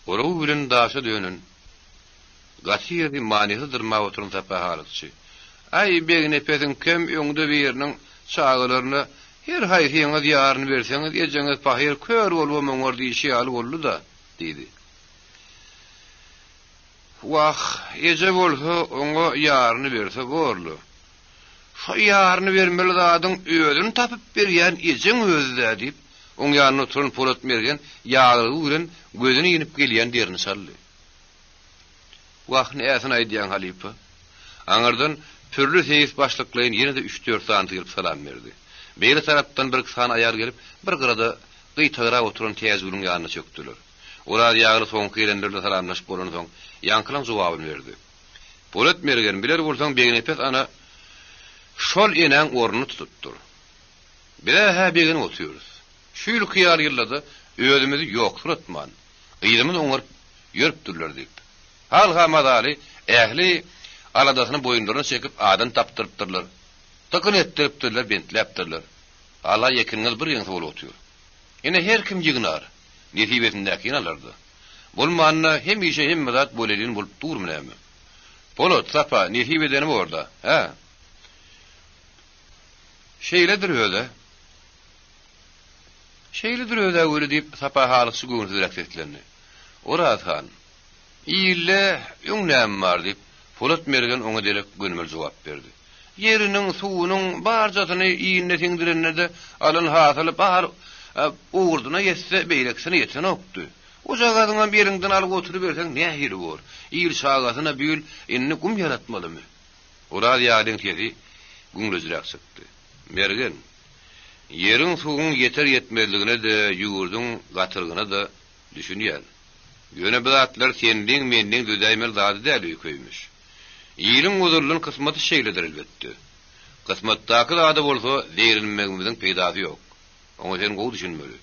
Oragy bilen daşa dönen, gaty ýeri manysyz dyrmap oturan Sapa halysçy, Aý, Begnepesiňkem öňde biriniň çagalaryna her haýsyňyz ýaryny berseňiz, ejeňiz pahyr kör bolubam oňar diýşi ýaly boldy-da, diýdi. Wah, eje bolsa oňa ýaryny berse borly. Şo ýaryny bermeli zadyň özüni tapyp berýän ejeň özi-dä, diýip, oň ýanynda oturan Polat mergen ýaglygy bilen gözüne inip gelýän derini çaldy. Wah, näsini aýdýaň, halypa? Aňyrdan Pürli seýis başlyklaýyn ýene-de üç-dört sanysy gelip salam berdi. Beýle tarapdan birki sany aýal gelip, bir gyrada gyýtagrak oturan Täjigülüň ýanyna çökdüler. Oraz ýagly soňky gelenler bilen salamlaşyp bolansoň, ýaňkylaň jogabyny berdi. Polat mergen, biler bolsaň Begnepes ana şol enäň ornuny tutupdyr. Biz-ä begenip otyrys. Şu ýylky ýaly ýylda-da özümizi ýoksuratman, yzymyzy oňaryp ýörüpdirler diýip. Halha mazaly ähli aladasyny boýunlaryna çekip adam tapdyrypdyrlar. Dykyn etdiripdirler, bentläpdirler. Ala ýekiniňiz bir geňsi bolup otyr. Ine her kim ýygnar, nesibesindäkini alar-da. Bolmanda hemişe hemme zat bolelin bolup durmy näme? Polat, Sapa, nesip edeni bor-da, hä? Şeýledir öz-ä. Şeýledir öz-ä weli, diýip, Sapa halysçy göwünsizräk seslendi. Oraz han, Ilde öň näme bar, diýip, Polat mergen oňa derek gönümel jogap berdi. Ýeriniň, suwunyň barjasyny iline siňdirende-de alan hasyly bar owurdyna ýetse, beýlekisine ýetenokdy. Ojagazyňam eliňden alyp oturyberseň nähili bor? Il çagasyna bu ýyl indi gum ýaratmalymy? Oraz ýalyň sesi güňlejiräk çykdy. Mergen, ýeriň-suwuň ýeter-ýetmezligine-de, ýurduň gatyrgyna-da düşünýän. Ýöne bu zatlar senliň-menliň düzäýmeli zady däl öýkeýmiş. Iliň uzurylan kysmaty şeýledir elbetde. Kysmatdaky zada bolsa zeýrenmegimiziň peýdasy ýok. Oňa sen gowy düşünmeli.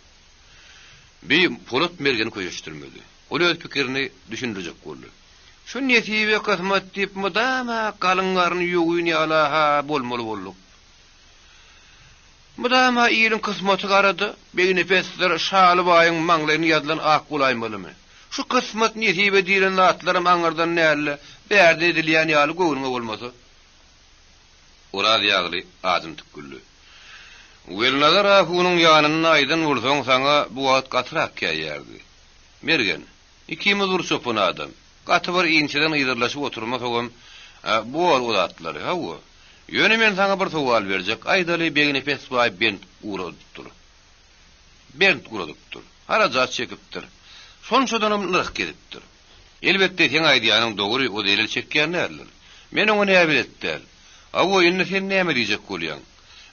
Bi Polat mergeni köşeşdirmedi. Ol öz pikirini düşündirjek boldy. Şu nesibe kysmat diýip mydama galyň garny ýogyn ýaly-ha bolmaly bolduk. Mydama iliň kysmaty garada, Begnepesdir Şaly baýyň maňlaýyna ýazylan ak bolaýmalymy? Şu kysmat nesibe diýlen zatlaram aňyrdan däl-de, bärden edilýän ýaly göwnüňe bolmasa. Oraz ýagly ajymtyk güldi. Welnazar ahunyň ýanynda aýdan bolsaň saňa bu wagt gatyrak käýýärdi. Mergen, ikimiz bir çopan adam. Gaty bir inçeden yzarlaşyp oturmasagam bor o zatlary, hawa. Ýöne men saňa bir sowal berjek, aýdaly Begnepes baý bent guradypdyr. Bent guradypdyr. Harajat çekipdir. Şonçadanam nyrh gezipdir. Elbetde seň aýdýanyň dogry, o zelel çekýän däldir. Men oňa näbelet däl. Hawa, indi sen näme diýjek bolýaň?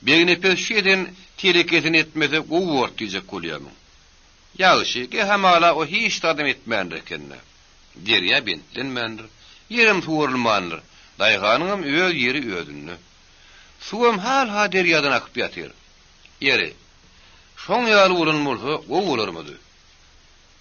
Begnepes şu eden telekesini etmese gowy bordy diýjek bolýamyň? Ýagşy, ge hamala o hiç zadam etmändir eken-dä. Derýa bentlenmändir, ýerem suwarylmandyr, daýhanyňam öz ýeri özünde. Suwam hal-ha derýadan akyp ýatyr. Ýeri, şoň ýaly bolan bolsa gowy bolarmydy?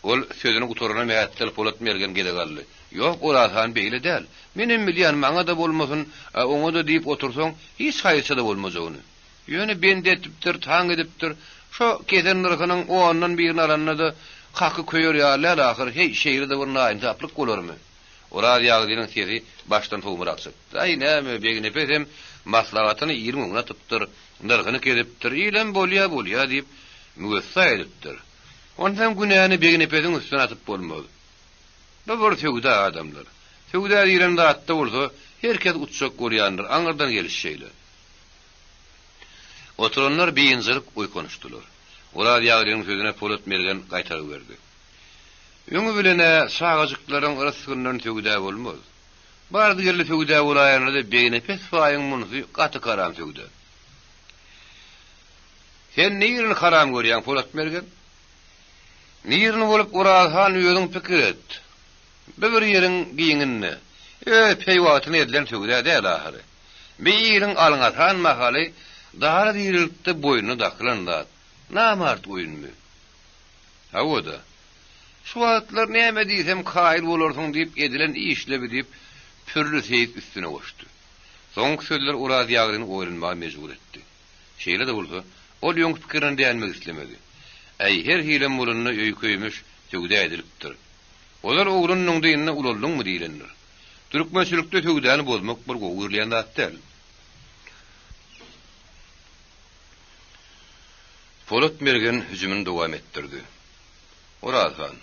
Ol sözüni gutarana mähetdel Polat mergen gezek aldy. Ýok, Oraz han beýle däl. Menem bilýän, maňa-da bolmasyn, oňa-da diýip otursaň, hiç haýsyça-da bolmajagyny. Ýöne bende etipdir, taň edipdir. Şo kesen nyrhynyň ondan birini alanda-da haky köýer ýaly däl ahyr, heý, şeýle-de bir naýynsaplyk bolarmy? Oraz Ýagdynyň sesi başdan sowmarak çykdy. Aý, näme, Begnepesem maslahatyny iliň öňüne atypdyr, nyrhyny kesipdir, ilem bolýa, bolýa diýip, müwessa edipdir. Onsoň günäni Begnepesiň üstüne atyp bolmaz. Bu bir söwda, adamlar. Söwda diýlen zatda bolsa, her kes utjak bolýandyr, aňyrdan geliş şeýle. Oturanlar biynjalyk oýkanyşdylar. Oraz Ýaglynyň sözüne Polat mergen gaýtargy berdi. Öňi bilen-ä çagajyklaryň rysgyndan söwda bolmaz. Bardy-geldi söwda bolaýanda-da Begnepes baýyň munsy gaty karam söwda. Sen nirini haram görýäň, Polat mergen? Nirini bolup Oraz han özüň pikir et. Bu bir ýeriň giňinde, öz peýwagtyna edilen söwda däl ahyry. Bi iliň alňasan mahaly dara-dirilikde boýnuna dakylan zat. Namart oýunmy? Hawa-da. Şu wagtlar näme diýsem kaýyl bolarsyň diýip edilen işle bi diýip, Pürli seýis üstüne goşdy. Soňky sözler Oraz Ýaglyny oýlanmaga mejbur etdi. Şeýle-de bolsa, ol öňki pikirinden dänmek islemedi. Äý, her hilem bolanda öý köýmüş, söwda edilipdir. Ozal oglandyň-da indi ulaldyňmy diýlendir. Türkmençilikde söwdany bozmak bir gowy görülýän zat däl. Polat mergen hüjümini dowam etdirdi. Oraz han,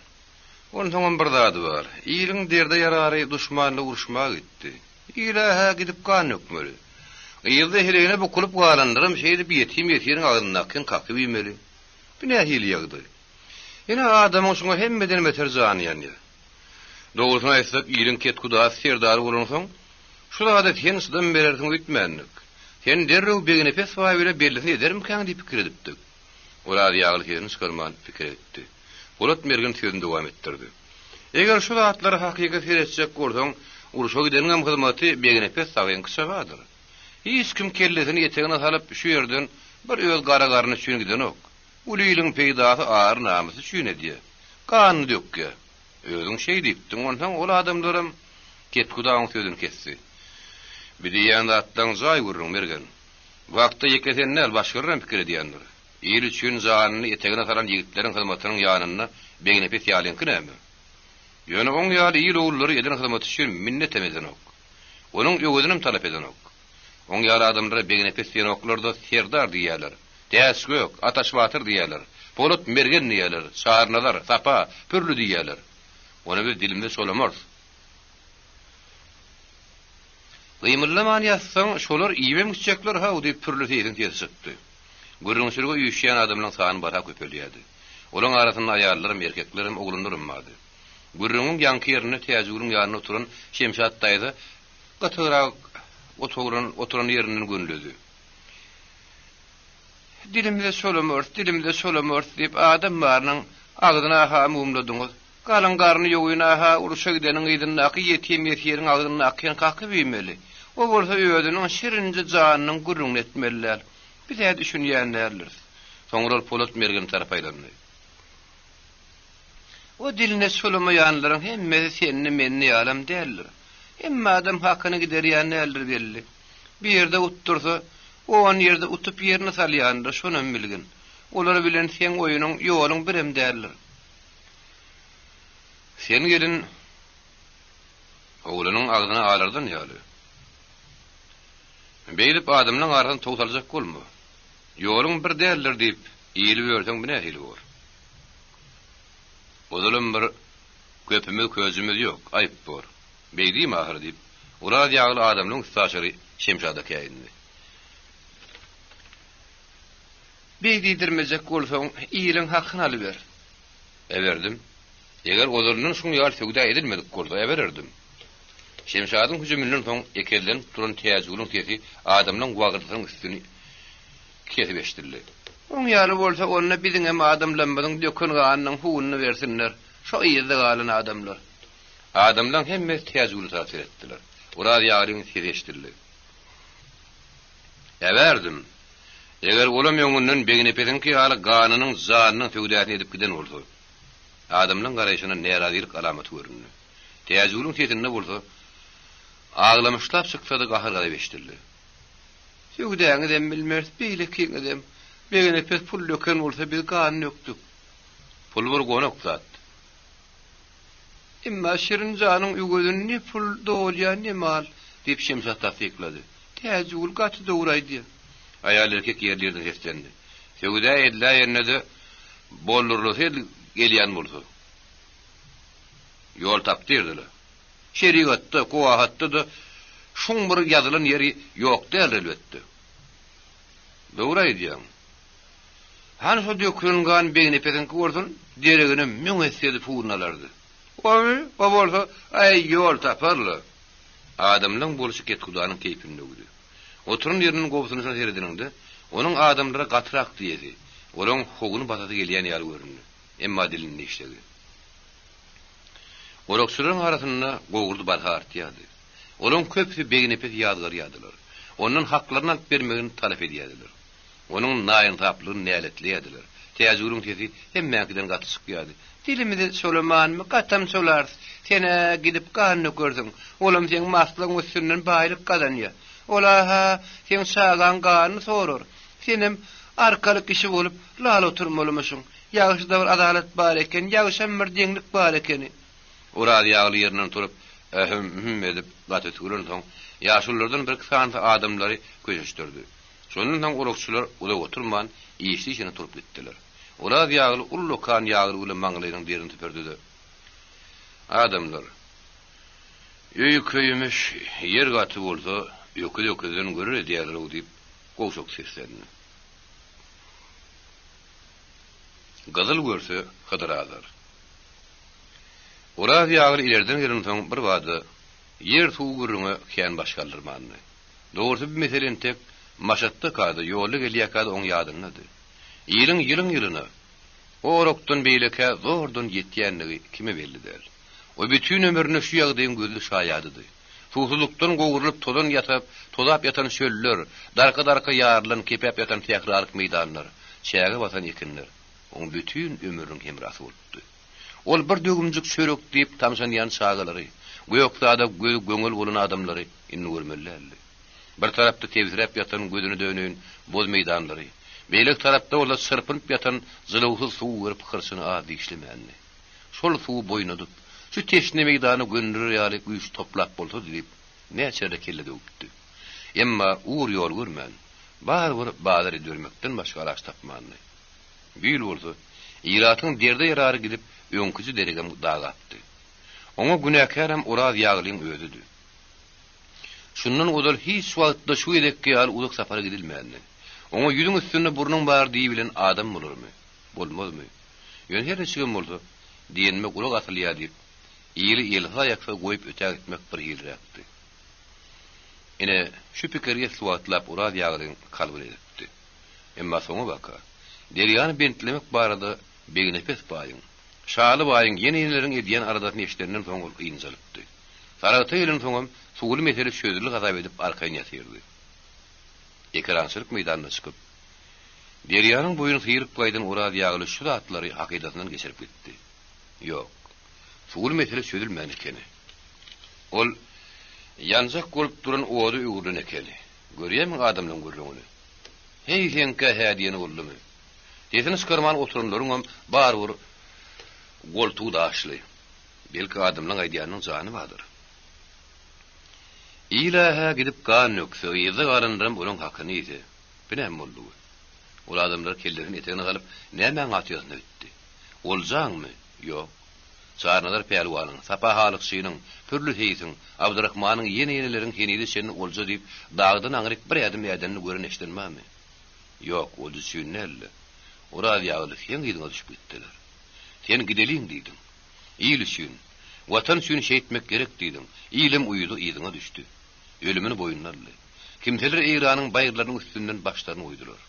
Onsoňam bir zady bar. Iliň derde ýarary duşmanla uruşmaga gitdi. Il-ä-hä gidip gan dökmeli. Yzda heleýine bukulyp galanlaram şeýdip ýetim-ýesiriň agzyndakyny kakyp iýmeli. Bu nähili ýagdaý? Ine, adamyň şuňa hemmeden beter jany ýanýar. Dogrusyny aýtsak, iliň ketkudasy serdary bolansoň, şu zada sen çydam berersiň öýtmändik. Sen derrew Begnepes baý bile bellisini edermikäň diýip pikir edipdik. Oraz ýagly sesini çykarman pikir etdi. Polat mergen sözüni dowam etdirdi. Eger şu zatlara hakyky seretjek bolsaň, urşa gideniňem hyzmaty Begnepes dagyňky çagadyr. Hiç kim kellesini etegine salyp şu ýerden bir öz gara garny üçin gidenok. Uly iliň peýdasy ar-namysy üçin edýär. Ganyny dökýär. Özüň şeý diýipdiň, onsoň ol adamlaram Kethudaň sözüni kesdi. Bi diýýän zatlaň jaý gürrüň, Mergen. Bu hakda ýeke sen däl, başgalaram pikir edýändir. Il üçin janyny etegine salan ýigitleriň hyzmatynyň ýanynda Begnepes ýalyňky näme? Ýöne oň ýaly il ogullary eden hyzmaty üçin minnetem edenok. Onuň öwezinem talap edenok. Oň ýaly adamlara Begnepes diýenoklar-da, serdar diýýärler. Täçgök, Ataşbatyr diýýärler. Polat mergen diýýärler. Çarynazar, Sapa, Pürli diýýärler. Ony biz dilimize çolamarys. Gymyldaman ýatsaň, şolar iýibem gitjekler haw, diýip, Pürli seýsiň sesi çykdy. Gürrüňçilige üýşýän adamlaryň sany barha köpelýärdi. Olaň arasynda aýallaram, erkeklerem, oglanlaram bardy. Gürrüňiň ýaňky ýerinde Täjigülüň ýanynda oturan Şemşat daýza gytygrak oturan oturan ýerinden gönüledi. Dilimize çolamarys, dilimize çolamarys diýip, adam barynyň agzyna-ha mumladyňyz. Galyň garny ýogyn-ha urşa gideniň yzyndaky ýetim-ýesiriň agzyndakyny kakyp iýmeli. O bolsa özüniň şirinje janynyň gürrüňini etmeli däl. Biz-ä düşünýän däldiris. Soňra ol Polat mergene tarap aýlandy. O diline çolamaýanlaryň hemmesi senli-menli ýalam däldir. Hemme adam hakyny giderýän däldir belli. Bir ýerde utdursa, on ýerde utup ýerine salýandyr, şonam bilgin. Olar bilen seň oýnuň, ýoluň birem däldir. Sen gelin oglanyň agzyny alardan ýaly. Beýdip adamlaň arasyna tow saljak bolma. Ýoluň bir däldir diýip, ili bölseň bu nähili bor? Ozalam bir köpümiz közümiz ýok, aýyp bor. Beý diýme ahyry diýip, Oraz ýagly adamlaň üstaşyry Şemşada käýindi. Beý diýdirmejek bolsaň, iliň hakyny alyber. Äberdim. Eger ozalyndan şuň ýaly söwda edilmedik bolsa, äbererdim. Şemşadyň hüjüminden soň ekezlenip duran Täjigülüň sesi adamlaň wagyrdysynyň üstüni kesip eşidildi. Oň ýaly bolsa, onda biziňem adamlarymyzyň döken ganynyň huwunyny bersinler, şo yzda galan adamlar. Adamlaň hemmesi Täjigüle tarap seretdiler. Oraz ýagyryň sesi eşidildi. Äberdim. Eger olam öňünden Begnepesiňki ýaly ganynyň, janynyň söwdasyny edip giden bolsa. Adamlaň garaýşynda närazylyk alamaty göründi. Täjigülüň sesinde bolsa, aglamyşlap çyksa-da gahar-gazap eşidildi. Söwdäňizem bilmeris, beýlekiňizem. Begenepes pul döken bolsa, biz gan dökdük. Pul bir gonak zat. Emma Şirin janyň öwezini ne pul dolýar, ne mal, diýip, Şemşat tassyklady. Täjigül gaty dogry aýdýar. Aýal-erkek ýerli-ýerden seslendi. Söwda ediläýende-de boldurylasy gelýän bolsa. Ýol tapdyrdylar. Şerigatda, kowahatda-da şuň bir ýazylan ýeri ýok däldir elbetde. Dogry aýdýaň. Hany şo dökülen gan Begnepesiňki bolsun, deregine müň esse edip huwuny alardy. Goý, o bolsa, aý, ýol tapar-la. Adamlaň bolşy kethudanyň keýpini döwdi. Oturan ýerinden gobsunyşyna seredeniňde, onuň adamlara gatyrak diýesi, olaň howuny basasy gelýän ýaly göründi. Emma dilini dişledi. Orakçylaryň arasynda gowurdy barha artýardy. Olaryň köpüsi Begnepesi ýazgarýardylar. Ondan haklaryny alyp bermegini talap edýärdiler. Onuň naýynsaplygyny näletleýärdiler. Täjigülüň sesi hemmäňkiden gaty çykýardy. Dilimizi çolamanmy, gatam çolarys. Sen-ä gidip gan dökersiň. Olam seň maslygyň üstünden baýlyk gazanýar. Ol-a-ha, seň çagaň ganyny sorar. Senem arkaly kişi bolup, lal oturmalymyşyň. Ýagşy-da bir adalat bar eken, ýagşam bir deňlik bar ekeni. Oraz ýagly ýerinden turup, Ähüm-hüm edip gaty tüwlensoň, ýaşululardan birki sanysy adamlary köşeşdirdi. Şondan soň orakçylar uzak oturman, işli-işine turup gitdiler. Oraz ýagly ullakan ýagly bilen maňlaýynyň derini süpürdi-de, Adamlar, öý köýmüş, ýer gaty bolsa, öküz öküzden görer edýärler-ow diýip, gowşak seslendi. Gyzyl görse, Hydyr azar. Oraz ýagly ilerden gelensoň birbada ýer-suw gürrüňe kän baş galdyrmandy. Dogrusy bu mesele entek Maşatda-kada, ýolda gelýärkä-de oň ýadyndady. Iliň ýylyň-ýylyna o orakdan beýlekä zordan ýetýändigi kime belli däl. O bütin ömrüne şu ýagdaýyň gözli şaýadydy. Suwsuzlykdan gowrulyp tozan ýasap, tozap ýatan çöller, darka-darka ýarylan, kepäp ýatan sähralyk meýdanlar, çäge basan ekinler oň bütin ömrüniň hemrasy bolupdy. Ol bir döwümjik çörek diýip tamşanýan çagalary, gök zada gözi göňel bolan adamlary indi görmeli däldi. Bir tarapda tebsiräp ýatan gözüne döneýin boz meýdanlary, beýleki tarapda bolsa çyrpynyp ýatan jylawsyz suwy görüp hyrçyny az dişlemändi. Şol suwy boýnadyp, şu teşne meýdana gönderer ýaly güýç toplap bolsady diýip, näçe-de kelle döwüpdi. Emma ugur-ýol görmän, barybir bazar edibermekden başga alaç tapmandy. Bu ýyl bolsa, ilatyň derde ýarary gidip, öňküje deregem dagapdy. Oňa günäkärem Oraz ýaglyň özüdi. Şundan ozal hiç wagtda şu gezekki ýaly uzak sapara gidilmändi. Oňa ýüzüň üstünde burnuň bar diýibilen adam bolarmy? Bolmazmy? Ýöne her niçigem bolsa, diýenime gulak asylýar diýip, ili elsiz-aýaksyz goýup ötägitmek bir hiliräkdi. Ine, şu pikir esli wagtlap Oraz ýaglyň kalbyny ezipdi. Emma soňabaka, derýany bentlemek barada Begnepes baýyň, Şaly baýyň ýene-ýeneleriň edýän aladasyny eşidenden soň ol ynjalypdy. Saragta gelensoňam suwly mesele çözüldi hasap edip arkaýyn ýatyrdy. Ekerançylyk meýdanyna çykyp, derýanyň boýuny syryp gaýdan Oraz ýagly şu zatlary hakydasyndan geçirip gitdi. Ýok, suwly mesele çözülmän ekeni. Ol ýanjak bolup duran oda öwrülen ekeni. Görýärmiň adamlaň gürrüňini? Heý, seňkä hä diýeni boldumy? Sesini çykarman oturanlaryňam barybir goltugy daşly. Belki adamlaň aýdýanynyň jany bardyr. Il-ä-hä gidip gan dökse, yzda galanlaram olaň hakyny iýse, bu näme boldugy? Ol adamlar kellesini etegine salyp, nämäň hatyrasyna gitdi? Oljaňmy? Ýok. Çarnazar pälwanyň, Sapa halykçynyň, Pürli seýsiň, Abdyrahmanyň ýene-ýeneleriň henize çenli olja diýip, dagdan aňryk bir ädim ädenini gören-eşiden barmy? Ýok, olja üçin däl-de, Oraz ýagly seň yzyňa düşüp gitdiler. Sen gideliň diýdiň. Il üçin, Watan üçin şeýtmek gerek diýdiň. Ilem uýdy, yzyňa düşdi. Ölümini boýnuna aldy. Kimseler Eýranyň baýyrlarynyň üstünden başlaryny goýdular.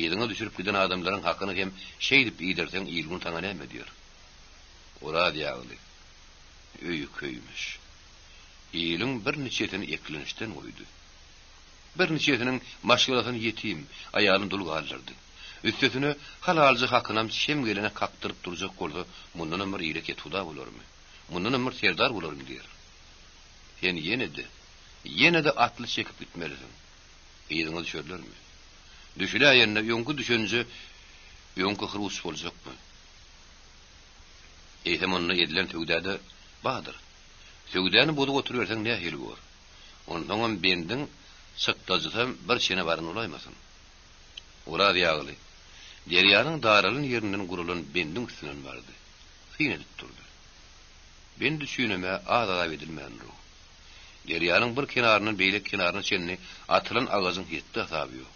Yzyňa düşürip giden adamlaryň hakyny hem şeýdip iýdirseň il-gün saňa näme diýer? Oraz ýagly. Öýi köýmüş. Iliň birniçesini eklençden goýdy. Birniçesiniň maşgalasyny ýetim, aýalyny dul galdyrdy. Üstesine, halalja hakynam çem gelene kakdyryp durjak bolsa, mundanam bir ile kethuda bolarmy? Mundanam bir serdar bolarmy diýer. Sen ýene-de, ýene-de atly çekip gitmelisiň. Yzyňa düşerlermi? Düşüläýende öňki düşenje öňki hyruç boljakmy? Eýsem onda edilen söwda-da bardyr. Söwdany bozup oturyberseň nähili bor? Onsoňam bendiň çykdajysam bir çene baran bolaýmasyn? Oraz ýagly, derýanyň daralan ýerinden guralan bendiň üstünden bardy. Syn edip durdy. Bend üçinem-ä az azap edilmändir-ow. Derýanyň bir kenaryndan beýleki kenaryna çenli atylan agajyň hetdi-hasaby ýok.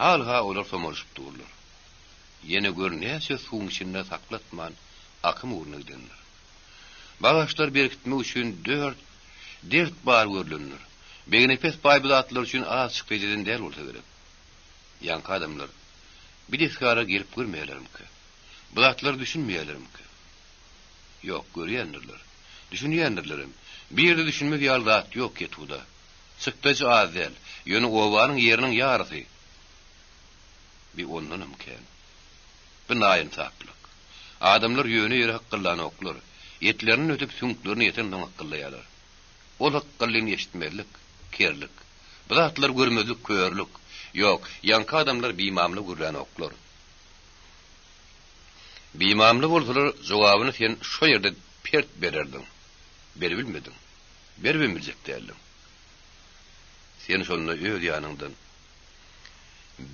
Hal-ha olar somalyşyp durlar. Ýene gör näçe suwuň içinde saklatman akym ugruna gidendir. Bagaçlar berkitmek üçin dört dert bar görlendir. Begnepes baý bu zatlar üçin az çykdajy eden däl bolsa gerek. Ýaňky adamlar bi desgara gelip görmeýärlermikä? Bu zatlara düşünmeýärlermikä? Ýok, görýändirler. Düşünýändirlerem. Bir ýerde düşünmez ýaly zat ýok Ketuda. Çykdajy az däl. Ýöne obanyň ýeriniň ýarysy Bi ondanam kän. Bi naýynsaplyk. Adamlar ýöne ýere hykgyllanoklar. Etlerinden ötüp süňklerine ýetensoň hykgyllaýarlar. Ol hykgyllyny eşitmezlik, kerlik. Bu zatlary görmezlik körlük. Ýok, ýaňky adamlar bimamla gürlänoklar. Bimamla bolsalar, jogabyny sen şo ýerde. pert bererdiň. Beribilmediň. Beribem biljek däldiň. Sen şonda öz ýanyňdan,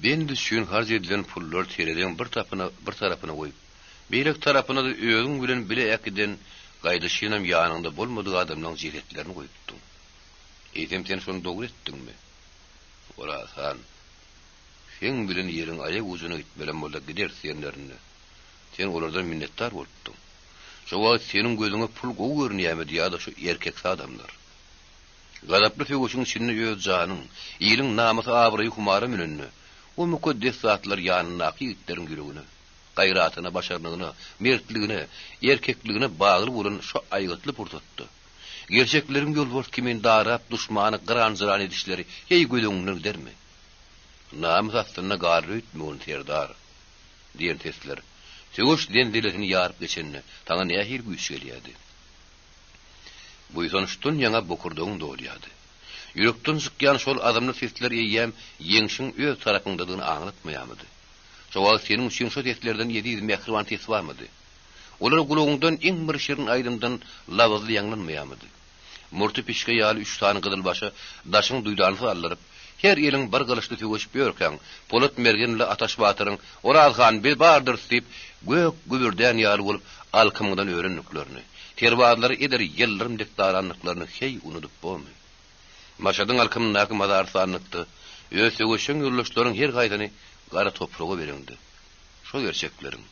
Bend üçin harç edilen pullar tereziň bir tapyna bir tarapyna goýup, beýleki tarapyna-da özüň bilen bile äkiden, gaýdyşynam ýanyňda bolmadyk adamlaň jesetlerini goýupdyň. Eýsem sen şony dogry etdiňmi? Oraz han, Seň bilen ýeriň aýak ujuna gitmelem bolsa gideris diýenlerinde, sen olardan minnetdar bolupdyň. Şo wagt seniň gözüňe pul gowy görünýärmidi ýa-da şu erkeksi adamlar? Gazaply söweşiň içinde öz janyň, iliň namysy-abraýy humara münende, o mukaddes zatlar ýanyndaky ýigitleriň ýüregine, gaýratyna, başarnygyna, mertligine, erkekligine bagly bolan şo aýgytly pursatda, gerçekleriň ýolbars kimin darap duşmany gyran-jyran edişleri heý göz öňüňden gidermi? Namys astynda galar öýtme ony, serdar! diýen sesler, söweş zenzelesini ýaryp geçende, saňa nähili güýç gelýärdi? Buýsançdan ýaňa bokurdagyň dolýardy. Ýürekden çykýan şol azymly sesler eýýäm ýeňşiň öz tarapyňdadygyny aňlatmaýarmydy? Şo wagt seniň üçin şo seslerden eziz, mähriban ses barmydy? Olar gulagyňdan iň bir şirin aýdymdan labyzly ýaňlanmaýarmydy? Murty pişge ýaly üç sany gyzylbaşa daşyň duýdansyz aldyryp, her eliň bir gylyçly söweşip ýörkäň, Polat mergen bile Ataş batyryň, Oraz han, biz bardyrys diýip, gök gübürdän ýaly bolup alkymyňdan örendiklerini, serbazlary eder ýyldyrym dek darandyklaryny heý unudyp bormy? Maşadyň alkymyndaky mazarystanlykda öz söweşjeň ýoldaşlaryň her haýsyny gara topraga bereňde, şo gerçekleriň,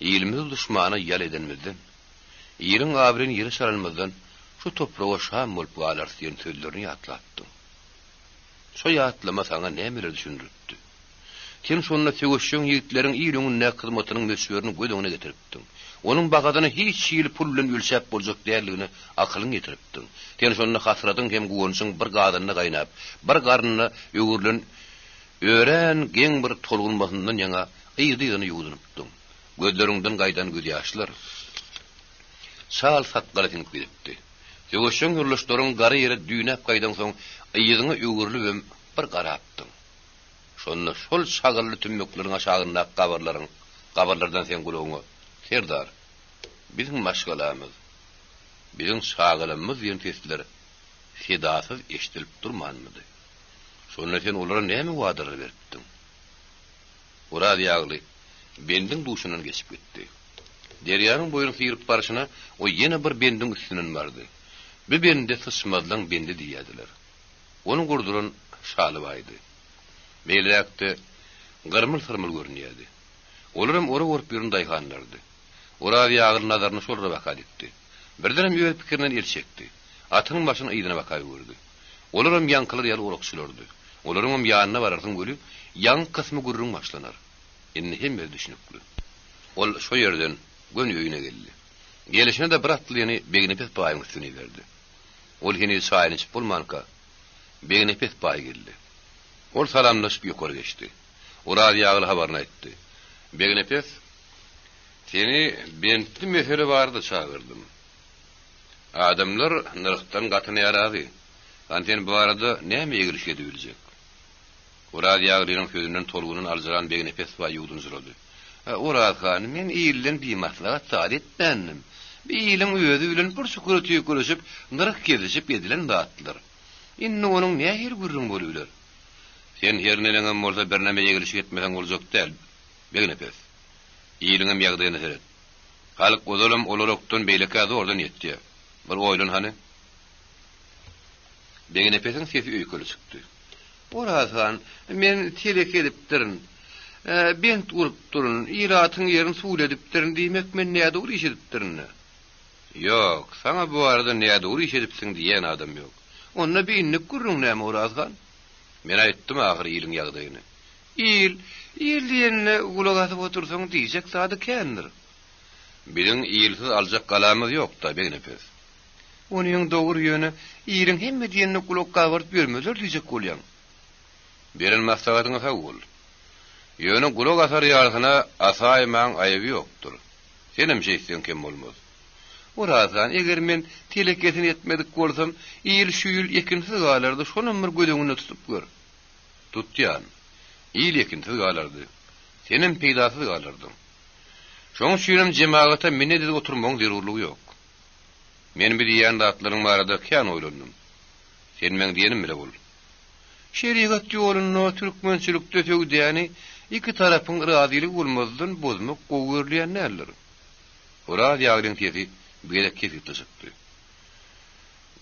ilimizi duşmana ýal edenimizden, Iliň abraýyny ýere çalanymyzdan şu topraga şam bolup galarys diýen sözlerini ýatlapdyň. Şo ýatlama saňa nämeleri düşündiripdi? Sen şonda söweşjeň ýigitleriň il öňündäki hyzmatynyň möçberini göz öňüne getiripdiň. Onuň bahasyny hiç hili pul bilen ölçäp boljak däldigine akylyň ýetiripdiň. Sen şonda hasratyň hem guwanjyň bir gazanda gaýnap, bir garynda öwrülen örän geň bir tolgunmasyndan ýaňa yzly-yzyna ýuwdunypdyň. Gözleriňden gaýdan gözýaşlar çal sakgala siňip gidipdi. Söweşjeň ýoldaşlaryň gara ýere düýnäp gaýdansoň, yzyňa öwrülibem bir garapdyň. Şonda şol çagylly tümmekleriň aşagyndaky gabyrlaryň, gabyrlardan seň gulagyňa, Serdar, biziň maşgalamyz, biziň çagalamyz diýen sesler sedasyz eşidilip durmanmydy? Şonda sen olara näme wadalar beripdiň? Oraz ýagly bendiň duşundan geçip gitdi. Derýanyň boýuny syryp barşyna o ýene bir bendiň üstünden bardy. Bu bende syçmazlaň bendi diýýärdiler. Ony gurduran Şaly baýdy. Beýleräkde gyrmyl-syrmyl görünýärdi. Olaram orak orup ýören daýhanlardy. Oraz ýagly nazaryny şolara baka dikdi. Birdenem öz pikirinden el çekdi. Atynyň başyny yzyna baka öwürdi. Olaram ýaňkylar ýaly orakçylardy. Olaryňam ýanyna bararsyň weli, ýaňky kysmy gürrüň başlanar. Indi hemmesi düşnükli. Ol şo ýerden göni öýüne geldi. Gelşine-de bir atlyny Begnepes baýyň üstüne iberdi. Ol heniz çaýyny içip bolmanka, Begnepes baý geldi. Ol salamlaşyp ýokary geçdi. Oraz ýagly habaryny aýtdy. Begnepes, seni bentli mesele barada çagyrdym. Adamlar nyrhdan gaty närazy. Hany sen bu barada näme eglişik edibiljek? Oraz ýaglynyň sözünden tolgunan aljyran Begnepes baý ýuwdunjyrady. Oraz han, men ilden bimaslahat zat etmändim. Bi iliň özi bilen bir çukura tüýkülişip, nyrh kesişip edilen zatlar. Indi onuň nähili gürrüň bolubiler? Sen her neneňem bolsa birneme eglişik etmeseň boljak däl, Begnepes. Iliňem ýagdaýyna seret. Halk ozalam olarakdan beýlekä zordan ýetýär. Bir oýlan hany. Begnepesiň sesi öýkeli çykdy. Oraz han, men telek edipdirin. Bent gurupdyryn, ilatyň ýerini suwly edipdirin diýmek men nädogry iş edipdirin-dä. Ýok, saňa bu barada nädogry iş edipsiň diýýän adam ýok. Onda bi indik gürrüň näme, Oraz han? Men aýtdym ahyry iliň ýagdaýyny. Il, il diýenine gulak asyp otursaň diýjek zady kändir. Biziň ilsiz aljak galamyz ýok-da, Begnepes. Onyň dogry ýöne iliň hemme diýenine gulak gabardyp ýörmezler diýjek bolýaň. Beren maslahatyňa sag bol. Ýöne gulak asar ýalysyna asaýmaň aýyby ýokdur. Senem şeýtseň kem bolmaz. Oraz han, eger men telekesini etmedik bolsam, il şu ýyl ekinsiz galardy, şonam bir göz öňünde tutup gör. Tutýan. Il ekinsiz galardy. Senem peýdasyz galardyň. Şoň üçinem jemagata minnet edip oturmagyň zerurlygy ýok. Men bi diýýän zatlaryň barada kän oýlandym. Sen meň diýenim bile bol. Şerigat ýolunda türkmençilikde söwdäni iki tarapyň razylygy bolmazdan bozmak gowy görülýän däldir. Oraz ýaglyň sesi bu gezek kesgitli çykdy.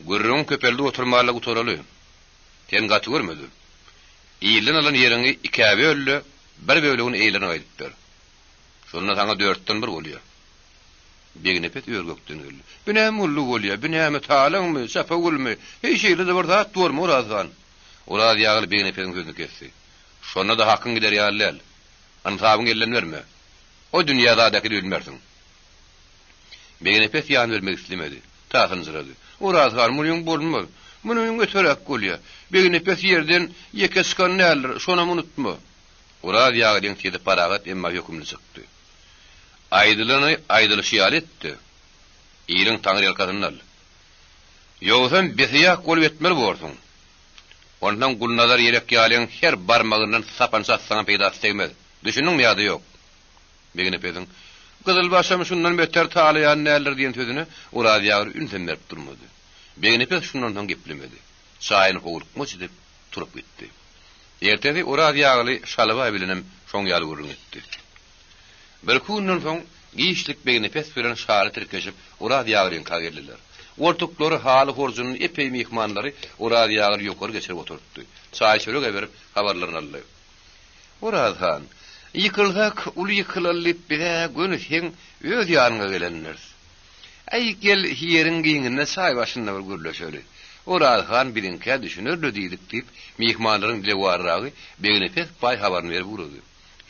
Gürrüňi köpeldip oturmanla gutaraly. Sen gaty görmedi. Ilden alan ýeriňi ikä böl-de, bir bölegini eýlerine gaýdyp ber. Şonda saňa dörtden bir bolýar. Begnepes ör-gökden geldi. Bu näme boldy bolýa, bu näme talaňmy, çapawulmy, heý şeýle-de bir zat bormy, Oraz han? Oraz ýagly Begnepesiň sözüni kesdi. Şonda-da hakyň gider ýaly däl. Ynsabyňy elden berme. O dünýä zat äkidibilmersiň. Begnepes ýan bermek islemedi. Tasynjyrady. Oraz han, munyň bolmaz. Munyň öteräk bolýa. Begnepes ýerden ýeke çykan däldir, şonam unutma. Oraz ýaglyň sesi parahat, emma hökümli çykdy. Aýdylany aýdylyşy ýaly et-de, iliň taňryýalkasyny al. Ýogsam besiýak bolup etmeli borsuň. Onsoň Gulnazar ýelek ýalyň her barmagyndan sapança atsaňam peýdasy degmez. Düşündiňmi ýa-da ýok? Begnepesiň, Gyzylbaşam şundan beter talaýan däldir diýen sözüne Oraz ýagly ünsem berip durmady. Begnepes şundan soň geplemedi. Çaýyny howlukmaç edip, turup gitdi. Ertesi Oraz ýagly Şalybaý bilenem şoň ýaly gürrüň etdi. Birki günden soň giçlik Begnepes bilen Şaly tirkeşip Oraz ýaglyňka geldiler. Goltuklary haly horjunly epeý myhmanlary Oraz ýagly ýokary geçirip oturtdy. Çaý-çörek äberip, habarlaryny aldy. Oraz han, ýykylsak, uly ýykylaly diýip biz-ä göni seň öz ýanyňa gelendiris. Äý, gel, ýeriň giňinde çaý başynda bir gürleşeli. Oraz han biziňkä düşüner-le diýdik diýip, myhmanlaryň dilewarragy Begnepes baý habaryny berip ugrady.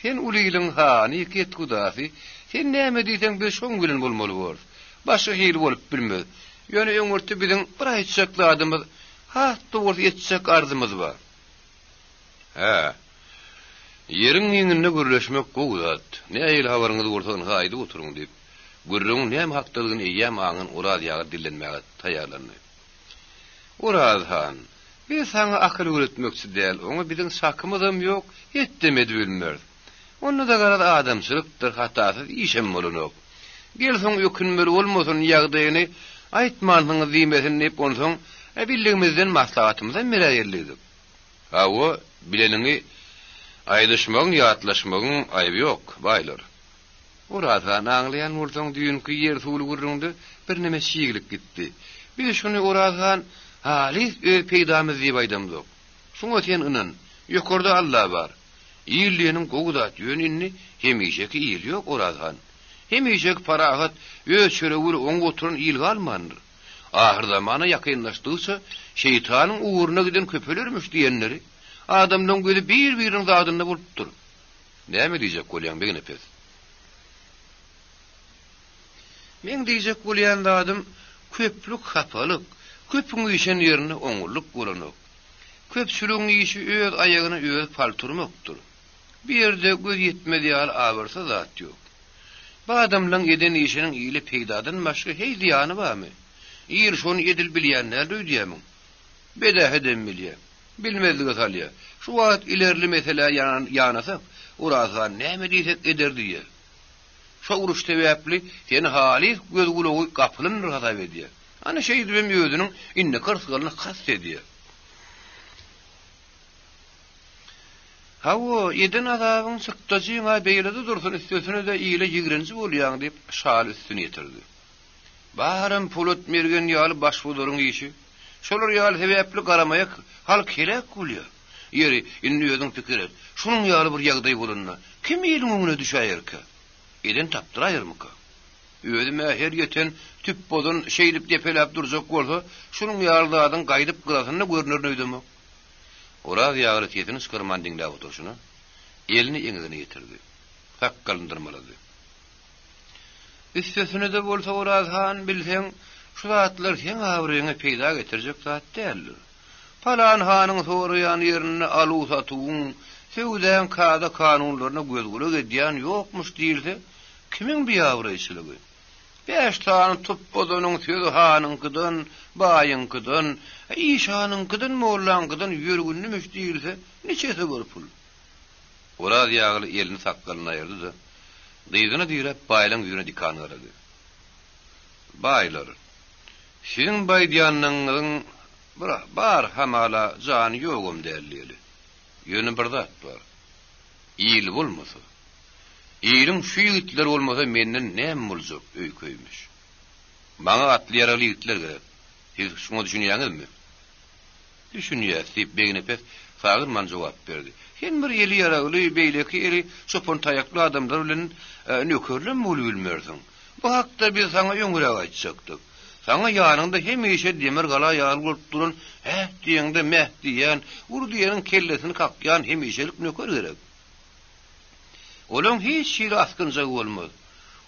Sen uly iliň hany, ketgudasy, sen näme diýseň biz şoň bilen bolmaly borus. Başga hili bolup bilmez. Ýöne öňürti biziň bir aýtjak zadymyz, has dogrusy etjek arzymyz bar. Hä. Ýeriň giňinde gürleşmek gowy zat. Nähili habaryňyz bolsa ynha aýdyp oturyň, diýip, gürrüňiň näme hakdadygyny eýýäm aňan Oraz ýagy dillenmäge taýýarlandy. Oraz han, biz saňa akyl öwretmekçi däl, oňa biziň çakymyzam ýok, hetdem edibilmeris. Onda-da garaz adamçylykdyr, hatasyz işem bolanok. Gel soň ökünmeli bolmasyn, ýagdaýyny aýtmansyňyz diýmesin diýip, onsoň bildigimizden maslahatymyzam beräýelidik. Hawa, bileniňi aýdyşmagyň, ýatlaşmagyň aýby ýok, baýlar. Oraz han, aňlaýan bolsaň, düýnki ýer-suwly gürrüňde birneme çiglik gitdi. Biz şuny, Oraz han, halys öz peýdamyz diýip aýdamzok. Şuňa sen ynan, ýokarda Alla bar. Il diýeniň gowy zat, ýöne indi hemişeki il ýok, Oraz han. Hemişeki parahat, öz çöregi bilen oňup oturan il galmandyr. Ahyrzamana ýakynlaşdygyça şeýtanyň ugruna giden köpelermiş diýenleri, adamlaň gözi bir-biriniň zadynda bolupdyr. Näme diýjek bolýaň, Begnepes? Meň diýjek bolýan zadym, köplük hapalyk, köpüň üýşen ýerinde oňurlyk bolanok. Köpçüligiň işi öz aýagyna özi palta urmakdyr. Bu ýerde göz ýetmez ýaly abyrsa zat ýok. Bu adamlaň eden işiniň ile peýdadan başga heý zyýany barmy? Il şony edil bilýän däldir öýdýämiň? Bedähedem bilýä. Bilmezlige salýa. Şu wagt ilerli meselä ýanasak, Oraz han näme diýsek eder diýýä. Şo uruş sebäpli seni halys göz-gulagy gapylandyr hasap edýä. Ana şeýdibem özüniň indiki yrsgalyna kast edýä. Hawa, eden azabyň çykdajyň-a beýlede dursun, üstesine-de ile ýigrenji bolýaň, diýip, Şaly üstüni ýetirdi. Baram Polat mergen ýaly başbuzaryň işi. Şolar ýaly sebäpli garamaýak halk heläk bolýar. Ýeri, indi özüň pikir et, şunuň ýaly bir ýagdaý bolanda, kim iliň öňüne düşäýerkä? Eden tapdyraýarmyka? Özüm-ä her ýeten tüpbozan şeýdip depeläp durjak bolsa, şunuň ýaly zadyň gaýdyp gyrasynda görnerin öýdemok. Oraz ýagly sesini çykarman diňläp oturyşyna, elini eňegine ýetirdi. Sakgalyny dyrmalady. Üstesine-de bolsa, Oraz han, bilseň, şu zatlar seň abraýyňa peýda getirjek zat däldir. Palan hanyň soraýan ýerinde aluw-satuwyň, söwdäň kada-kanunlaryna göz-gulak edýän ýokmuş diýilse, kimiň biabraýçylygy? Bäş sany tupbazanyň sözi hanyňkydan, baýyňkydan, işanyňkydan, mollaňkydan ýörgünlimiş diýilse, niçesi bir pul? Oraz ýagly elini sakgalyna aýyrdy-da, dyzyna diräp baýlaň ýüzüne dikan garady. Baýlar! Siziň bu aýdýanyňyzyň bir bar hamala jany ýogam däl diýeli. Ýöne bir zat bar. Il bolmasa, iliň şu ýigitleri bolmasa menden näme boljak öýkeýmiş. Maňa atly-ýaragly ýigitler gerek. Siz şuňa düşünýäňizmi? Düşünýäs, diýip, Begnepes sagynman jogap berdi. Sen bir eli ýaragly, beýleki eli çopan taýakly adamlar bilen nökerlem bolubilmersiň. Bu hakda biz saňa öňräk aýtjakdyk. Saňa ýanyňda hemişe demir gala ýaly bolup duran, häh diýeňde mäh diýýän, ur diýeniň kellesini kakýan hemişelik nöker gerek. Olaň hiç hili asgynjagy bolmaz.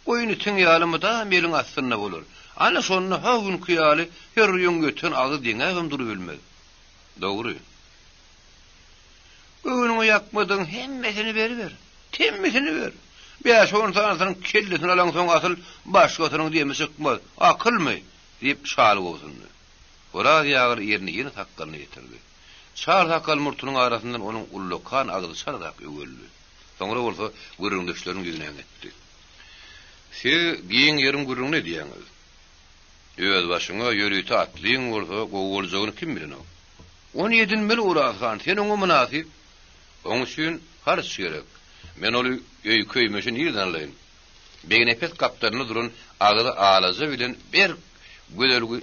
Goýun itiň ýaly mydam eliň astynda bolar. Ana şonda ha günki ýaly her öňýeten agyz deňäbem durubilmez. Dogry. Göwnüňe ýakmadygyň hemmesini beriber. Temmisini ber. Bäş-on sanysynyň kellesini alaňsoň asyl başgasynyň demi çykmaz. Akylmy? diýip, Şaly gobsundy. Oraz ýagyr elini ýene sakgalyna ýetirdi. Çal sakgal-murtunyň arasyndan onuň ullakan agzy çalarak öweldi. Soňra bolsa gürrüňdeşleriniň ýüzüne äňetdi. Siz giň ýeriň gürrüňini edýäňiz. Özbaşyňa ýörite atlyň bolsa gowy boljagyny kim bilenok. Ony edinmeli Oraz han, sen oňa mynasyp. Oň üçin harç gerek. Men ol öý-köýmeşi nirden alaýyn? Begnepes gapdalynda duran agzy alaja bilen berk gözelgi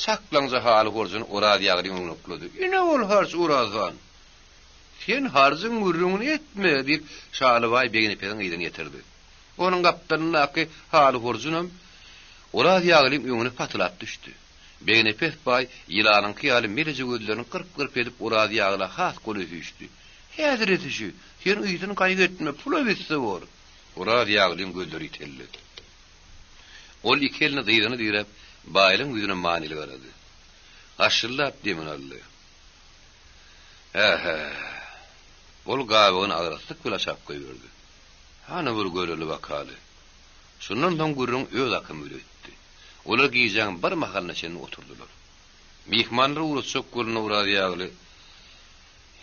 çaklaňja haly horjuny Oraz ýaglyň öňüne oklady. Ine ol harç, Oraz han! Sen harjyň gürrüňini etme! diýip, Şaly baý Begnepesiň yzyny ýetirdi. Onuň gapdalyndaky haly horjunam Oraz ýaglyň öňüne patylap düşdi. Begnepes baý ýylanyňky ýaly meleje gözlerini gyrp-gyrp edip Oraz ýagla has golaý süýşdi. Häzir etişi, sen yzyny gaýgy etme, pula bitse bor. Oraz ýaglyň gözleri ýiteldi. Ol iki elini dyzyna diräp, baýlaň ýüzüne manyly garady. Haşşyldap demini aldy. Hä-hä. Ol gabygyny agraslyk bilen aşak goýberdi. Hany bir göreli bakaly. Şundan soň gürrüň öz akymy bilen ötdi. Olar gijäň bir mahalyna çenli oturdylar. Myhmanlary ugratjak bolan Oraz ýagly,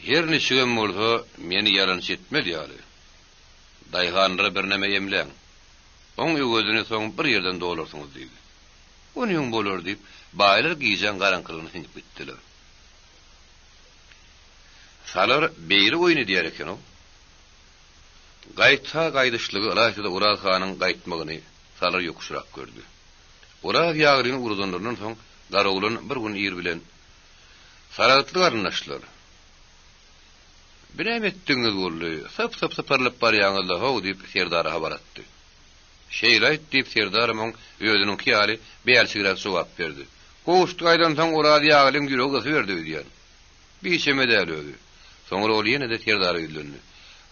Her niçigem bolsa, meni ýalançy etmez ýaly, daýhanlara birneme emläň. Oň öwezini soň bir ýerden dolarsyňyz diýdi. Onyň bolar diýip, baýlar gijäň garaňkylygyna siňip gitdiler. Salar beýle oýun edýär eken-ow. Gaýtsa gaýdyşlygy ylaýta-da Oraz hanyň gaýtmagyny Salar ýokuşrak gördi. Oraz ýaglyny ugradanlaryndan soň Garoglan bir gün ir bilen, Saragtly garyndaşlar! Bi näme etdigiňiz boldy, syp-syp sypyrylyp barýaňyz-la how diýip serdara habar atdy. Şeýle-aýt diýip serdaram oň özüniňki ýaly bälçigräk jogap berdi. Gowuşdy gaýdansoň Oraz ýaglyň ýüregi gysyberdi öýdýän. Biçeme däl özi. Soňra ol ýene-de serdara ýüzlendi.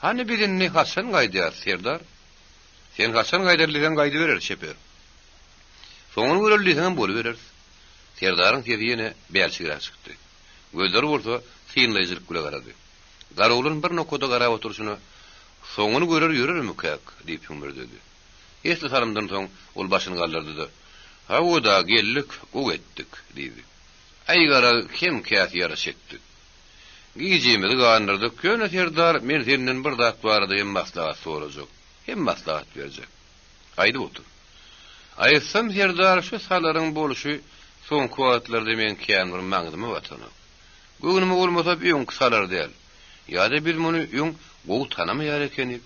Hany biz indi haçan gaýdýas, serdar? Sen haçan gaýdar diýseň gaýdybereris, çeper. Soňuny göreli diýseňem bolubereris. Serdaryň sesi ýene bälçigräk çykdy. Gözleri bolsa synlaýjylyk bile garady. Garoglan bir nokada garap oturyşyna, Soňuny görer ýörermikäk? diýip hüňňürdedi. Esli salymdan soň ol başyny galdyrdy-da, Hawa-da, geldik, gowy etdik, diýdi. Aý gara kem-käs ýara çekdik. Gijemizi gandyrdyk, ýöne serdar, men senden bir zat barada hem maslahat sorajak, hem maslahat berjek. Aýdyp otur. Aýtsam, serdar, şu salaryň bolşy soňky wagtlarda meň kän bir maňzyma batanok. Göwnüme bolmasa, öňki salar däl. Ýa-da biz muny öň gowy tanamaýar ekenik.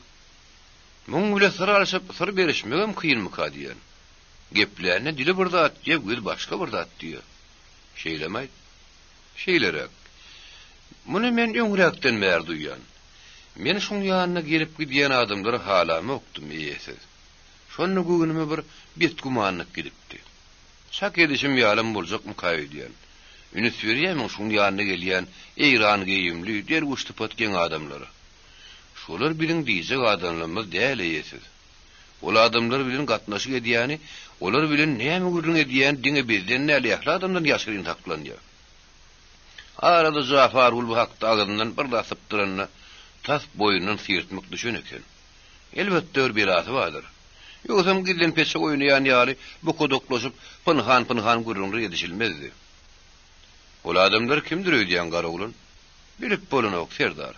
Muň bile syr alşyp, syr berişmegem kynmyka diýýän. Geplände dili bir zat diýýär, gözi başga bir zat diýýär. Şeýlemi-aýt? Şeýleräk. Muny men öňräkden bäri duýýan. Men şuň ýanyna gelip gidýän adamlary halamokdym, eýesiz. Şonda göwnüme bir betgümanlyk gidipdi. Çak edişim ýalam boljakmyka öýdýän. Ünüs berýärmiň şuň ýanyna gelýän eýran geýimli, derwüş sypat geň adamlara? Şolar biziň diýjek adamlarymyz däl, eýesiz. Ol adamlar bilen gatnaşyk edýäni, olar bilen näme gürrüň edýäni diňe bizden däl, ähli adamdan ýaşyryn saklanýar. Arada Jafargul bu hakda agzyndan bir zat sypdyranda, tas boýnundan syrtmak düşen eken. Elbetde bir belasy bardyr. Ýogsam gizlenpeçek oýnaýan ýaly bokodaklaşyp, pynhan-pynhan gürrüňler edişilmezdi. Ol adamlar kimdir öýdýäň, garoglan? Bilip bolanok, serdar.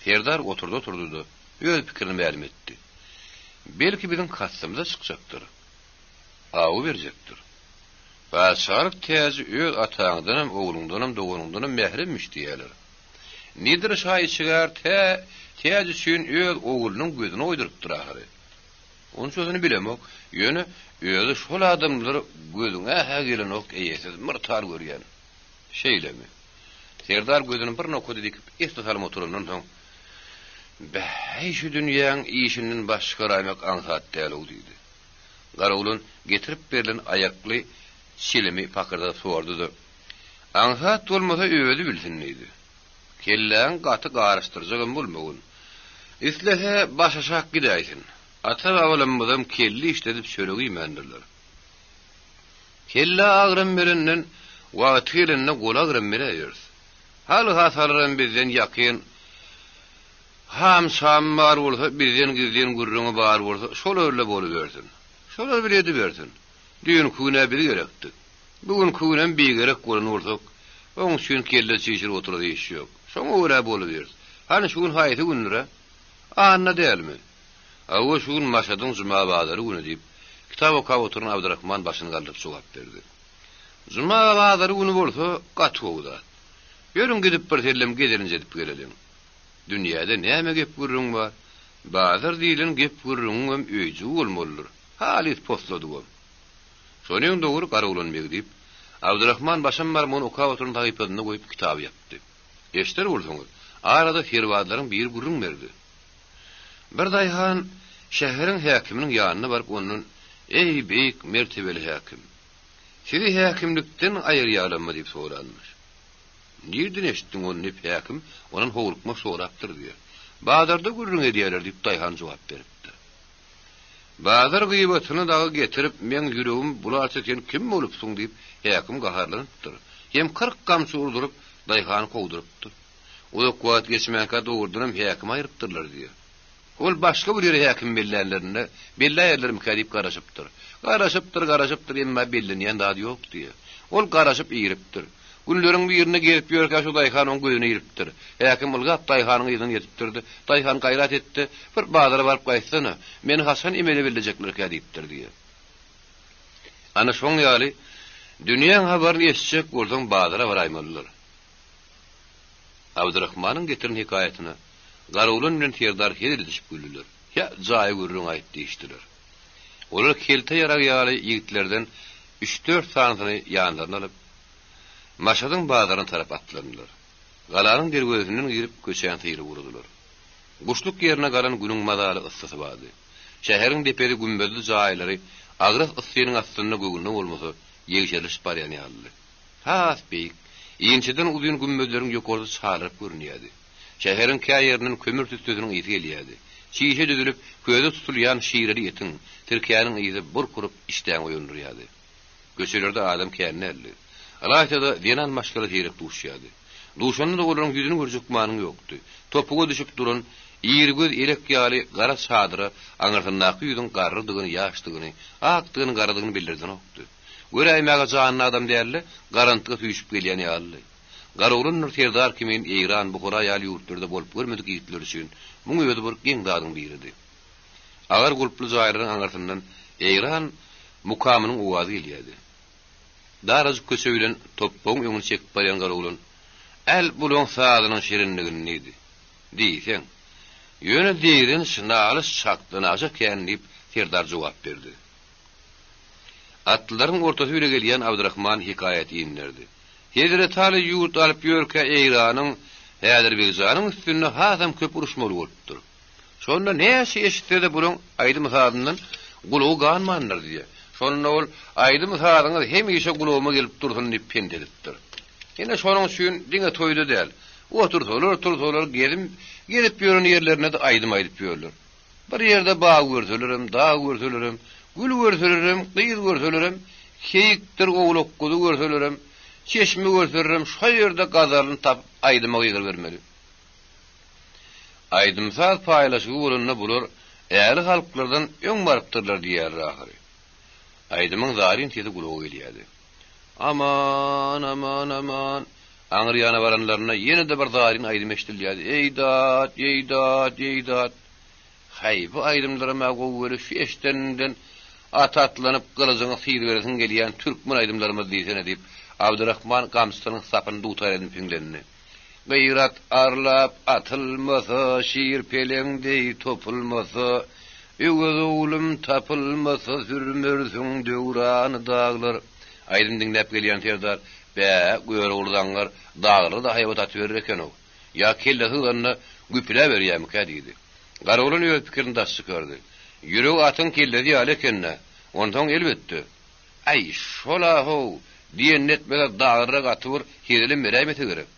Serdar oturdy-oturdy-da, öz pikirini mälim etdi. Belki biziň kassymyza çykjakdyr. Awy berjekdir. Patyşalyk täji öz ataňdanam, ogluňdanam, doganyňdanam mähremmiş diýýärler. Nedir şa içigär tä täç üçin öz oglunyň gözüni oýdurypdyr ahyry. Onçasyny bilemok, ýöne özi şol adamlar gözüňe-hä gelenok eýesiz myrtar görýän. Şeýlemi? Serdar gözüni bir nokada dikip esli salym oturandan soň, Bäý, şu dünýäň işinden baş çykaraýmak aňsat däl-ow diýdi. Garagulun getirip berlen aýakly çilimi pakyrdadyp sordy-da, Aňsat bolmasa özi bilsin diýdi. Kelläňi gaty garyşdyrjagam bolmagyn. Islese başaşak gidäýsin. Ata-babalarymyzam kelle işledip çörek iýmändirler. Kellä agram berenden, wagty gelende gola agram beräýeris. Hal-hasalyram bizden ýakyn Ham-şamy bar bolsa, bizden gizlin gürrüňi bar bolsa, şolar bile bolubersin. Şolar bile edibersin. Düýnki gün-ä biz gerekdik. Bu günki günem bigerek bolan bolsak, oň üçin kelle çişirip oturasy iş ýok. Şoňa görä bolubirs. Hany şu gün haýsy gündür-ä? Anna dälmi? Hawa, şu gün Maşadyň juma bazary güni, diýip, kitap okap oturan Abdyrahman başyny galdyryp jogap berdi. Juma bazary güni bolsa, gaty gowy zat. Ýörüň gidip bir sellem gezelenç edip geleliň. Dünýäde näme gep-gürrüň bar? Bazar diýlen gep-gürrüňiňem öýjügi bolmalydyr. Halys posladygam. Şonyň dogry Garaglan beg, diýip, Abdyrahman başam barmagyny okap oturan sahypasynda goýup kitaby ýapdy. Eşder bolsaňyz, arada serbazlaryň biri gürrüň berdi. Bir daýhan şäheriň häkiminiň ýanyna baryp ondan, Eý, beýik mertebeli häkim! Sizi häkimlikden aýyrýarlarmy diýip soranmyş. Nirden eşitdiň ony diýip häkim ondan howlukmaç sorapdyr diýýär. Bazarda gürrüň edýärler diýip daýhan jogap beripdir. Bazar gyýbatyny dagy getirip meň ýüregimi bularça sen kim bolupsyň diýip häkim gaharlanypdyr. Hem 40 gamçy urduryp daýhany kowdurypdyr. Uzak wagt geçmänkä dogrudanam häkimi aýrypdyrlar diýýär. Ol başga bir ýere häkim bellänlerinde, belläýerlermikä diýip garaşypdyr. Garaşypdyr, garaşypdyr, emma bellenýän zady ýok diýýär. Ol garaşyp iripdir. Günleriň birinde gezip ýörkä şu daýhan oň gözüne ilipdir. Häkim ylgap daýhanyň yzyndan ýetipdir-de, Daýhan gaýrat et-de, bir bazara baryp gaýtsana, meni haçan emele bellejeklerkä diýipdir diýýär. Ana şoň ýaly, dünýäň habaryny eşitjek bolsaň bazara baraýmalydyr. Abdyrahmanyň getiren hekaýatyna Garoglan bilen Serdar hezil edişip güldüler. Hä, jaýy gürrüň aýt diýişdiler. Olar kelte ýarag ýaly ýigitlerden üç-dört sanysyny ýanlaryna alyp, Maşadyň bazaryna tarap atlandylar. Galanyň derwezesinden girip, köçäni syryp ugradylar. Guşluk ýerine galan günüň mazaly yssysy bardy. Şäheriň depesi gümmezli jaýlary agras yssynyň astynda göwünde bolmasa, ýegşerilişip barýan ýalydy. Has beýik, inçeden uzyn gümmezleriň ýokarsy çalaryp görünýärdi. Şäheriň kä ýerinden kömür tüssesiniň ysy gelýärdi. Çişe düzülip, köze tutulýan şireli etiň, sirkäniň ysy burk urup, işdäňi oýandyrýardy. Köçelerde adam kän däldi. Ylaýta-da, zenan maşgala seýrek duşýardy. Duşanda-da olaryň ýüzüni görjek manyň ýokdy. Topuga düşüp duran, irgöz elek ýaly gara çadyra aňyrsyndaky ýüzüň garrydygyny, ýaşdygyny, akdygyny, garadygyny bildirdenokdy. Göräýmäge janly adam däldi, garantga süýşüp gelýän ýalydy. Garoglandyr serdar kimin Eýran, Buhara ýaly ýurtlarda bolup görmedik ýigitler üçin muň özi bir geň zadyň biridi. Agyr gulply jaýlaryň aňyrsyndan Eýran mukamynyň owazy gelýärdi. Darajyk köçe bilen topbagyň öňüni çekip barýan Garoglan, Äl bulaň sazynyň şirinligini diýdi. Diýseň. Ýöne zeýrenç, nalyş çakdanaşa kän diýip, serdar jogap berdi. Atlylaryň ortasy bile gelýän Abdyrahman hekaýat inderdi. Hezretaly ýurt alyp ýörkä Eýranyň, Häzirbegjanyň üstünde hasam köp uruşmaly bolupdyr. Şonda näçe eşitse-de bulaň aýdym-sazyndan gulagy ganmandyr diýýär. Şonda ol, Aýdym-sazyňyz hemişe gulagyma gelip dursun diýip pent edipdir. Ine şonuň üçin diňe toýda däl, otursalar, tursalar, gezim gezip ýören ýerlerinde-de aýdym aýdyp ýörler. Bir ýerde bag görselerem, dag görselerem, gül görselerem, gyz görselerem, keýikdir owlak-guzy görselerem, çeşme görselerem şo ýerde gazalyny tapyp aýdyma gygyrybermeli. Aýdym-saz paýlaşygy bolanda bular äli halklardan öň barypdyrlar diýýärler ahyry. Aýdymyň zaryn sesi gulaga gelýärdi. Aman, aman, aman! Aňry ýana baranlarynda ýene-de bir zaryn aýdym eşidilýärdi, Eý dat, eý dat, eý dat! Häý, bu aýdymlaram-a gowy weli şu eşidenimden. Ata atlanyp, gylyjyňy syryberesiň gelýän türkmen aýdymlarymyz diýsene, diýip, Abdyrahman gamçysynyň sapyny dutar edinip hiňlendi. Gyrat arlap atylmasa, şir peleň deý topulmasa, Öwez oglum tapylmasa, sürmersiň döwrany daglar. Aýdym diňläp gelýän serdar, Bä, Görogly zaňňar daglara-da haýbat atyberer eken-ow. Ýa kellesi gyzanda güpüläberýämikä diýdi. Garoglan öz pikirini daş çykardy. Ýüregi atyň kellesi ýaly eken-dä. Onsoň elbetde. Äý, şol-a-how, diýenini etmese dagyrrak aty bir hezilem beräýmese gerek.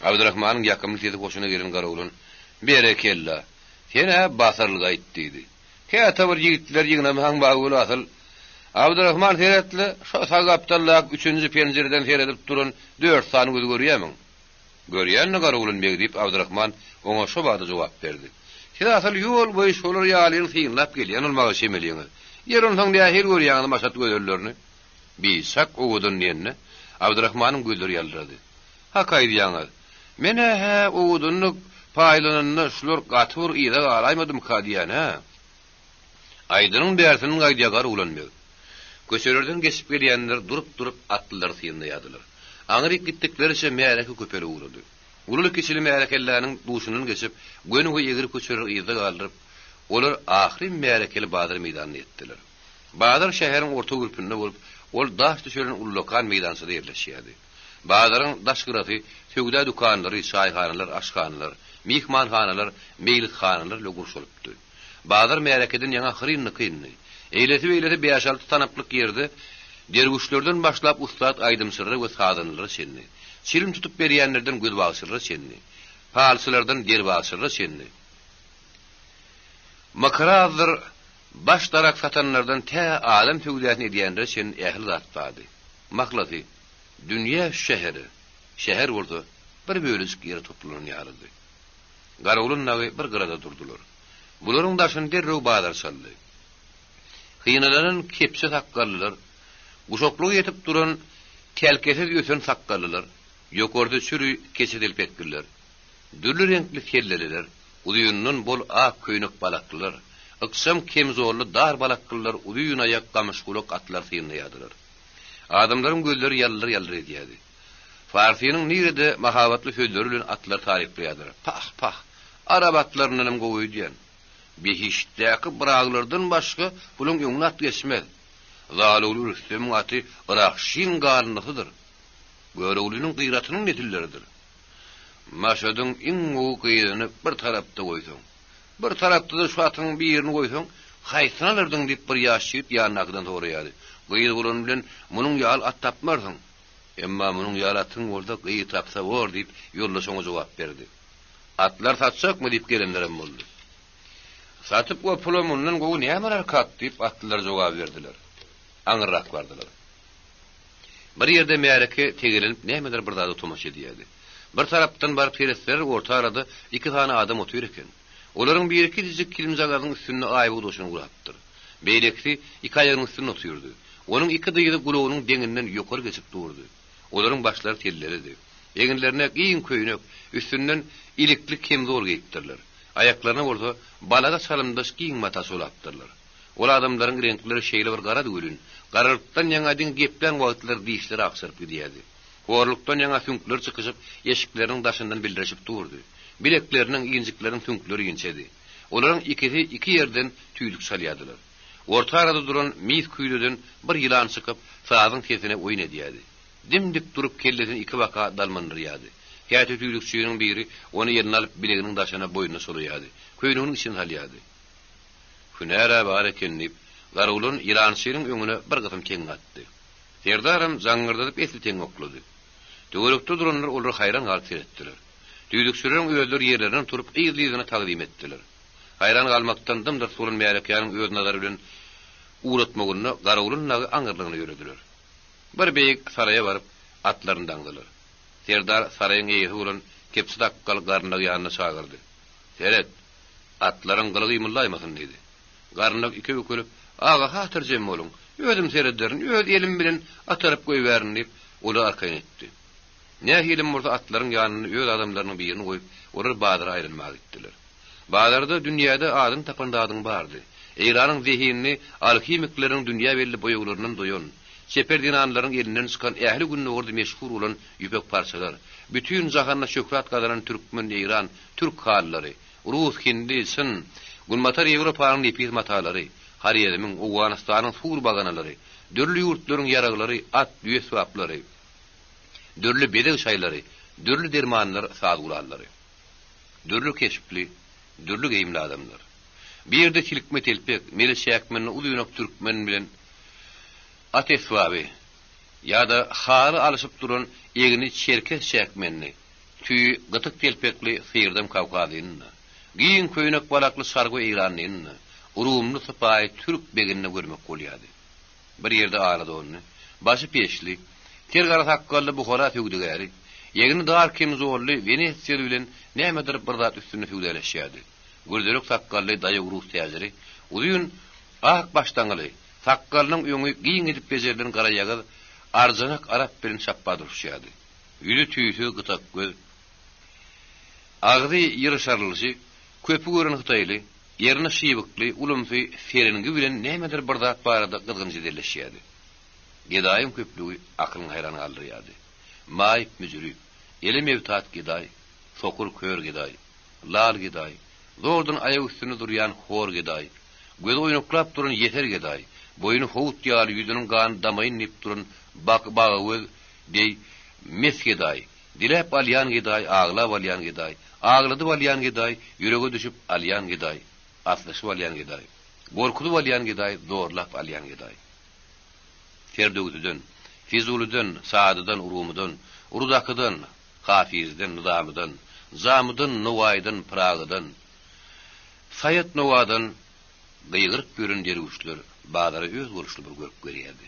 Abdyrahmanyň ýakymly sesi hoşuna gelen Garoglan, Berekella, sen-ä basyrlyk aýt diýdi. Käte bir ýigitler ýygnamaň bar weli asyl. Abdyrahman seret-le, şo sag gapdaldaky üçünji penjireden seredip duran dört sany gözi görýämiň? Görýän-de Garagulun beg, diýip, Abdyrahman oňa şo bada jogap berdi. Siz asyl ýol boýy şolar ýalyny synlap gelýän bolmaga çemeliňiz. Ýeri onsoň nähili görýäňiz Maşat gözellerini? Biçak owadan diýende, Abdyrahmanyň gözleri ýaldyrady. Hak aýdýaňyz. Men-ä hä owadanlyk paýlananda şular gaty bir yza galaýmadymyka diýýän-ä. Aýdynyň bärsiniň gaýdýa Garagulun beg. Köçelerden geçip gelýänler durup-durup atlylary synlaýardylar. Aňryk gitdikleriçe märeke köpelip ugrady. Ululy-kiçili märekelläniň duşundan geçip, göni we egri köçeleri yzda galdyryp, olar ahyryn märekeli bazar meýdanyna ýetdiler. Bazar şäheriň orta gürpünde bolup, ol daş düşelen ullakan meýdançada ýerleşýärdi. Bazaryň daş gyrasy söwda dükanlary, çaýhanalar, aşhanalar, myhmanhanalar, meýlishanalar bilen gurşalypdy. Bazar märekeden ýaňa hyryn-dykyndy. Eýlesi-beýlesi bäş-alty tanaplyk ýerde derwüşlerden başlap ussat aýdymçylara we sazandalara çenli, çilim tutup berýänlerden gözbagçylara çenli, palçylardan derbagçylara çenli, mykrazdyr baş darak satanlardan tä adam söwdasyny edýänlere çenli ähli zat bardy. Mahlasy, dünýä şu şähere, şäher bolsa bir bölejik ýere toplanan ýalydy. Garagulun dagy bir gyrada durdular. Bularyň daşyny derrew bazar çaldy. Synalanan kepje sakgallylar, guşaklygy ýetip duran telkesiz ösen sakgallylar, ýokarda çüri keçe telpekliler, dürli reňkli selleliler, uzyndan bol ak köýnek balaklylar, ykjam kemzolly dar balaklylar uzyn aýak gamyşgulak atlary synlaýardylar. Adamlaryň gözleri ýaldyr-ýaldyr edýärdi. Farsynyň nirede mahabatly sözleri bilen atlary taryplaýardylar. Pah-pah! Arap atlaryndanam gowy öýdýän. Behiştdäki byraglardan başga bulaň öňüne at geçmez. Zalugly Rüstemiň aty Yrakşyň galyndysydyr. Göroglynyň Gyratynyň nesilleridir. Maşadyň iň gowy gyzyny bir tarapda goýsaň, bir tarapda-da şu atyň birini goýsaň, haýsyny alardyň diýip bir ýaş ýigit ýanyndakydan soraýardy. Gyz bolany bilen munuň ýaly at tapmarsyň. Emma munuň ýaly atyň bolsa gyz tapsa bor diýip, ýoldaş oňa jogap berdi. Atlar satjakmy diýip gelenlerem boldy. Satyp we pula mundan gowy näme alarkak diýip atlylar jogap berdiler. Aňyrrak bardylar. Bir ýerde märeke tegelenip nämedir bir zada tomaşa edýärdi. Bir tarapdan baryp seretseler orta arada iki sany adam otyr eken. Olaryň biri kiçijik kilimjagazyň üstünde aýbogdaşyny gurapdyr. Beýlekisi iki aýagynyň üstünde otyrdy. Onuň iki dyzy gulagynyň deňinden ýokary geçip durdy. Olaryň başlary telleridi. Eginlerine giň köýnek, üstünden ilikli kemzol geýipdirler. Aýaklaryna bolsa balaga çalymdaş giň mata çolapdyrlar. Ol adamlaryň reňkleri şeýle bir garady welin, garalykdan ýaňa diňe geplän wagtlary dişleri agşaryp gidýärdi. Horlukdan ýaňa süňkleri çykyşyp, eşikleriniň daşyndan bildireşip durdy. Bilekleriniň, injikleriniň süňkleri inçedi. Olaryň ikisi iki ýerden tüýdük çalýardylar. Orta arada duran mis küýzeden bir ýylan çykyp, sazyň sesine oýun edýärdi. Dim-dik durup kellesini ikibaka dalmandyrýardy. Käte tüýdükçiniň biri ony eline alyp bileginiň daşyna boýnuna çolaýardy. Köýneginiň içine salýardy. Hünär-ä bar eken diýip, Garagulun ýylançynyň öňüne bir gysym teňňe atdy. Serdaram jaňňyrdadyp esli teňňe oklady. Töwerekde duranlar olara haýran galyp seretdiler. Tüýdükçileriň özleri ýerlerinden turup yzly-yzyna tagzym etdiler. Haýran galmakdan dym-dyrs bolan märekäniň öz nazary bilen ugratmagynda Garagulun dagy aňyrlygyna ýörediler. Bir beýik saraýa baryp, atlaryny daňdylar. Serdar saraýyň eýesi bolan kepçe sakgal garyndagy ýanyna çagyrdy. Seret, atlaryň gyly gymyldaýmasyn diýdi. Garyndak iki bükülip, Aga, hatyrjem boluň, özüm serederin, öz elim bilen ataryp goýbärin diýip, olary arkaýyn etdi. Nähilem bolsa atlaryň ýanynda öz adamlarynyň birini goýup, olar bazara aýlanmaga gitdiler. Bazarda dünýäde adyny tapan zadyň bardy. Eýranyň zehinli alhimikleriniň dünýä belli boýaglaryndan doýan, çeper zenanlaryň elinden çykan ähli gündogarda meşhur bolan ýüpek parçalar, bütin jahanda şöhrat gazanan türkmen-eýran, türk halylary, rus, hindi, çyn, Günbatar Ýewropanyň nepis matalary, Horezmiň, Owganystanyň sur baganalary, dürli ýurtlaryň ýaraglary, at, düýe esbaplary, dürli bezeg şaýlary, dürli dermanlar, saz gurallary. Dürli keşpli, dürli geýimli adamlar. Bir ýerde silkme telpek, mele çäkmenli uzynak türkmen bilen at esbaby ýa-da haly alyşyp duran egni çerkez çäkmenli, tüýi gytyk telpekli syrdam kawkazlyny-da, giň köýnek balakly çarwa eýranlyny-da, rumly sypaýy türk begini-de görmek bolýardy. Bir ýerde ala donly, başy peşli, ter gara sakgally buhara söwdagäri, egni dar kemzolly wenesiýaly bilen nämedir bir zat üstünde söwdaleşýärdi. Gürzerek sakgally daýaw rus täjiri, uzyn ak başdaňyly, sakgalynyň öňi giň edip bejerilen garaýagyz arjanak arap bilen çapba duruşýardy. Ýüzi tüýsüz gytak göz, agzy ýyrşarylşy, köpi gören hytaýly, Erni şybykly, ulumsy Ferengi bilen nämedir bir zat barada gyzgyn jedelleşýärdi. Gedaýyň köplügi akylyňy haýran galdyrýardy. Maýyp-müjrüp, ele mebtat gedaý, sokur kör gedaý, lal gedaý, zordan aýak üstünde durýan hor gedaý, gözi oýnaklap duran ýeser gedaý, boýny howut ýaly ýüzüniň gany damaýyn diýip duran bagagöz deý mes gedaý, Diläp alýan gedaý, aglap alýan gedaý, agladyp alýan gedaý, ýürege düşüp alýan gedaý, aslyşyp alýan gedaý, gorkuzyp alýan gedaý, zorlap alýan gedaý. Ferdöwsüden, Fizulydan, Saadydan, Urumydan, Rudakydan, Hafizden, Nyzamydan, Jamydan, Nowaýydan, Pyragydan, Saýat Nowadan gygyryp ýören derwüşler bazara özboluşly bir görk berýärdi.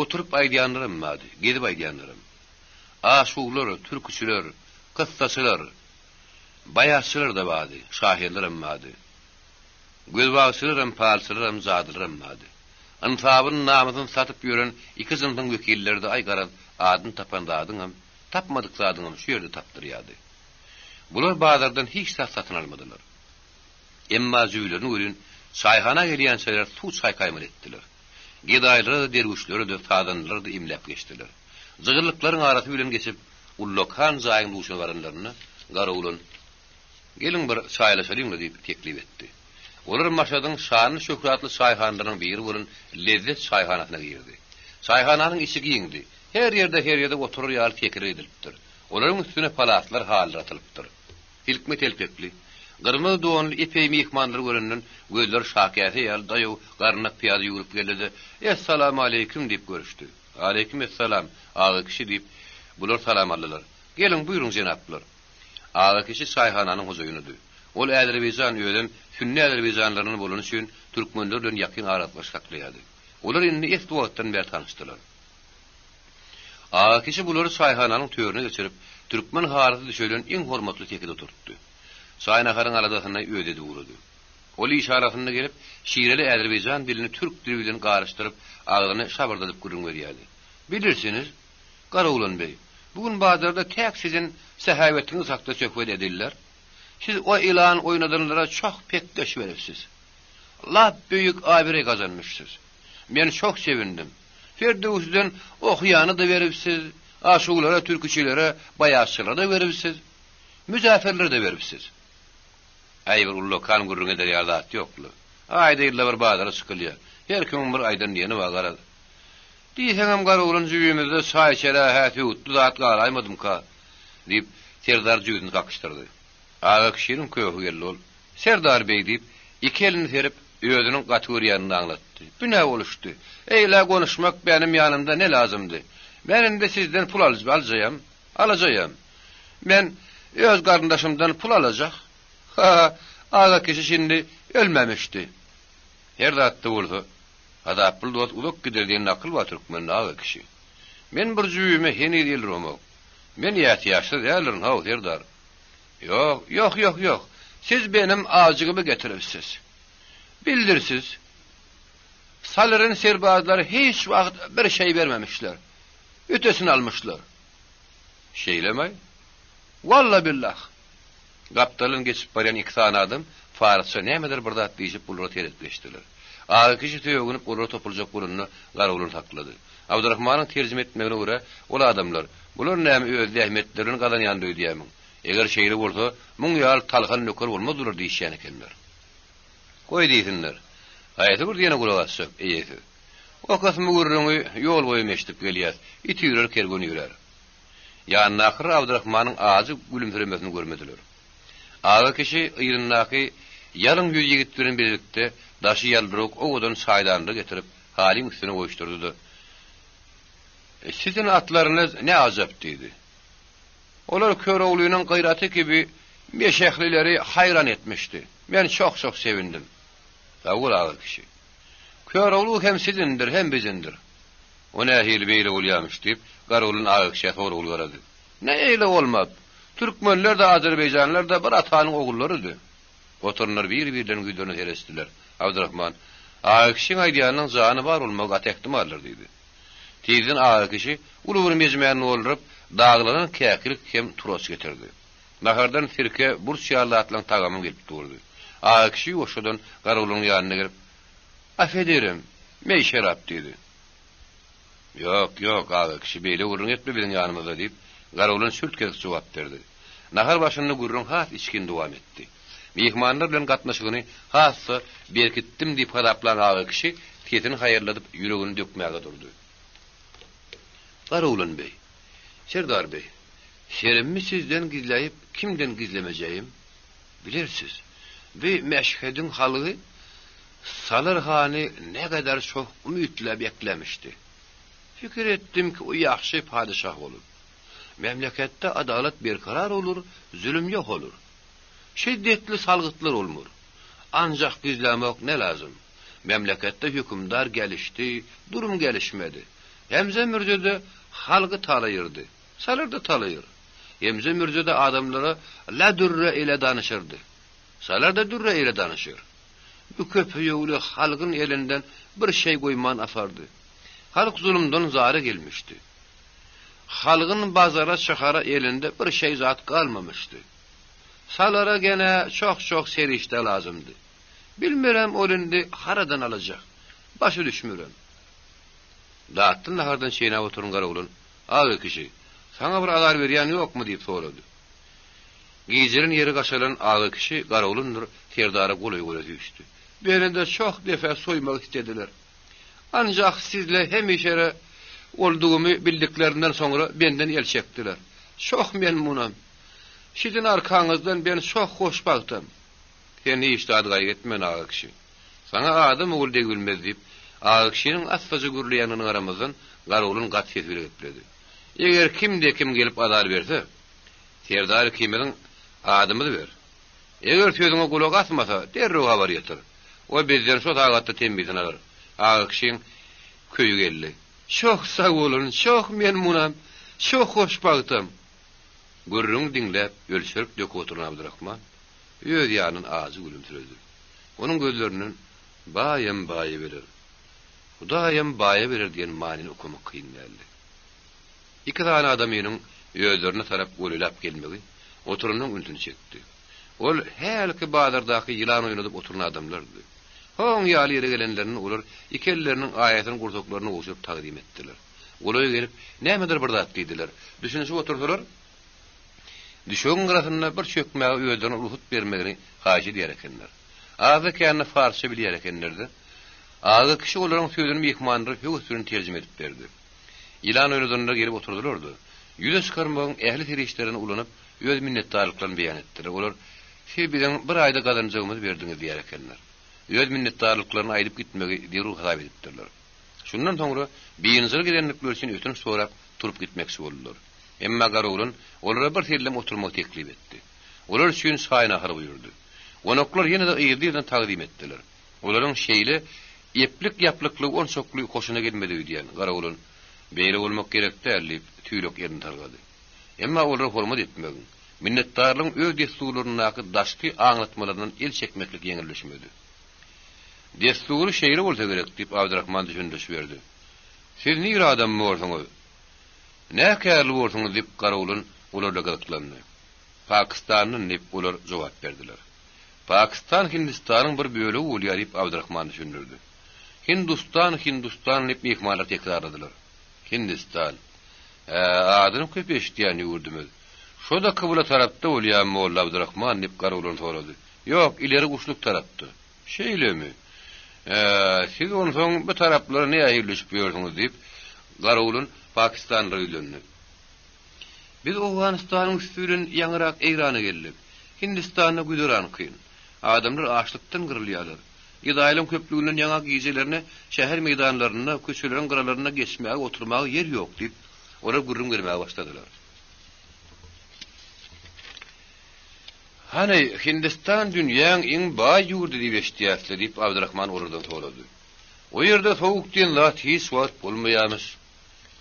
Oturyp aýdýanlaram bardy, gezip aýdýanlaram. Aşuglar, türküçiler, kyssaçylar, baýatçylar-da bardy, şahyrlaram bardy. Gözbagçylaram, palçylaram, jadylaram bardy. Ynsabyny, namysyny satyp ýören iki jynsyň wekilleri-de aý garaz, adyny tapan zadyňam, tapmadyk zadyňam şu ýerde tapdyrýardy. Bular bazardan hiç zat satyn almadylar. Emma jübülerini welin çaýhana gelýänçäler suw çaýkaýmaly etdiler. Gedaýlara-da, derwüşlere-de, sazandalara-da imläp geçdiler. Jygyllyklaryň arasy bilen geçip, ullakan jaýyň duşuna baranlarynda, Garagulun, Geliň bir çaýlaşalyň-la diýip teklip etdi. Olar Maşadyň şanly-şöhratly çaýhanalarynyň biri bolan Lezzet çaýhanasyna girdi. Çaýhananyň içi giňdi. Her ýerde-her ýerde oturar ýaly sekiler edilipdir. Olaryň üstüne palaslar, halylar atylypdyr. Silkme telpekli, gyrmyzy donly epeý myhmanlary görenden gözleri şakäse ýaly daýaw garynlak pyýada ýüwrüp geldi-de, Essalawmaleýkim! diýip görüşdi. Aleýkim essalam, aga kişi, diýip, bular salam aldylar. Geliň, buýruň, jenaplar! Aga kişi çaýhananyň hojaýynydy. Ol äzerbaýjan, özem sünni äzerbaýjanlaryndan bolany üçin türkmenler bilen ýakyn aragatnaşyk saklaýardy. Olar indi esli wagtdan bäri tanyşdylar. Aga kişi bulary çaýhananyň törüne geçirip, türkmen halysy düşelen iň hormatly sekide oturtdy. Çaý-naharyň aladasyny özi edip ugrady. Ol iş arasynda gelip, şireli äzerbaýjan dilini türk dili bilen garyşdyryp, agzyny şabyrdadyp gürrüň berýärdi. Bilirsiniz, Garaoglan beý, bu gün bazarda täk sizin sähäwetiňiz hakda söhbet ediller. Siz o ýylan oýnadanlara çoh pekgeş beripsiz. Lap beýik abraý gazanmyşsyz. Men çoh sevindim. Ferdöwsiden okyýany-da beripsiz, aşuglara, türküçilere, baýatçylara-da beripsiz, müzäferlere-de beripsiz. Äý, bir ullakan gürrüň eder ýaly zat ýok-la. Aýda-ýylda bir bazara çykylýar. Her kimiň bir aýdan-diýeni bar, garaz. Diýseňem, garoglan jübimizde çaý içere-hä söwütli zat galaýmadymyka? diýip, Serdar jübüsini kakyşdyrdy. Aga kişiniň köhi geldi. Ol, Serdar beý diýip, iki elini serip, özüniň gaty görýänini aňlatdy. Bu nä boluşdy? Eýle gonuşmak benim ýanymda ne lazymdy? Men indi sizden pul aljaýam, alajaýam. Men öz garyndaşymdan pul alajak. Ha-ha, aga kişi şindi ölmemişdi. Her zatda bolsa, Azaply dost uzak gider diýen nakyl bar türkmende, aga kişi. Men bir jübime heniz el uromok. Men ätiýaçsyz däldirin, haw, serdar. Ýok, ýok, ýok, ýok. Siz benim ajygymy getiripsiz. Bildirsiz. Salyryn serbazlar hiç wagt bir şeý bermemişler. Ötesini almyşlar. Şeýlemaý? Walla-billah. Gapdaldan geçip barýan iki sany adam. Parsça nämedir bir zat diýşip bulara seredip geçdiler. Aga kişi sögünip olara topuljak bolanda garawulyny saklady. Abdyrahmanyň terjime etmegine görä, ol adamlar, Bular näme öz zähmetleri bilen gazanýandyr öýdýärmiň? Eger şeýle bolsa, muň ýaly talhan nöker bolmazdylar diýişýän ekenler. Goý diýsinler. Haýsy bir diýene gulak asjak, eýesiz. O kysmy gürrüňi ýol boýam eşidip gelýäs, it üýrer, kerwen ýörär. Ýanyndakylar Abdyrahmanyň ajy gülümsiremesini görmediler. Aga kişi yzyndaky ýalyn ýüz ýigit bilen bilelikde daşy ýaldyrawuk owadan çaýdanlary getirip, halyň üstüne goýuşdyrdy-da, Siziň atlaryňyz ne ajap diýdi. Olar Köroglynyň gyraty kibi meşehlileri haýran etmişdi. Men çoh-çoh sevindim. Sag bol, aga kişi. Körogly hem sizindir, hem bizindir. O nähili beýle bolýamyş, diýip, Garagulun aga kişä soragly garady. Ne eýle bolmaz. Türkmenler-de, azerbaýjanlar-da bir atanyň ogullarydy. Oturanlar bir-birleriniň ýüzlerine seretişdiler. Abdyrahman, Aga kişiň aýdýanynyň jany bar bolmagy gaty ähtimaldyr, diýdi. Tizden aga kişi uly bir mejmäni dolduryp, daglanan käkilik hem turaç getirdi. Nahardan sirke, burç ýaly zatlaryň tagamam gelip durdy. Aga kişi ýuwaşjadan garawulyň ýanyna gelip, Afederim, meý-şerap, diýdi. Ýok, ýok, aga kişi, beýle gürrüň etme biziň ýanymyzda, diýip, garawulan çürt-kesik jogap berdi. Nahar başynda gürrüň has içgin dowam etdi. Myhmanlar bilen gatnaşygyny has-da berkitdim diýip hasaplan aga kişi sesini haýalladyp, ýüregini dökmäge durdy. Garawulan beý, Serdar beý, serimmi sizden gizläýip, kimden gizlemejegim? Bilersiz, bi Meşhediň halgy Salyr hany nägadar çoh umytla beklemişdi. Pikir etdim ki, o ýagşy padyşah olur. Memleketde adalat berkarar olur, zülüm ýok olur. Şiddetli salgytlar olmur. Ancak gizlemok ne lazym. Memleketde hökümdar gelişdi, durum gelişmedi. Hemze Mürze-de halgy talaýyrdy. Salyr-da talaýyr. Hemze Mürze-de adamlara la dürre ile danyşyrdy. Salar-da dürre ile danyşyr. Bu köpeýewli halgyn elinden bir şeý goýman apardy. Halk zulumdan zara gelmişdi. Halgyn bazara çykara elinde bir şeý zat galmamyşdy. Salara gene çoh-çoh serişde lazymdy. Bilmirem ol indi haradan alajak. Başa düşmürem. Datly nahardan çeýnäp oturan garagulun, Aga kişi, saňa bir azar berýän ýokmy? diýip sorady. Gijeren ýeri gaşalan aga kişi Garagulundyr serdara golaý-golaý süýşdi. Meni-de çoh depe soýmak islediler. Anjak sizle hemişere boldugymy bildiklerinden soňra benden el çekdiler. Çoh memnunam. Siziň arkaňyzdan ben çoh hoşbagtam. Sen hiç zat gaýgy etmen, aga kişi. Saňa adam ogly degibilmez, diýip, aga kişiniň assaja gürleýändigine garamazdan, Garagulun gaty ses bile gepledi. Eger kimde-kim gelip azar berse, Serdar ikimiziň adymyzy ber. Eger sözüňe gulak asmasa, derrew habar ýetir. O bizden şo sagatda tembisini alar. Aga kişiň köýi geldi. Çoh sag bolun, çoh memnunam, çoh hoşbagtam. Gürrüňi diňläp, ölçerip-döküp oturan Abdyrahman öz ýanyndan ajy gülümsiredi. Onuň gözlerinden Baýam baýa berer, Hudaýam baýa berer diýen manyny okamak kyn däldi. Iki sany adamynyň özlerine tarap golaýlap gelmegi oturanyň ünsüni çekdi. Ol hälki bazardaky ýylan oýnadyp oturan adamlardy. Hoň ýaly ýere gelenlerinde olar iki elleriniň aýasyny gursaklaryna gowşuryp tagzym etdiler. Golaý gelip, nämedir bir zat diýdiler. Düşünişip otursalar, düşegiň gyrasynda bir çökmäge özlerine rugsat bermegini haýyş edýär ekenler. Azda-kände parsça bilýär ekenler-de. Aga kişi olaryň sözüni myhmanlara höwes bilen terjime edip berdi. Ýylan oýnadanlar gelip oturdylar-da, ýüze çykarmagyň ähli serişdelerini ulanyp, öz minnetdarlyklaryny beýan etdiler. Olar, Siz biziň bir aýda gazanjagymyzy berdiňiz diýer ekenler. Öz minnetdarlyklaryny aýdyp gitmegi zerur hasap edipdirler. Şundan soňra biynjalyk edendikleri üçin ötünç sorap, turup gitmekçi boldular. Emma Garoglan olara bir sellem oturmagy teklip etdi. Olar üçin çaý-nahar buýurdy. Gonaklar ýene-de yzly-yzyna tagzym etdiler. Olaryň şeýle eplik-ýaplyklygy onçakly hoşuna gelmedi öýdýän, Garagulun, Beýle bolmak gerek däl, diýip, tüýlek elini salgady. Emma olara hormat etmegiň, minnetdarlygyň öz dessurlaryndaky daşky aňlatmalaryndan el çekmeklik ýeňil düşmedi. Dessury şeýle bolsa gerek, diýip, Abdyrahman düşündiriş berdi. Siz nire adamy borsuňyz? Näkärli borsuňyz, diýip, Garagulun olarla gyzyklandy. Pakistandan, diýip, olar jogap berdiler. Pakistan Hindistanyň bir bölegi bolýar, diýip, Abdyrahman düşündirdi. Hindustan, Hindustan, diýip, myhmanlar tekrarladylar. Hindistan. Hä, adyny köp eşidýän ýurdumyz. Şo-da kybla tarapda bolýarmy, molla Abdyrahman? diýip, Garagulon sorady. Ýok, ileri guşluk tarapda. Şeýlemi? Hä, siz onsoň bu taraplara nähili düşüp ýörsüňiz? diýip, Garagulon pakistanlylara ýüzlendi. Biz Owganystanyň üsti bilen ýaňyrak Eýrana geldik. Hindistanda güzeran kyn. Adamlar açlykdan gyrylýarlar. Gedaýlaryň köplüginden ýaňa gijelerine şäher meýdanlarynda, köçeleriň gyralarynda geçmäge, oturmaga ýer ýok diýip, olar gürrüň bermäge başladylar. Hany, Hindistan dünýäň iň baý ýurdy diýip eşidýäs-le, diýip, Abdyrahman olardan sorady. O ýerde sowuk diýen zat hiç wagt bolmaýarmyş.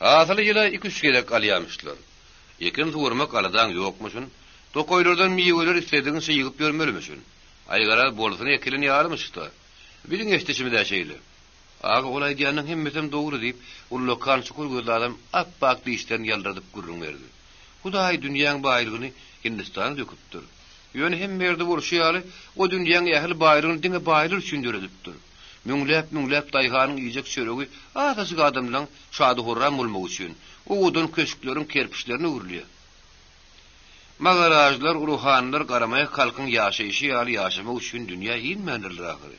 Hasyly ýyla iki-üç gezek alýamyşlar. Ekin suwarmak aladaň ýokmuşyn. Tokaýlardan miweler isledigiňçe ýygyp ýörmelimişin. Aý garaz bolsun ekilen ýalymyş-da. Biziň eşidişimiz-ä şeýle. Aga ol aýdýanyň hemmesem dogry diýip, ullakan çukur gözli adam ap-ak dişlerini ýaldyradyp gürrüň berdi. Hudaý dünýäň baýlygyny Hindistana döküpdir. Ýöne hemme ýerde bolşy ýaly, o dünýäň ähli baýlygyny diňe baýlar üçin döredipdir. Müňläp-müňläp daýhanyň iýjek çöregi azajyk adamlaň şady-horram bolmagy üçin, owadan köşkleriň kerpiçlerine öwrülýär. Magarajlar, ruhanylar garamaýak halkyň ýaşaýşy ýaly ýaşamak üçin dünýä inmändirler ahyry.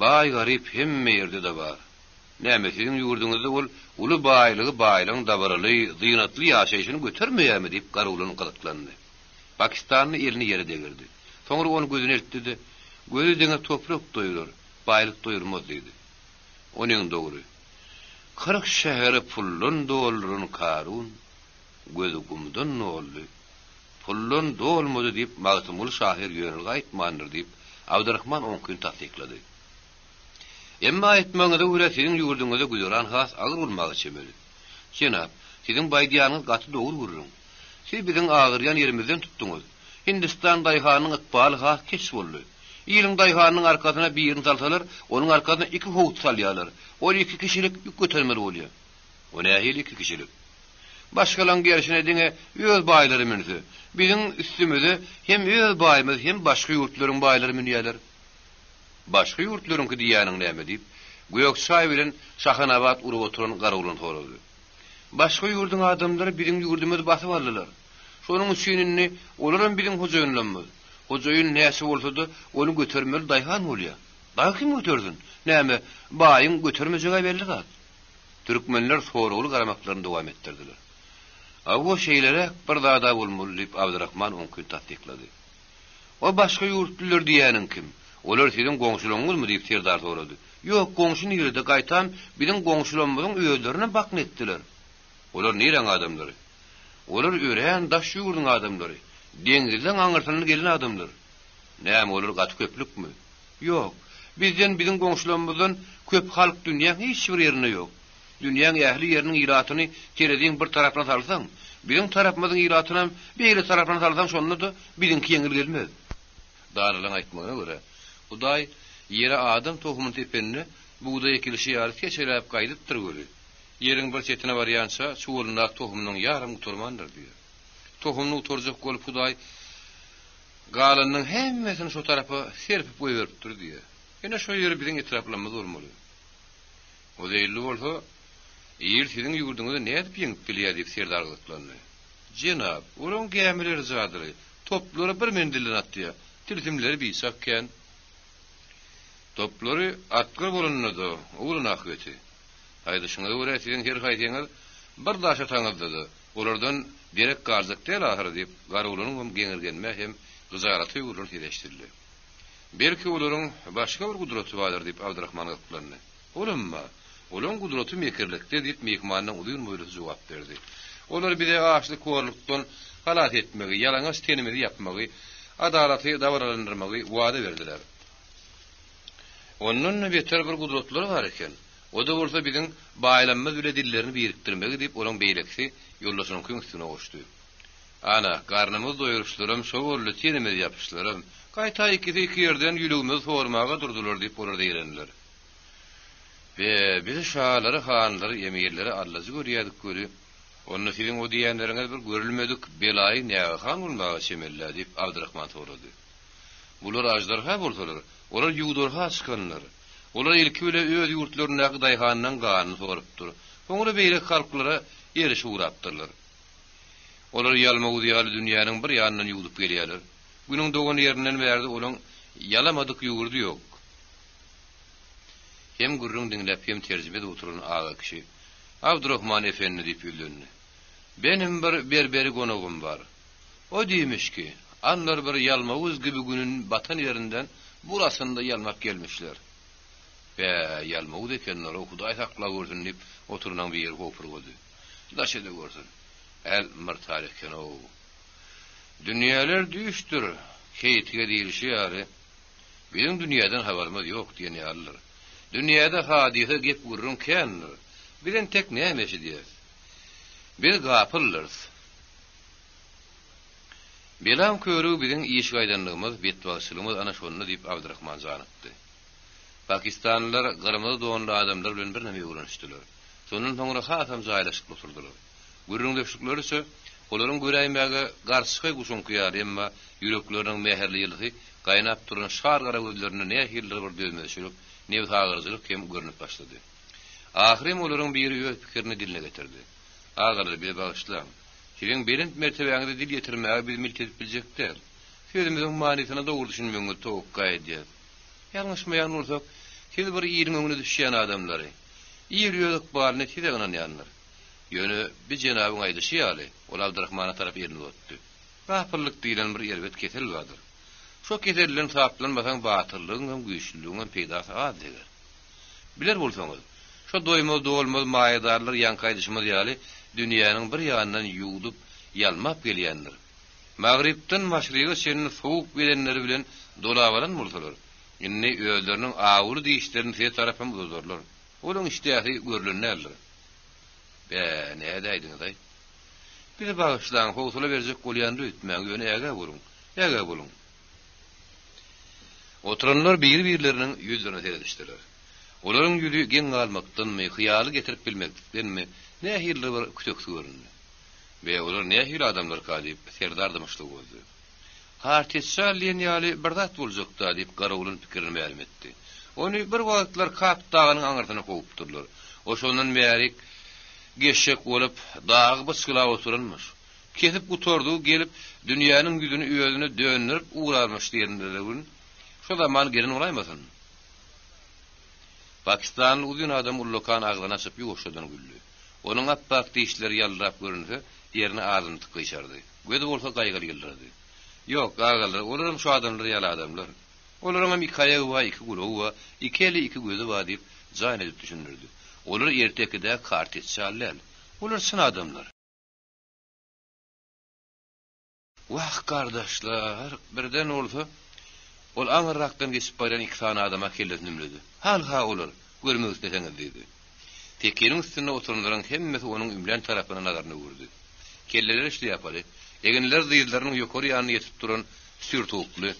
Baý-garyp hemme ýerde-de bar. Näme, siziň ýurduňyzda ol uly baýlygy baýlaryň dabaraly, zynatly ýaşaýşyny götermeýärmi? diýip, Garagulun gyzyklandy. Pakistanly elini ýere degirdi. Soňra ony gözüne eltdi-de, Gözi diňe toprak doýurar, baýlyk doýurmaz diýdi. Onyň dogry. 40 şäheri puldan dolduran Karun gözi gumdan doldy. Puldan dolmady diýip, Magtymguly şahyr ýönelige aýtmandyr diýip, Abdyrahman oňkyny tassyklady. Emma aýtmagyňyza görä siziň ýurduňyzda güzeran has agyr bolmaga çemeli. Jenap, siziň bu aýdýanyňyz gaty dogry gürrüň. Siz biziň agyrýan ýerimizden tutduňyz. Hindistan daýhanynyň ykbaly has keç boldy. Iliň daýhanynyň arkasyna birini salsalar, onuň arkasyna iki howut salýarlar. Ol iki kişilik ýük götermeli bolýar. O nähili iki kişilik? Başgalaň gerşine diňe öz baýlary münse, biziň üstümize hem öz baýymyz, hem başga ýurtlaryň baýlary münýärler. Başga ýurtlaryňky diýýäniň näme? diýip, gök çaý bilen şahanabat urup oturan Garaguldan sorady. Başga ýurduň adamlary biziň ýurdumyzy basyp aldylar. Şonuň üçin indi olaram biziň hojaýynlarymyz. Hojaýyn näçe bolsa-da, ony götermeli daýhan bolýar. Dagy kim götersin? Näme, baýyň götermejeg-ä belli zat. Türkmenler soragly garamaklaryny dowam etdirdiler. Hawa, şeýleräk bir zad-a bolmaly, diýip, Abdyrahman oňkyny tassyklady. O başga ýurtlular diýýäniň kim? Olar siziň goňşularyňyzmy? diýip, serdar sorady. Ýok, goňşy nirede, gaýtam biziň goňşularymyzyň özlerinem bakna etdiler. Olar niräň adamlary? Olar örän daş ýurduň adamlary. Deňizleň aňyrsyndan gelen adamlar. Näme, olar gaty köplükmi? Ýok. Bizden, biziň goňşularymyzdan köp halk dünýäň hiç bir ýerinde ýok. Dünýäň ähli ýeriniň ilatyny tereziň bir tarapyna salsaň, biziň tarapymyzyň ilatynam beýle tarapyna salsaň şonda-da biziňki ýeňil gelmez. Danalyň aýtmagyna görä, Hudaý ýere adam tohumyny sepende, bugdaý ekilişi ýaly seçeläp gaýdypdyr weli, ýeriň bir çetine barýança çuwalyndaky tohumynyň ýaram gutarmandyr diýýär. Tohumyny gutarjak bolup Hudaý galanynyň hemmesini şo tarapa serpip goýberipdir diýýär. Ine şo ýeri biziň etraplarymyz bolmaly. O zeýilli bolsa, il siziň ýurduňyzy nädip ýeňip bilýär diýip serdar gyzyklandy. Jenap, olaň gämileri jadyly, toplary bir menzilden atýar, tilsimleri biçak kän. Toplary atgyr bolanda-da, oglan ahbeti. Aýdyşyňyza görä siziň her haýsyňyz bir daş ataňyzda-da, olardan derek galjak däl ahyry diýip, Garagulanyňam geňirgenmä hem gyjalata öwrülen sesi eşidildi. Belki olaryň başga bir gudraty bardyr diýip Abdyrahman gyzyklandy. Olam bar. Olaň gudraty mekirlikde diýip myhmanyň uzyn boýlusy jogap berdi. Olar bize açlyk-horlukdan halas etmegi, ýalaňaç tenimizi ýapmagy, adalaty dabaralandyrmagy wada berdiler. Ondan-da beter bir gudratlary bar eken. O-da bolsa biziň baýlamymyz bile dillerini birikdirmegi diýip olaň beýlekisi ýoldaşynyňkyň üstüne goşdy. Ana, garnymyz doýuryşlaram şo boldy, tenimiz ýapyşlaram. Gaýta ikisi iki ýerden ýülügimizi sormaga durdular diýip olar zeýrendiler. Be, biz şalary, hanlary, emirleri allajy görýädik weli, onda siziň o diýýänleriňiz bir görülmedik belaýy nägehan bolmaga çemeli-dä, diýip, Abdyrahman sorady. Bular aždarha bolsalar, olar ýuwdarha çykanlar. Olar ilki bile öz ýurtlaryndaky daýhanlaň ganyny sorupdyr. Soňra beýleki halklara eriş ugrapdyrlar. Olar ýalmawuz ýaly dünýäniň bir ýanyndan ýuwdup gelýärler. Günüň dogan ýerinden bärde olaň ýalamadyk ýurdy ýok. Hem gürrüň diňläp, hem terjime edip oturan aga kişi, Abdurahman efendi diýip ýüzlendi. Benim bir berberi gonagym bar. O diýmiş ki, anlar bir ýalmawuz gibi günün batan ýerinden burasynda ýalmap gelmişler. Bä, ýalmawuz ekenler-ow, Hudaý saklagörsün diýip, oturanaň biri howpurgady. Daş edegörsün. Äl myrtar eken-ow. Dünýäler düýşdür, keýtige diýlişi ýaly, biziň dünýäden habarymyz ýok diýen ýalydyr. Dünýäde hadysa, gep-gürrüň kändir. Biz entek näme eşidýäs? Biz gapyldyrys. Belaň körügi biziň iş gaýdanlygymyz, betbagtçylygymyz ana şonda diýip Abdyrahman janykdy. Pakistanlylar gyrmyzy donly adamlar bilen birneme öwrenişdiler. Şondan soňra hasam jaýlaşykly oturdylar. Gürrüňdeşlikleriçe, olaryň göräýmäge garçgaý guşuňky ýaly, emma ýürekleriniň mähirli ýylysy gaýnap duran şar gara gözlerinde nähilidir bir dözmezçilik, nebsagyryjylyk hem görnüp başlady. Ahyrym olaryň biri öz pikirini diline getirdi. Agalar, bizi bagyşlaň. Siziň belent mertebäňize dil ýetirmäge biz milt edip biljek däl. Sözümiziň manysyna dogry düşünmegiňizi towakga edýäs. Ýalňyşmaýan bolsak, siz bir iliň öňüne düşýän adamlary. Il öz ykbalyny size ynanýandyr. Ýöne bi jenabyň aýdyşy ýaly, ol Abdyrahmana tarap elini uzatdy. Gapyllyk diýlen bir erbet kesel bardyr. Şo keselden saplanmasaň batyrlygyňam, güýçlüligiňem peýdasy az deger. Biler bolsaňyz, şo doýmaz-dolmaz maýadarlar ýaňky aýdyşymyz ýaly dünýäniň bir ýanyndan ýuwdup, ýalmap gelýändir. Magrypdan maşryga çenli sowuk bedenleri bilen dolap alan bolsalar, indi özleriniň awuly dişlerini size tarapam uzadarlar. Olaň işdäsi görlen däldir. Bä, nädäýdiňiz-aý? Bizi bagyşlaň, howsala berjek bolýandyr öýtmäň, ýöne ägä boluň, ägä boluň. Oturanlar biri-birleriniň ýüzlerine seredişdiler. Olaryň ýüzi geň galmakdanmy, hyýaly getirip bilmeklikdenmi, nähilidir bir küteksi göründi. Be, olar nähili adamlarka? diýip, serdar dymyşlygy bozdy. Harteçjal diýen ýaly bir zat boljak-da, diýip, Garagulun pikirini mälim etdi. Ony bir wagtlar Kap dagynyň aňyrsyna kowupdyrlar. O şondan bärik geçjek bolup, dagy byçgylap oturanmyş. Kesip gutardygy gelip, dünýäniň ýüzüni özüne dönderip ugrarmyş diýenleri gün şo zaman gelen bolaýmasyn? Pakistanly uzyn adam ullakan agzyny açyp ýuwaşjadan güldi. Onuň apbak dişleri ýaldyrap görünse, erni azyntyk gyşardy. Gözi bolsa gaýgyly ýyldyrady. Ýok, agalar, olaram şu adamlar ýaly adamlar. Olaryňam iki aýagy bar, iki gulagy bar, iki eli, iki gözi bar diýip, jaýyna edip düşündirdi. Olar ertekidäki karteçjal däl. Olar çyn adamlar. Wah, gardaşlar, birden bolsa, ol aňyrrakdan geçip barýan iki sany adama kellesini ümledi. Hal-ha olar, görmek isleseňiz, diýdi. Tekiniň üstünde oturanlaryň hemmesi onuň ümlän tarapyna nazaryny öwürdi. Kelleleri şlýapaly, eginleri dyzlarynyň ýokary ýanyna ýetip duran sýurtukly,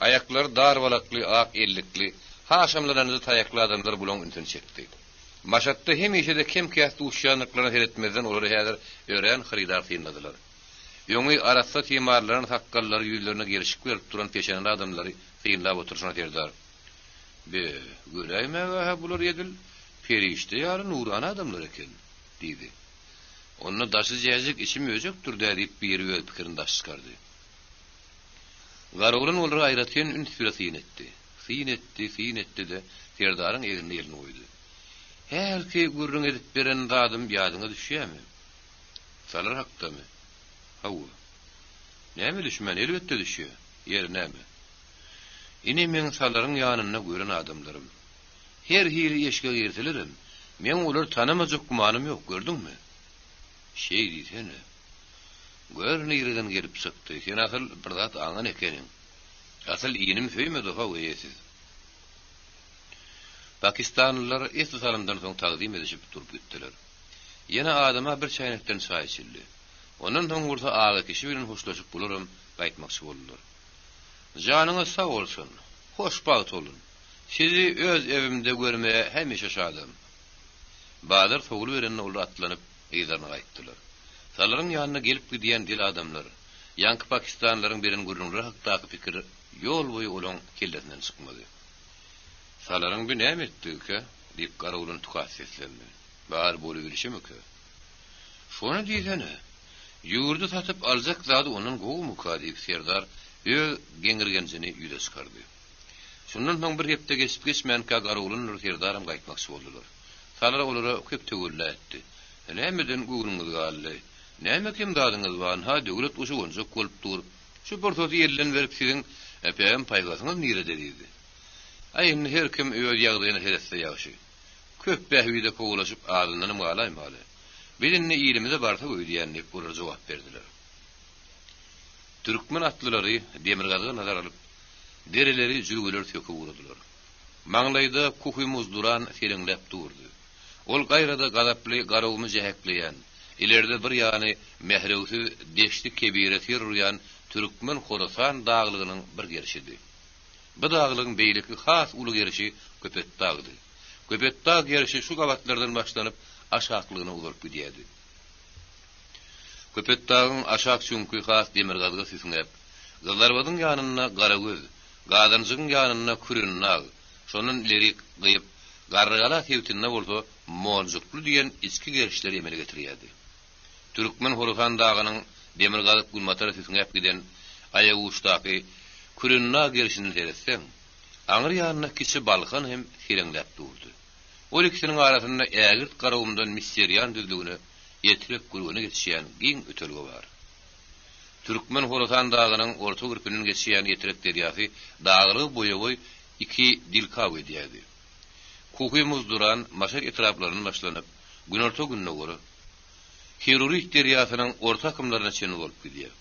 aýaklary dar balakly, ak ellikli, haşamlananja taýakly adamlar bulaň ünsüni çekdi. Maşatda hemişe-de kem-käs duşýandyklaryna seretmezden olary häzir örän hyrydar synladylar. Öňi arassa timarlanan sakgallary ýüzlerine gelşik berip duran peşeneli adamlary synlap oturyşyna serdar, Be, göräýmäge-hä bular edil perişde ýaly nurana adamlar eken, diýdi. Onda daşy jäjek, içi möjekdir-dä diýip biri öz pikirini daş çykardy. Garoglan olara aýratyn üns bile syn etdi. Syn etdi, syn etdi-de, serdaryň egnine elini goýdy. Hälki gürrüň edip beren zadym ýadyňa düşýämi? Salar hakdamy? Hawa. Näme düşmän, elbetde düşýä. Ýeri näme? Ine meň Salaryň ýanynda gören adamlarym. Her hili eşige girselerem, meň olary tanamajak gümanym ýok, gördüňmi? Şeý diýsene. Gör nireden gelip çykdy, sen asyl bir zat aňan ekeniň. Asyl inim söýmedi how eýesiz. Pakistanlylar esli salymdan soň tagzym edişip turup gitdiler. Ýene adama bir çäýnekden çaý içildi. Ondan soň bolsa aga kişi bilen hoşlaşyp bularam gaýtmakçy boldular. Janyňyz sag bolsun, hoşbagt bolun. Sizi öz evimde görmäge hemişe şadam. Bazar sowulyberende olar atlanyp, yzlaryna gaýtdylar. Salaryň ýanyna gelip gidýän del adamlar, ýaňky pakistanlylaryň beren gürrüňleri hakdaky pikir. ýol boýy olaň kellesinden çykmady. Salaryň bi näme etdigikä? diýip, Garagulun tukat seslendi. Bar bolubilişimikä? Şony diýsene. Ýurdy satyp aljak zady ondan gowumyka? diýip, serdar öz geňirgenjini ýüze çykardy. Şundan soň bir hepde geçip-geçmänkä Garagulundyr serdaram gaýtmakçy boldular. Salar olara köp töwella etdi. Nämeden göwnüňiz galdy? Näme kem zadyňyz bar? Ynha, döwlet guşy gonjak bolup dur. Şu pursaty elden berip siziň pähim-paýhasyňyz nirede diýdi. Aý, indi her kim öz ýagdaýyna seretse ýagşy. Köp bähbide kowalaşyp azyndanam galaýmaly. Biz indi ilimize barsak öýdýän diýip, olar jogap berdiler. Türkmen atlylary demirgazyga nazar alyp, dereleri, jülgeleri söküp ugradylar. Maňlaýda Kuhy-Muzduran seleňläp durdy. Ol gaýrada gazaply Garagumy jähekleýän, ileride bir ýany mährewsiz Deşti-Kebire syr urýan türkmen Horasan daglygynyň bir gerşidi. Bu daglygyň beýleki has uly gerşi Köpetdagdy. Köpetdag gerşi şu gabatlardan başlanyp, aşaklygyna uzalyp gidýärdi. Köpetdagyň aşak çüňki has demirgazyga süsňäp, Gyzlarbadyň ýanynda Garagöz, Gazanjygyň ýanynda Kürendag, şondan ilerik gyýyp, Garrygala sebitinde bolsa Monjukly diýen içki gerişleri emele getirýärdi. Türkmen Horasan dagynyň demirgazyk-günbatara süsňäp giden aýaguçdaky Kürendag gerşine seretseň, aňry ýanynda Kiçi Balkan hem seleňläp durdy. Ol ikisiniň arasynda ägirt Garagumdan Misserýan düzlügine Etrek-Gürgene geçýän giň ötelge bar. Türkmen Horasan dagynyň orta gürpünden geçýän Etrek derýasy daglygy boýa-boý iki dilkaw edýärdi. Kuhy Muzduran, Maşat etraplaryndan başlanyp, günorta-gündogara, Hiruryh derýasynyň orta akymlaryna çenli bolup gidýär.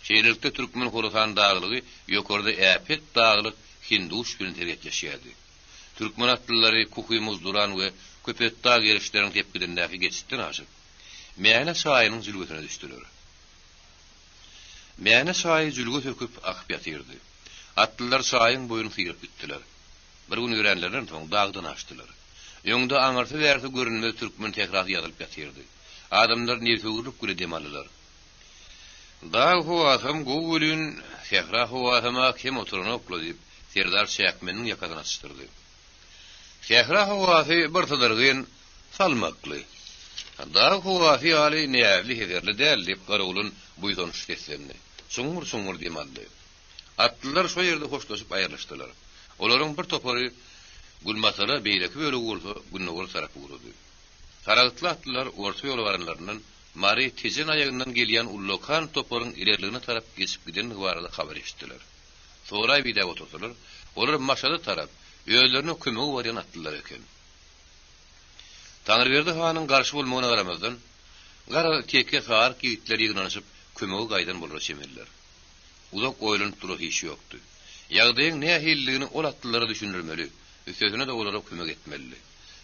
Şeýlelikde, Türkmen Horasan daglygy ýokarda äpet daglyk Hinduş bilen serhetleşýärdi. Türkmen atlylary Kuhy Muzduran we Köpetdag gerişleriniň sepgidindäki geçitden aşyp, Mäne çaýynyň jülgesine düşdüler. Mäne çaýy jülge söküp akyp ýatyrdy. Atlylar çaýyň boýuny syryp gitdiler. Bir gün ýöränlerinden soň dagdan aşdylar. Öňde aňyrsy-bärsi görünmez türkmen sährasy ýazylyp ýatyrdy. Adamlar nebsewürlik bile dem aldylar. Dag howasam gowy welin, sähra howasam-a kem oturanok-la diýip, Serdar çäkmeniniň ýakasyny açyşdyrdy. Sähra howasy bir sydyrgyn, salmakly. Dag howasy ýaly näzli-hezerli däl, diýip, Garagulun buýsançly seslendi. Çuňňur-çuňňur dem aldy. Atlylar şo ýerde hoşlaşyp aýrylyşdylar. Olaryň bir topary günbatara, beýleki bölegi bolsa gündogara tarap ugrady. Saragtly atlylar orta ýola baranlaryndan Mary Tejen aýagyndan gelýän ullakan toparyň ilerligine tarap geçip gidendigi barada habar eşitdiler. Soraý-bidäp otursalar, olar Maşada tarap özlerine kömege barýan atlylar eken. Taňryberdi hanyň garşy bolmagyna garamazdan, garaz, teke saryk ýigitler ýygnanyşyp kömege gaýdan bolara çemeliler. Uzak oýlanyp durasy iş ýokdy. Ýagdaýyň nähilidigini ol atlylara düşündirmeli, üstesine-de olara kömek etmelidi.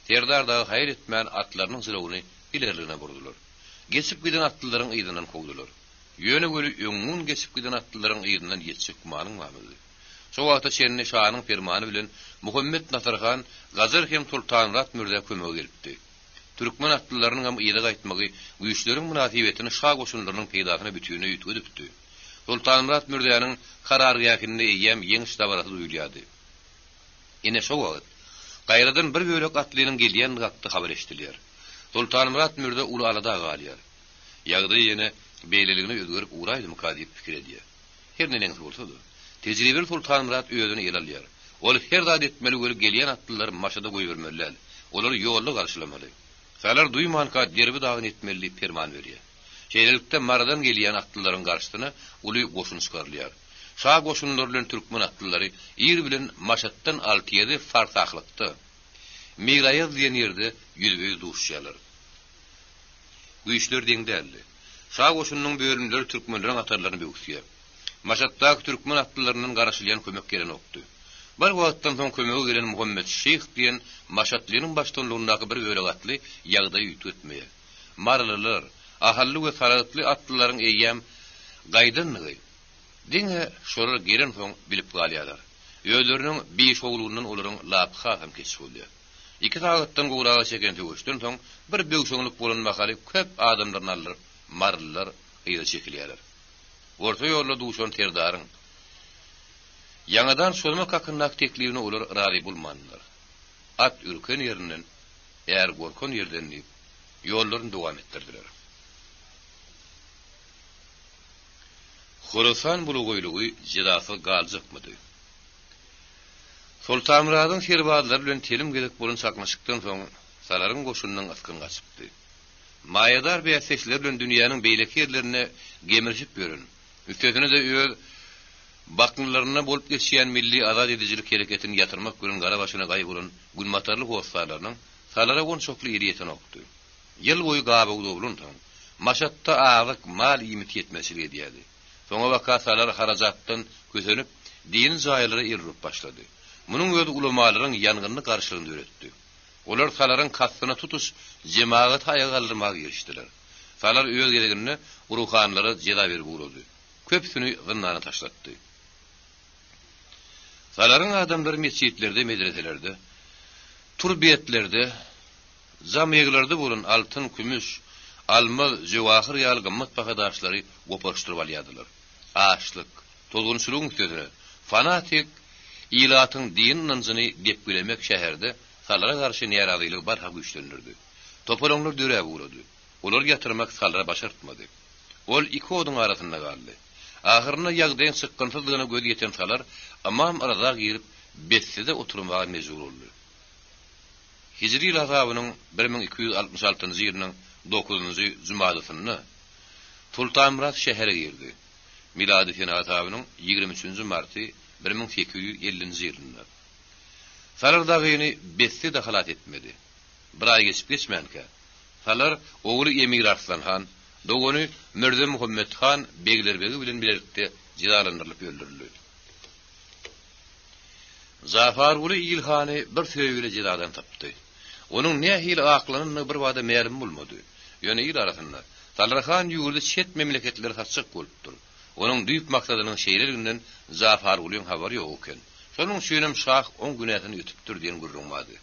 Serdar dagy haýal etmän atlarynyň jylawyny ilerligine burdular. Geçip giden atlylaryň yzyndan kowdular. Ýöne weli öňňun geçip giden atlylaryň yzyndan ýetjek gümanyň barmydy? Şo wagta çenli şanyň permany bilen Muhammet Nasyr han Gajar hem Sultanmyrat Mürzä kömege gelipdi. Türkmen atlylarynyňam yza gaýtmagy güýçleriň mynasybetini şa goşunlarynyň peýdasyna bütinleý üýtgedipdi. Sultanmyrat Mürzäniň karargähinde eýýäm ýeňiş dabarasy duýulýardy. Ine şo wagt, gaýradan bir bölek atlynyň gelýändigi hakda habar eşidilýär. Sultanmyrat Mürze uly alada galýar. Ýagdaý ýene beýleligine özgerip ugraýdymyka diýip pikir edýär. Her neneňsi bolsa-da, tejribeli Sultanmyrat özüni ele alýar. Ol her zat etmeli weli gelýän atlylary Maşada goýbermeli däl. Olary ýolda garşylamaly. Salar duýmanka derbi-dagyn etmeli diýip perman berýär. Şeýlelikde Marydan gelýän atlylaryň garşysyna uly goşun çykarylýar. Şa goşunlary bilen türkmen atlylary ir bilen Maşatdan alty-ýedi farsahlykda, Miraýaz diýen ýerde ýüzbe-ýüz duşuşýarlar. Güýçler deň däldi. Şa goşunynyň bölümleri türkmenleriň hatarlaryny böwüsýär. Maşatdaky türkmen atlylaryndan garaşylýan kömek gelenokdy. Bir wagtdan soň kömege gelen Muhammet şyh diýen maşatlynyň baştutanlygyndaky bir bölek atly ýagdaýy üýtgetmeýär. Marylylar, ahally we saragtly atlylaryň eýýäm gaýdandygy diňe şolar gelensoň bilip galýarlar. Özleriniň bişowlugyndan olaryň lapy hasam keç bolýar. Iki sagatdan gowraga çeken söweşden soň bir böwşeňlik bolan mahaly köp adamlaryny aldyryp marylylar yza çekilýärler. Orta ýolda duşan serdaryň. Ýaňadan çozmak hakyndaky teklibine olar razy bolmandylar. At ürken ýerinden, är gorkan ýerden diýip, ýollaryny dowam etdirdiler. Horasan bulagaýlygy jezasyz galjakmydy? Soltanmyradyň serbazlary bilen telim gezek bolan çaknyşykdan soň Salaryň goşunynyň ysgyny gaçypdy. Maýadar bäsdeşleri bilen dünýäniň beýleki ýerlerinde gemirişip ýören, üstesine-de öz baknalarynda bolup geçýän milli azat edijilik hereketini ýatyrmak bilen gara başyna gaý bolan günbatarly hossarlarynyň Salara onçakly eli ýetenokdy. Ýyl boýy gabawda bolansoň, Maşatda azyk, mal iýmiti ýetmezçilik edýärdi. Soňabaka Salar harajatdan kösenip, dini jaýlara el urup başlady. Munuň özi ulamalaryň ýangynly garşylygyny döretdi. Olar Salaryň kastyna tutuş jemagaty aýaga galdyrmaga girişdiler. Salar öz gezeginde ruhanylara jeza berip ugrady. Köpüsini zyndana taşlatdy. Salaryň adamlary metjitlerde, medreselerde, turbetlerde, Jamyglerde bolan altyn, kümüş, almaz, jöwahyr ýaly gymmatbaha daşlary goparyşdyryp alýardylar. Açlyk, tozgunçylygyň üstesine, fanatik ilatyň dini ynanjyny depgilemek şäherde Salara garşy närazylygy barha güýçlendirdi. Topalaňlar döräp ugrady. Olary ýatyrmak Salara başartmady. Ol iki oduň arasynda galdy. Ahyrynda ýagdaýyň çykgynsyzdygyna gözi ýeten Salar Ymam Ryza girip, bessede oturmaga mejbur boldy. Hijri ýyl hasabynyň 1266-njy ýylynyň dokuzynjy jumadasynda Sultanmyrat şähere girdi. Milady sene hasabynyň ýigrimi üçünji marty 1850-nji ýylynda. Salar dagyny Besse-de halas etmedi. Bir aý geçip-geçmänkä, Salar ogly Emir Arslan han, dogany Mürze Muhammet han beglerbegi bilen bilelikde jezalandyrylyp öldürildi. Jafarguly ilhany bir söýgüli jezadan tapdy. Onuň nähili aklanandygy birbada mälim bolmady. Ýöne il arasynda, Salyr han ýurdy çet memleketlere satjak bolupdyr. Onuň düýp maksadynyň şeýleliginden Jafargulyň habary ýok eken. Şonuň üçinem şah oň günäsini ötüpdir diýen gürrüň bardy.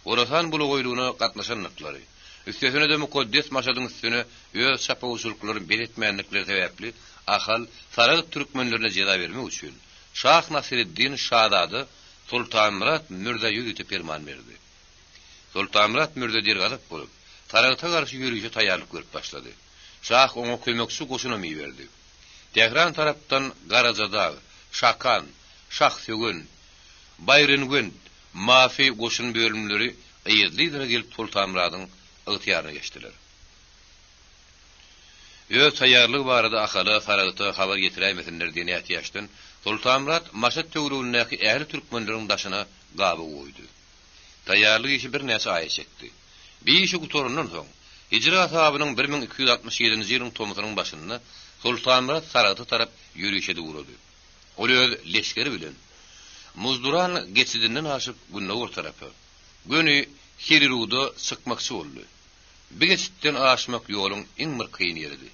Horasan bulagaýlygyna gatnaşandyklary, üstesine-de mukaddes Maşadyň üstüne öz çapawulçylyklaryny bes etmändikleri sebäpli Ahal, Saragt türkmenlerine jeza bermek üçin, Şah Nasyreddin şazada Sultanmyrat Mürzä ýörite perman berdi. Sultanmyrat Mürze dergazap bolup, Saragta garşy ýörişe taýýarlyk görüp başlady. Şah oňa kömekçi goşunam iberdi. Tähran tarapdan Garajadag, Şakan, Şahsögen, Baýrengönd, Mafy goşun bölümleri yzly-yzyna gelip Sultanmyradyň ygtyýaryna geçdiler. Öz taýýarlygy barada Ahala, Saragta habar ýetiräýmesinler diýen ätiýaçdan Sultanmyrat Maşat töweregindäki ähli türkmenleriň daşyna gabaw goýdy. Taýýarlyk işi birnäçe aýa çekdi. Bi işi gutarandan soň, hijri hasabynyň 1267-nji ýylyň tomsunyň başynda Sultanmyrat Saragta tarap ýöriş edip ugrady. Ol öz leşgeri bilen Muzduran geçidinden aşyp gündogar tarapa, göni Heriruda çykmakçy boldy. Bi geçitden aşmak ýoluň iň bir kyn ýeridi.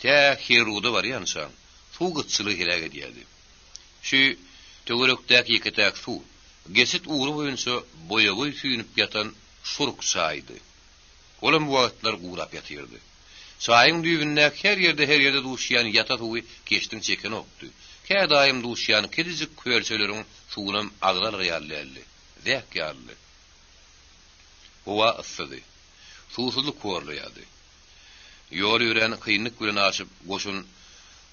Tä Heriruda barýançaň, suw gytçylygy heläk edýärdi. Şu töwerekdäki ýeke-täk suw, geçit ugry boýunça boýa-boý süýnüp ýatan Şurk çaýydy. Olam bu wagtlar gurap ýatyrdy. Çaýyň düýbündäki her ýerde-her ýerde duşýan ýata suwy keşdiň çekenokdy. Kädaýym duşýan kiçijik kölçeleriň suwunam agza alar ýaly däldi. Zäk ýalydy. Howa yssydy. Suwsuzlyk horlaýardy. Ýoly örän kynlyk bilen aşyp, goşun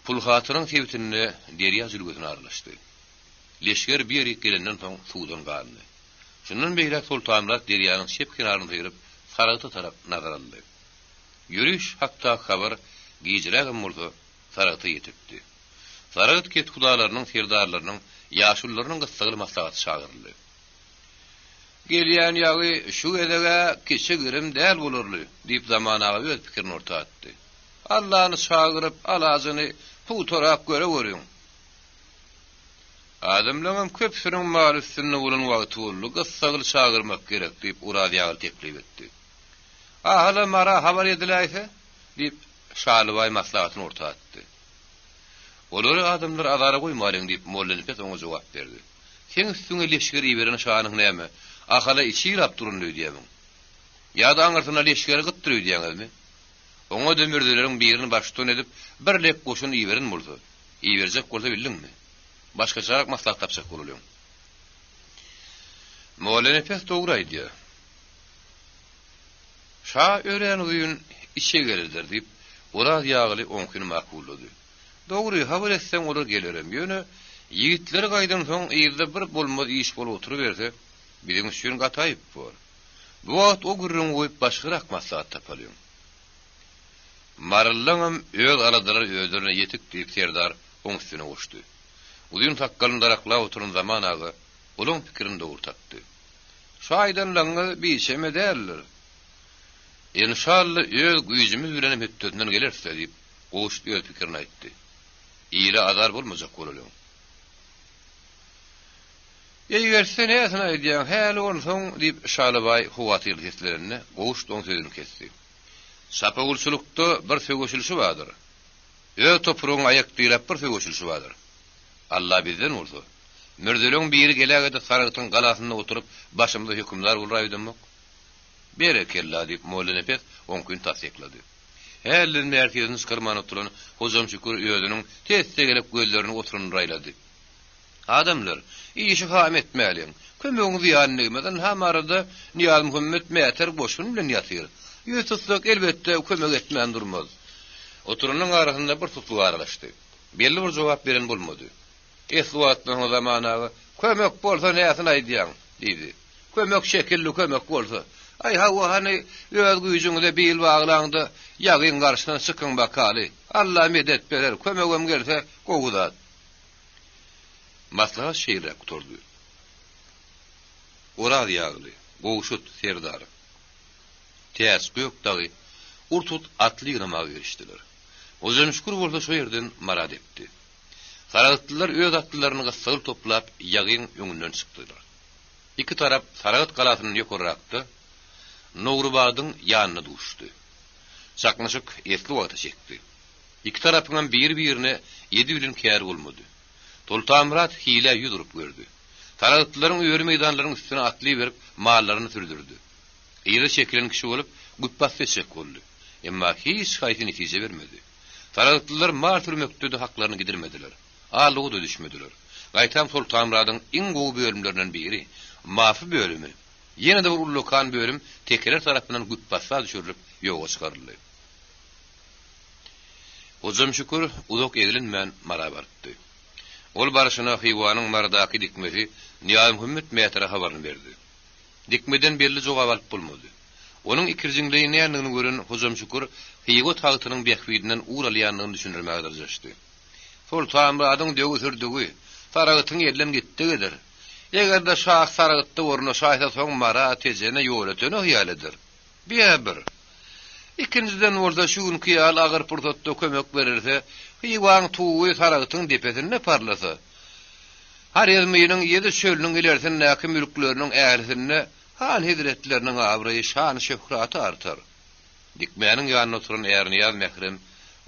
Pulhatyryň sebitinde derýa jülgesine aralaşdy. Leşger bir ýerik gelenden soň suwdan gandy. Şundan beýläk Soltanmyrat derýanyň çep kenaryny syryp, Saragta tarap nazar aldy. Ýöriş hakdaky habar gijrägem bolsa Saragta ýetipdi. Saragt kethudalarynyň, serdarlarynyň, ýaşulularynyň gyssagly maslahaty çagyryldy. Gelýän ýagy şu gezeg-ä kiçi-girim däl bolarly, diýip Zaman aga öz pikirini orta atdy. Allany çagyryp, alajyny pugtarak göreweriň. Adamlaňam köpüsiniň mal üstünde bolan wagty boldy, gyssagly çagyrmak gerek, diýip, Oraz ýagyl teklip etdi. Ahala Mara habar ediläýse? diýip, Şalybaý maslahatyny orta atdy. Olary adamlar azara goýmalyň, diýip, Mollanepes oňa jogap berdi. Seň üstüňe leşger iberen şanyň näme, Ahala içi ýylap durun öýdýämiň? Ýa-da aňyrsyna leşgeri gytdyr öýdýäňizmi? Oňa-da mürzeleriň birini baştutan edip, bir lek goşun iberen bolsa, iberjek bolsa bildiňmi? Başgaçarak maslahat tapjak bolalyň. Mollanepes dogry aýdýar. Şa örän uzyn içegelidir, diýip, Oraz ýagly oňkyny makullady. Dogry, habar etseň olar gelerem, ýöne ýigitler gaýdansoň yzda bir bolmaz iş bolup oturyberse, biziň üçin gaty aýyp bor. Bu wagt o gürrüňi goýup başgarak maslahat tapalyň. Maryllaňam öz aladalary özlerine ýetik, diýip, serdar oň üstüne goşdy. Uzyn sakgalyny daraklap oturan Zaman aga olaň pikirini dogry tapdy. Şu aýdanlaňňyz biçeme däldir. Enşalla öz güýjümiz bilenem hötdesinden geleris-dä, diýip, Gowşut öz pikirini aýtdy. Ile azar bolmajak bolalyň. Eýgertse näsini aýdýaň, häli onsoň, diýip, Şalybaý howatyrly seslenende, Gowşut oň sözüni kesdi. Çapawulçylykda bir söweşilişi bardyr. Öz topragyňa aýak diräp bir söweşilişi bardyr. Alla bizden bolsa, mürzeleň biri geläge-de Saragtyň galasynda oturyp, başymyza hökümdar bolaýdamok. Berekella, diýip, Mollanepes oňkyny tassyklady. Hälden bäri sesini çykarman oturan Hojam Şükür özüniň tes-tegelek gözlerini oturanyna aýlady. Adamlar, işi ham etmäliň. Kömegiň zyýany degmez. Ynha, Maryda Nyýazmuhammet Mäter goşun bilen ýatyr. Ýüz tutsak, elbetde, kömek etmän durmaz. Oturanyň arasynda bir tutluk aralaşdy. Belli bir jogap beren bolmady. Esli wagtdan soň Zaman aga, Kömek bolsa näsini aýdýaň? diýdi. Kömek şekilli kömek bolsa. Aý, hawa, hany, öz güýjüňize bil baglaň-da, ýagyň garşysyna çykyň bakaly. Alla medet berer, kömegem gelse, gowy zat. Maslahat şeýleräk gutardy. Oraz Ýagly, Gowşut serdar, Täç Gök dagy ur-tut atly ýygnamaga girişdiler. Hojamşükür bolsa şo ýerden Mara depdi. Saragtlylar öz atlylaryny gyssagly toplap ýagyň öňünden çykdylar. Iki tarap Saragt galasyndan ýokarrakda, Nowrubadyň ýanynda duşdy. Çaknyşyk esli wagta çekdi. Iki tarapyňam biri-birine edibilen käri bolmady. Soltanmyrat hilä ýüz urup gördi. Saragtlylaryň öri meýdanlaryň üstüne atly iberip, mallaryny sürdürdi. Yza çekilen kişi bolup, güpbasdy etjek boldy. Emma hiç haýsy netije bermedi. Saragtlylar mal sürmekde-de haklaryny gidirmediler. Aldyga-da düşmediler. Gaýtam Soltanmyradyň iň gowy bölümlerinden biri, Mafy bölümi, ýene-de bir ullakan bölüm tekeler tarapyndan güpbasda düşürilip, ýoga çykaryldy. Hojamşükür uzak eglenmän Mara barypdy. Ol barşyna Hywanyň Marydaky dikmesi Nyýazmuhammet Mätere habaryny berdi. Dikmeden belli jogap alyp bolmady. Onuň ikirjiňlenýändigini gören Hojamşükür Hywa tagtynyň bähbidinden ugur alýandygyny düşündirmäge dyrjaşdy. Soltanmyradyň döwi-sürdügi, Saragytyň elden gitdigidir. Eger-de şah Saragytda ornaşaýsa soň Mara, Tejene, Ýolötene hyýal eder. Bi-ä bir. Ikinjiden bolsa şu günki ýaly agyr pursatda kömek berilse, Hywaň tugy Saragtyň depesinde parlasa, Horezminiň ýedi çölüniň ilersindäki mülkleriniň ählisinde han hezretleriniň abraýy, şan-şöhraty artar. Dikmäniň ýanynda oturan Ärnyýaz mährem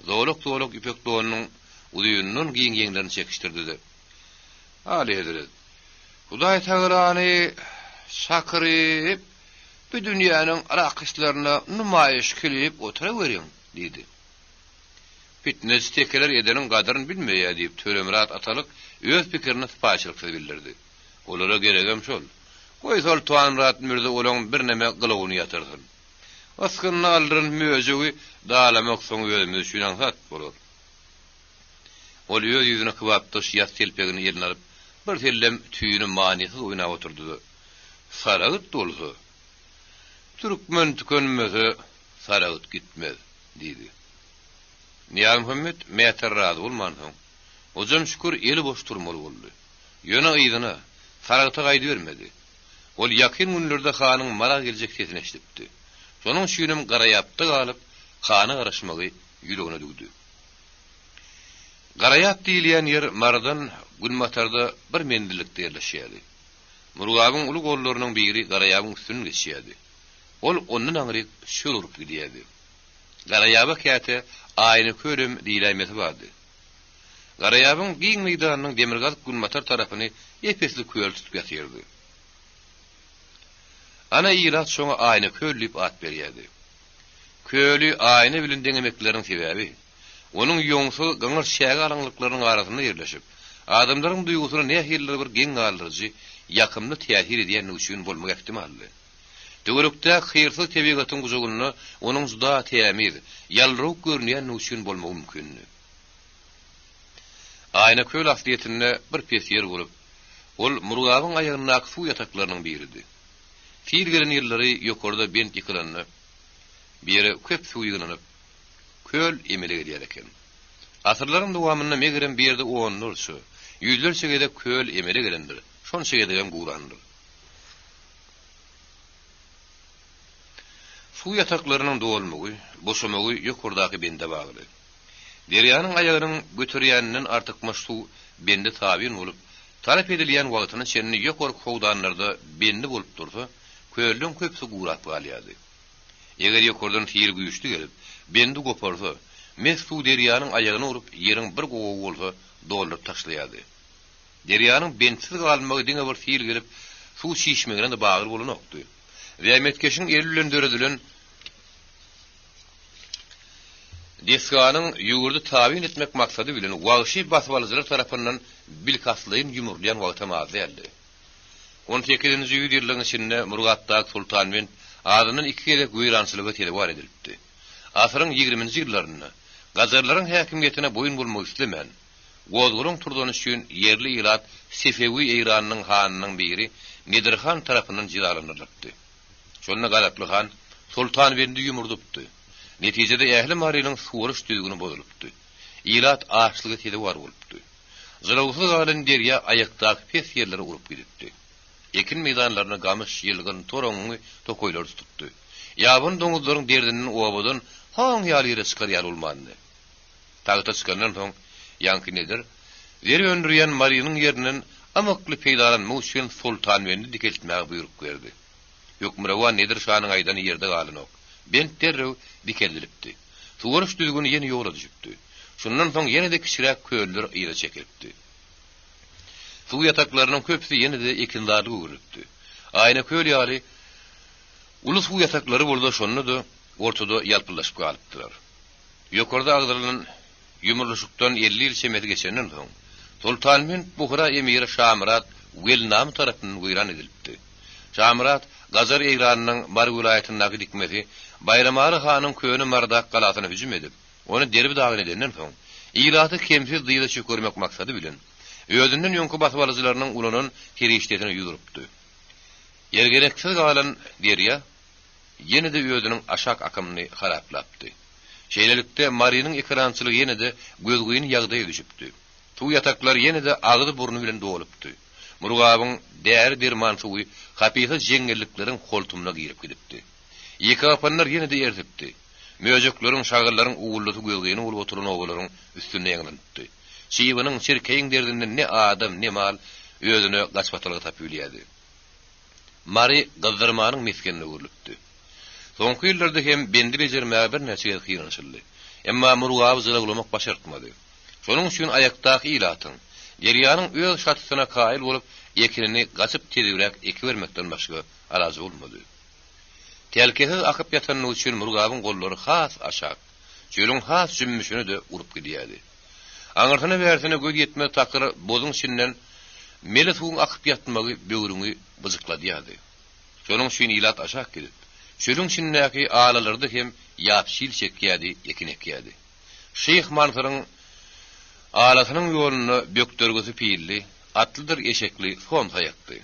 zolak-zolak ýüpek donunyň uzyndan giň ýeňlerini çekişdirdi-de, Aly hezret, Hudaýtagalany çakyryp, Bu dünýäniň rakyslaryna numaýyş kilip oturaweriň, diýdi. Pitneçi tekeler edeniň gadyryny bilmeýär, diýip, Töremyrat atalyk öz pikirini sypaýyçylyksyz bildirdi. Olara geregem şol. Goý, Soltanmyrat mürze olaň birneme gylawyny ýatyrsyn. Ysgynyny aldyran möjegi dalamak soň özümiz üçin aňsat bolar. Ol öz ýüzüne kybapdaş ýas telpegini eline alyp, birsellem tüýüni manysyz oýnap oturdy-da, Saragyt bolsa, türkmen tükenmese, Saragyt gitmez, diýdi. Nyýazmuhammet Mäter razy bolmansoň, Hojam Şükür eli boş durmaly boldy. Ýöne yzyna, Saragta gaýdybermedi. Ol ýakyn günlerde hanyň Mara geljek sesini eşidipdi. Şonuň üçinem Garaýapda galyp, hana garaşmagy ýüregine düwdi. Garaýap diýilýän ýer Marydan günbatarda bir menzillikde ýerleşýärdi. Murgabyň uly gollarynyň biri Garaýabyň üstünden geçýärdi. Ol ondan aňryk çöl urup gidýärdi. Garaýaba käte Aýna kölem diýläýmesi bardy. Garaýabyň giň meýdanynyň demirgazyk-günbatar tarapyny ep-esli köl tutup ýatyrdy. Ana ilat şoňa Aýna köl diýip at berýärdi. Köli aýna bilen deňemekleriniň sebäbi, onuň ýoňsuz gyňyr çäge alaňlyklarynyň arasynda ýerleşip, adamlaryň duýgusyna nähilidir bir geň galdyryjy, ýakymly täsir edýändigi üçin bolmagy ähtimaldy. Töwerekdäki hyrsyz tebigatyň gujagynda onuň juda tämiz, ýaldyrawuk görünýändigi üçin bolmagy mümkindi. Aýna köl aslyýetinde bir pes ýer bolup, ol Murgabyň aýagyndaky suw ýataklarynyň biridi. Sil gelen ýyllary ýokarda bent ýykylanda, bu ýere köp suw ýygnanyp, köl emele gelýär eken. Asyrlaryň dowamynda megerem bu ýerde onlarça, ýüzlerçe gezek köl emele gelendir, şonça gezegem gurandyr. Suw ýataklarynyň dolmagy, boşamagy ýokardaky bende bagly. Derýanyň aýagynyň göterýäninden artykmaç suw bende tabyn bolup, talap edilýän wagtyna çenli ýokarky howdanlarda bendi bolup dursa, kölleň köpüsi gurap galýardy. Eger ýokardan sil güýçli gelip, bendi goparsa, mes suw derýanyň aýagyna urup, ýeriň bir gowagy bolsa dolduryp taşlaýardy. Derýanyň bentsiz galmagy diňe bir sil gelip, suw çişmegine-de bagly bolanokdy. Zähmetkeşiň eli bilen döredilen desganyň ýurdy tabyn etmek maksady bilen wagşy basybalyjylar tarapyndan bilkastlaýyn ýumrulýan wagtam az däldi. On sekizinji ýüzýyllygyň içinde Murgapdaky Sultanbent azyndan iki gezek weýrançylyga sezewar edilipdi. Asyryň ýigriminji ýyllarynda gajarlaryň häkimiýetine boýun bolmak islemän, gozgalaň turzany üçin ýerli ilat Sefewi Eýranynyň hanynyň biri Nedir han tarapyndan jezalandyrylypdy. Şonda gazaply han Sultanbendi ýumurdypdy. Netijede ähli Marynyň suwaryş düzgüni bozulypdy. Ilat açlyga sezewar bolupdy. Jylawsyz galan derýa aýakdaky pes ýerlere urup gidipdi. Ekin meýdanlaryny gamyş, ýylgyn, toraňňy tokaýlar tutupdy. Ýabany doňuzlaryň derdinden obadan haň ýaly ýere çykar ýaly bolmandy. Tagta çykandan soň ýaňky Nedir, zer öndürýän Marynyň ýerinden ymykly peýdalanmak üçin Sultanbendi dikeltmäge buýruk berdi. Hökmürowan Nedir şanyň aýdany ýerde galanok. Bent derrew dikeldilipdi. Suwaryş düzgüni ýene ýola düşüpdi. Şundan soň ýene-de kiçiräk köller yza çekilipdi. Suw ýataklarynyň köpüsi ýene-de ekinzarlyga öwrülipdi. Aýna köl ýaly uly suw ýataklary bolsa şonda-da ortada ýalpyldaşyp galypdylar. Ýokarda agzalan ýumrulyşykdan 50 ýyl çemesi geçenden soň, Sultanbent Buhara emiri Şamyrat Welnamy tarapyndan weýran edilipdi. Şamyrat Gajar Eýranynyň Mary welaýatyndaky dikmesi Baýramaly hanyň köne Marydak galasyna hüjüm edip, ony derbi-dagyn edenden soň, ilaty kemsiz dyza çökermek maksady bilen, özünden öňki basybalyjylarynyň ulanan serişdesine ýüz urupdy. Ýergereksiz galan derýa ýene-de özüniň aşak akymyny haraplapdy. Şeýlelikde, Marynyň ekerançylygy ýene-de gözgyny ýagdaýa düşüpdi. Suw ýataklary ýene-de agzy-burny bilen dolupdy. Murgabyň däri-derman suwy hapysa jeňňellikleriň holtumyna girip gidipdi. Ýekegapanlar ýene-de ersipdi. Möjekleriň, şagallaryň uwuldysy gözgyny bolup oturan obalaryň üstünde ýaňlanypdy. Çybynyň, çirkeýiň derdinden ne adam, ne mal özüne gaçybatalga tapyp bilýärdi. Mary gyzdyrmanyň mesgenine öwrülipdi. Soňky ýyllarda hem bendi bejermäge birnäçe gezek synanyşyldy. Emma Murgaby jylawlamak başartmady. Şonuň üçin aýakdaky ilatyň, derýanyň öz şatysyna kaýyl bolup, ekinini gaçyp tezibräk ekibermekden başga alajy bolmady. Tälkesiz akyp ýatanlygy üçin Murgabyň gollary has aşak, çölüň has jümmüşine-de urup gidýärdi. Aňyrsyna-bärsine göz ýetmez takyr bozuň içinden mele suwuň akyp ýatmagy böwrüňi byjykladýardy. Şonuň üçin ilat aşak gidip, çölüň içindäki alalarda hem ýap-şil çekýärdi, ekin ekýärdi. Şyh Mansuryň alasynyň ýolunda bökdergisi pilli, atlydyr eşekli somsa ýakdy.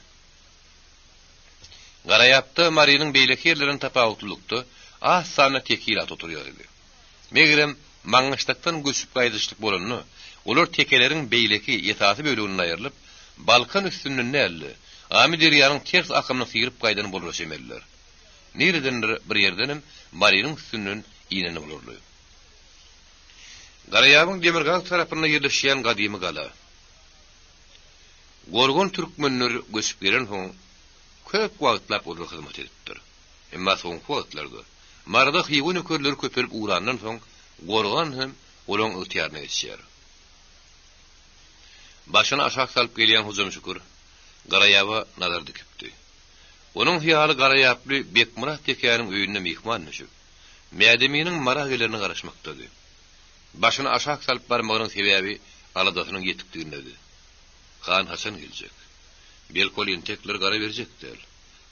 Garaýapda Marynyň beýleki ýerlerinden tapawutlylykda az sanda teke ilat oturýardy. Megerem, Maňgyşlakdan göçüp gaýdyşlyk bolanda, olar tekeleriň beýleki, esasy böleginden aýrylyp, Balkan üstünden däl-de, Amyderýanyň ters akymyny syryp gaýdan bolara çemeliler. Niredendir bir ýerdenem Marynyň üstünden inen bolarly. Garaýabyň demirgazyk tarapynda ýerleşýän gadymy gala. Gorgan türkmenler göçüp gelensoň, köp wagtlap olara hyzmat edipdir. Emma soňky wagtlarda Maryda Hywa nökerleri köpelip ugrandan soň, Gorgan hem olaryň ygtyýaryna geçýär. Başyny aşak salyp gelýän Hojamşükür Garaýaba nazar dikipdi. Onuň hyýaly Garaýaply Bekmyrat tekäniň öýünde myhman düşüp, Mädeminiň Mara gelerine garaşmakdady. Başyny aşak salyp barmagynyň sebäbi aladasynyň ýetikdigindedi. Han haçan geljek? Belki ol entekler gara berjek däl.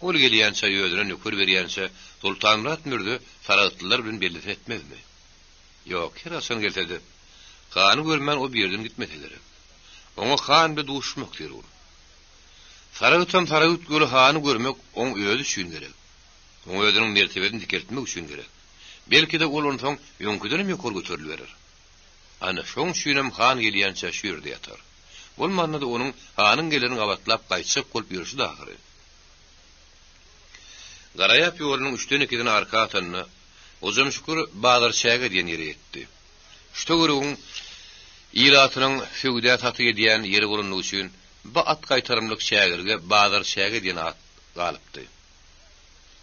Ol gelýänçä, özüne nöker berýänçä Soltanmyrat mürze saragtlylar bilen bellisini etmezmi? Ýok, her haçan gelse-de, hany görmän o bir ýerden gitmese gerek. Oňa han bile duşmak zerur. Saragytam Saragyt göli hany görmek oň özi üçin gerek. Oňa özüniň mertebesini dikeltmek üçin gerek. Belki-de ol onsoň öňküdenem ýokary göteriliberer. Ana, şoň üçinem han gelýänçä şu ýerde ýatar. Bolmanda-da onuň hanyň gelerini gabatlap gaýtjak bolup ýörşüdi ahyry. Garaýap ýolunyň üçden ikisini arka atanda, Hojamşükür Bazarçäge diýen ýere ýetdi. Şu töweregiň ilatynyň söwda-satyk edýän ýeri bolandygy üçin bu at gaýtarymlyk çägelige Bazarçäge diýen at galypdy.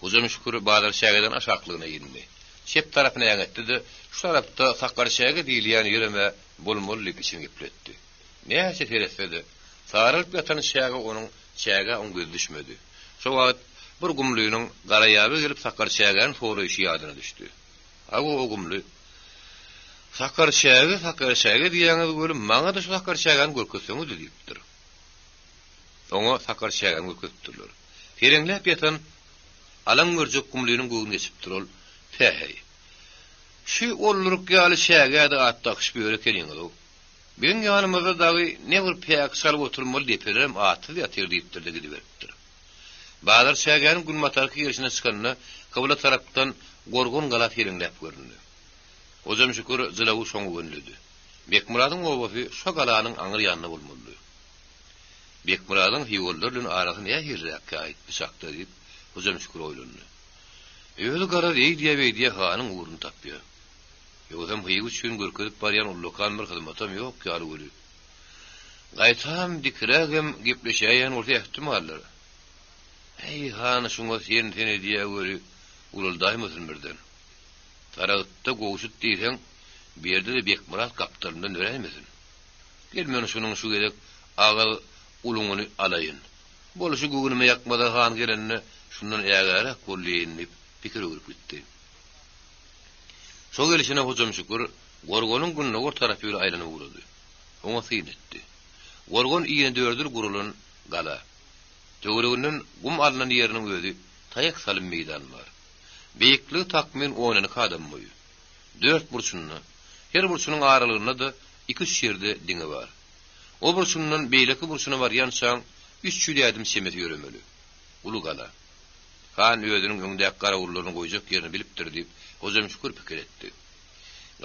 Hojamşükür Bazarçägeden aşaklygyna indi. Çep tarapyna äňetdi-de, şu tarapda Sakarçäge diýilýän ýerem-ä bolmaly diýip içini gepletdi. Näçe seretse-de, saralyp ýatan çäge onuň çägä oň gözi düşmedi. Şo wagt bir gumlynyň Garaýaba gelip Sakarçägäni soraýşy ýadyna düşdi. Hawa, o gumly. Sakarçäge, Sakarçäge diýýäňiz weli, maňa-da şu Sakarçägäni görkezseňiz-le diýipdir. Oňa Sakarçägäni görkezipdirler. Pereňläp ýatan alaň görjek gumlynyň göwni geçipdir. Ol, Päheý, şu olduryk ýaly çägä-de at dakyşyp ýör ekeniňiz-ow. Biziň ýanymyzda dagy ne bir päk çalyp oturmaly depelerem atsyz ýatyr diýipdir-de gidiberipdir. Bazar çägäniň günbatarky gerşine çykanda, kybla tarapdan Gorgan gala seleňläp göründi. Hojamşükür jylawy şoňa gönüledi. Bekmyradyň obasy şo galanyň aňyr ýanynda bolmalydy. Bekmyradyň hywalylar bilen arasy nähiliräkkä-aýt, bu çakda diýip, Hojamşükür oýlandy. Özi garaz eýdýä-beýdýä hanyň ugruny tapýa. Ýogsam Hywa üçin görkezip barýan ullakan bir hyzmatam ýok ýaly weli. Gaýtam dikirägem gepleşäýen bolsa ähtimaldyr. Äý, han şuňa sen-sen edýä weli, ulaldaýmasyn birden. Saragtda Gowşut diýseň, bu ýerde-de Bekmyrat gapdalyndan döräýmesin. Gel men şunuň şu gezek agyz uluňyny alaýyn. Bolşy göwnüme ýakmasa han gelende şundan ägäräk bol diýeýin diýip, pikir öwrüp gitdi. Şo gelşine Hojamşükür Gorganyň gündogar tarapy bile aýlanyp ugrady. Oňa syn etdi. Gorgan inedördül gurulan gala. Töwereginden gum alnan ýeriniň özi taýak salym meýdan bar. Beýikligi takmyn on iki adam boýy. Dört burçunda, her burçunyň aralygynda-da iki-üç ýerde diňi bar. O burçundan beýleki burçuna barýançaň 300 ädim çemesi ýöremeli. Uly gala. Han özüniň öňdäki garawullaryny goýjak ýerini bilipdir diýip, Hojamşükür pikir etdi.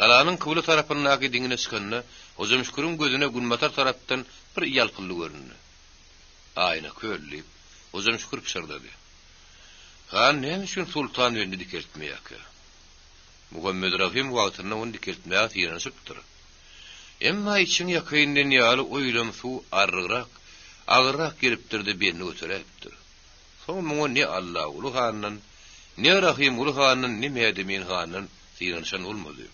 Galanyň kybla tarapyndaky diňine çykanda, Hojamşüküriň gözüne günbatar tarapdan bir ýalpyldy göründi. Aýna köl, diýip, Hojamşükür pyşyrdady. Han näme üçin Sultanbendi dikeltmeýärkä? Muhammedrahym wagtynda ony dikeltmäge synanyşypdyr. Emma içiň ýakaýyn diýen ýaly o ýylam suw arrygrak, agyrrak gelipdir-de bendi göteräýipdir. Soň muňa ne Allaguly handan, ne Rahymguly handan, ne Mädemin handan synanyşan bolmady.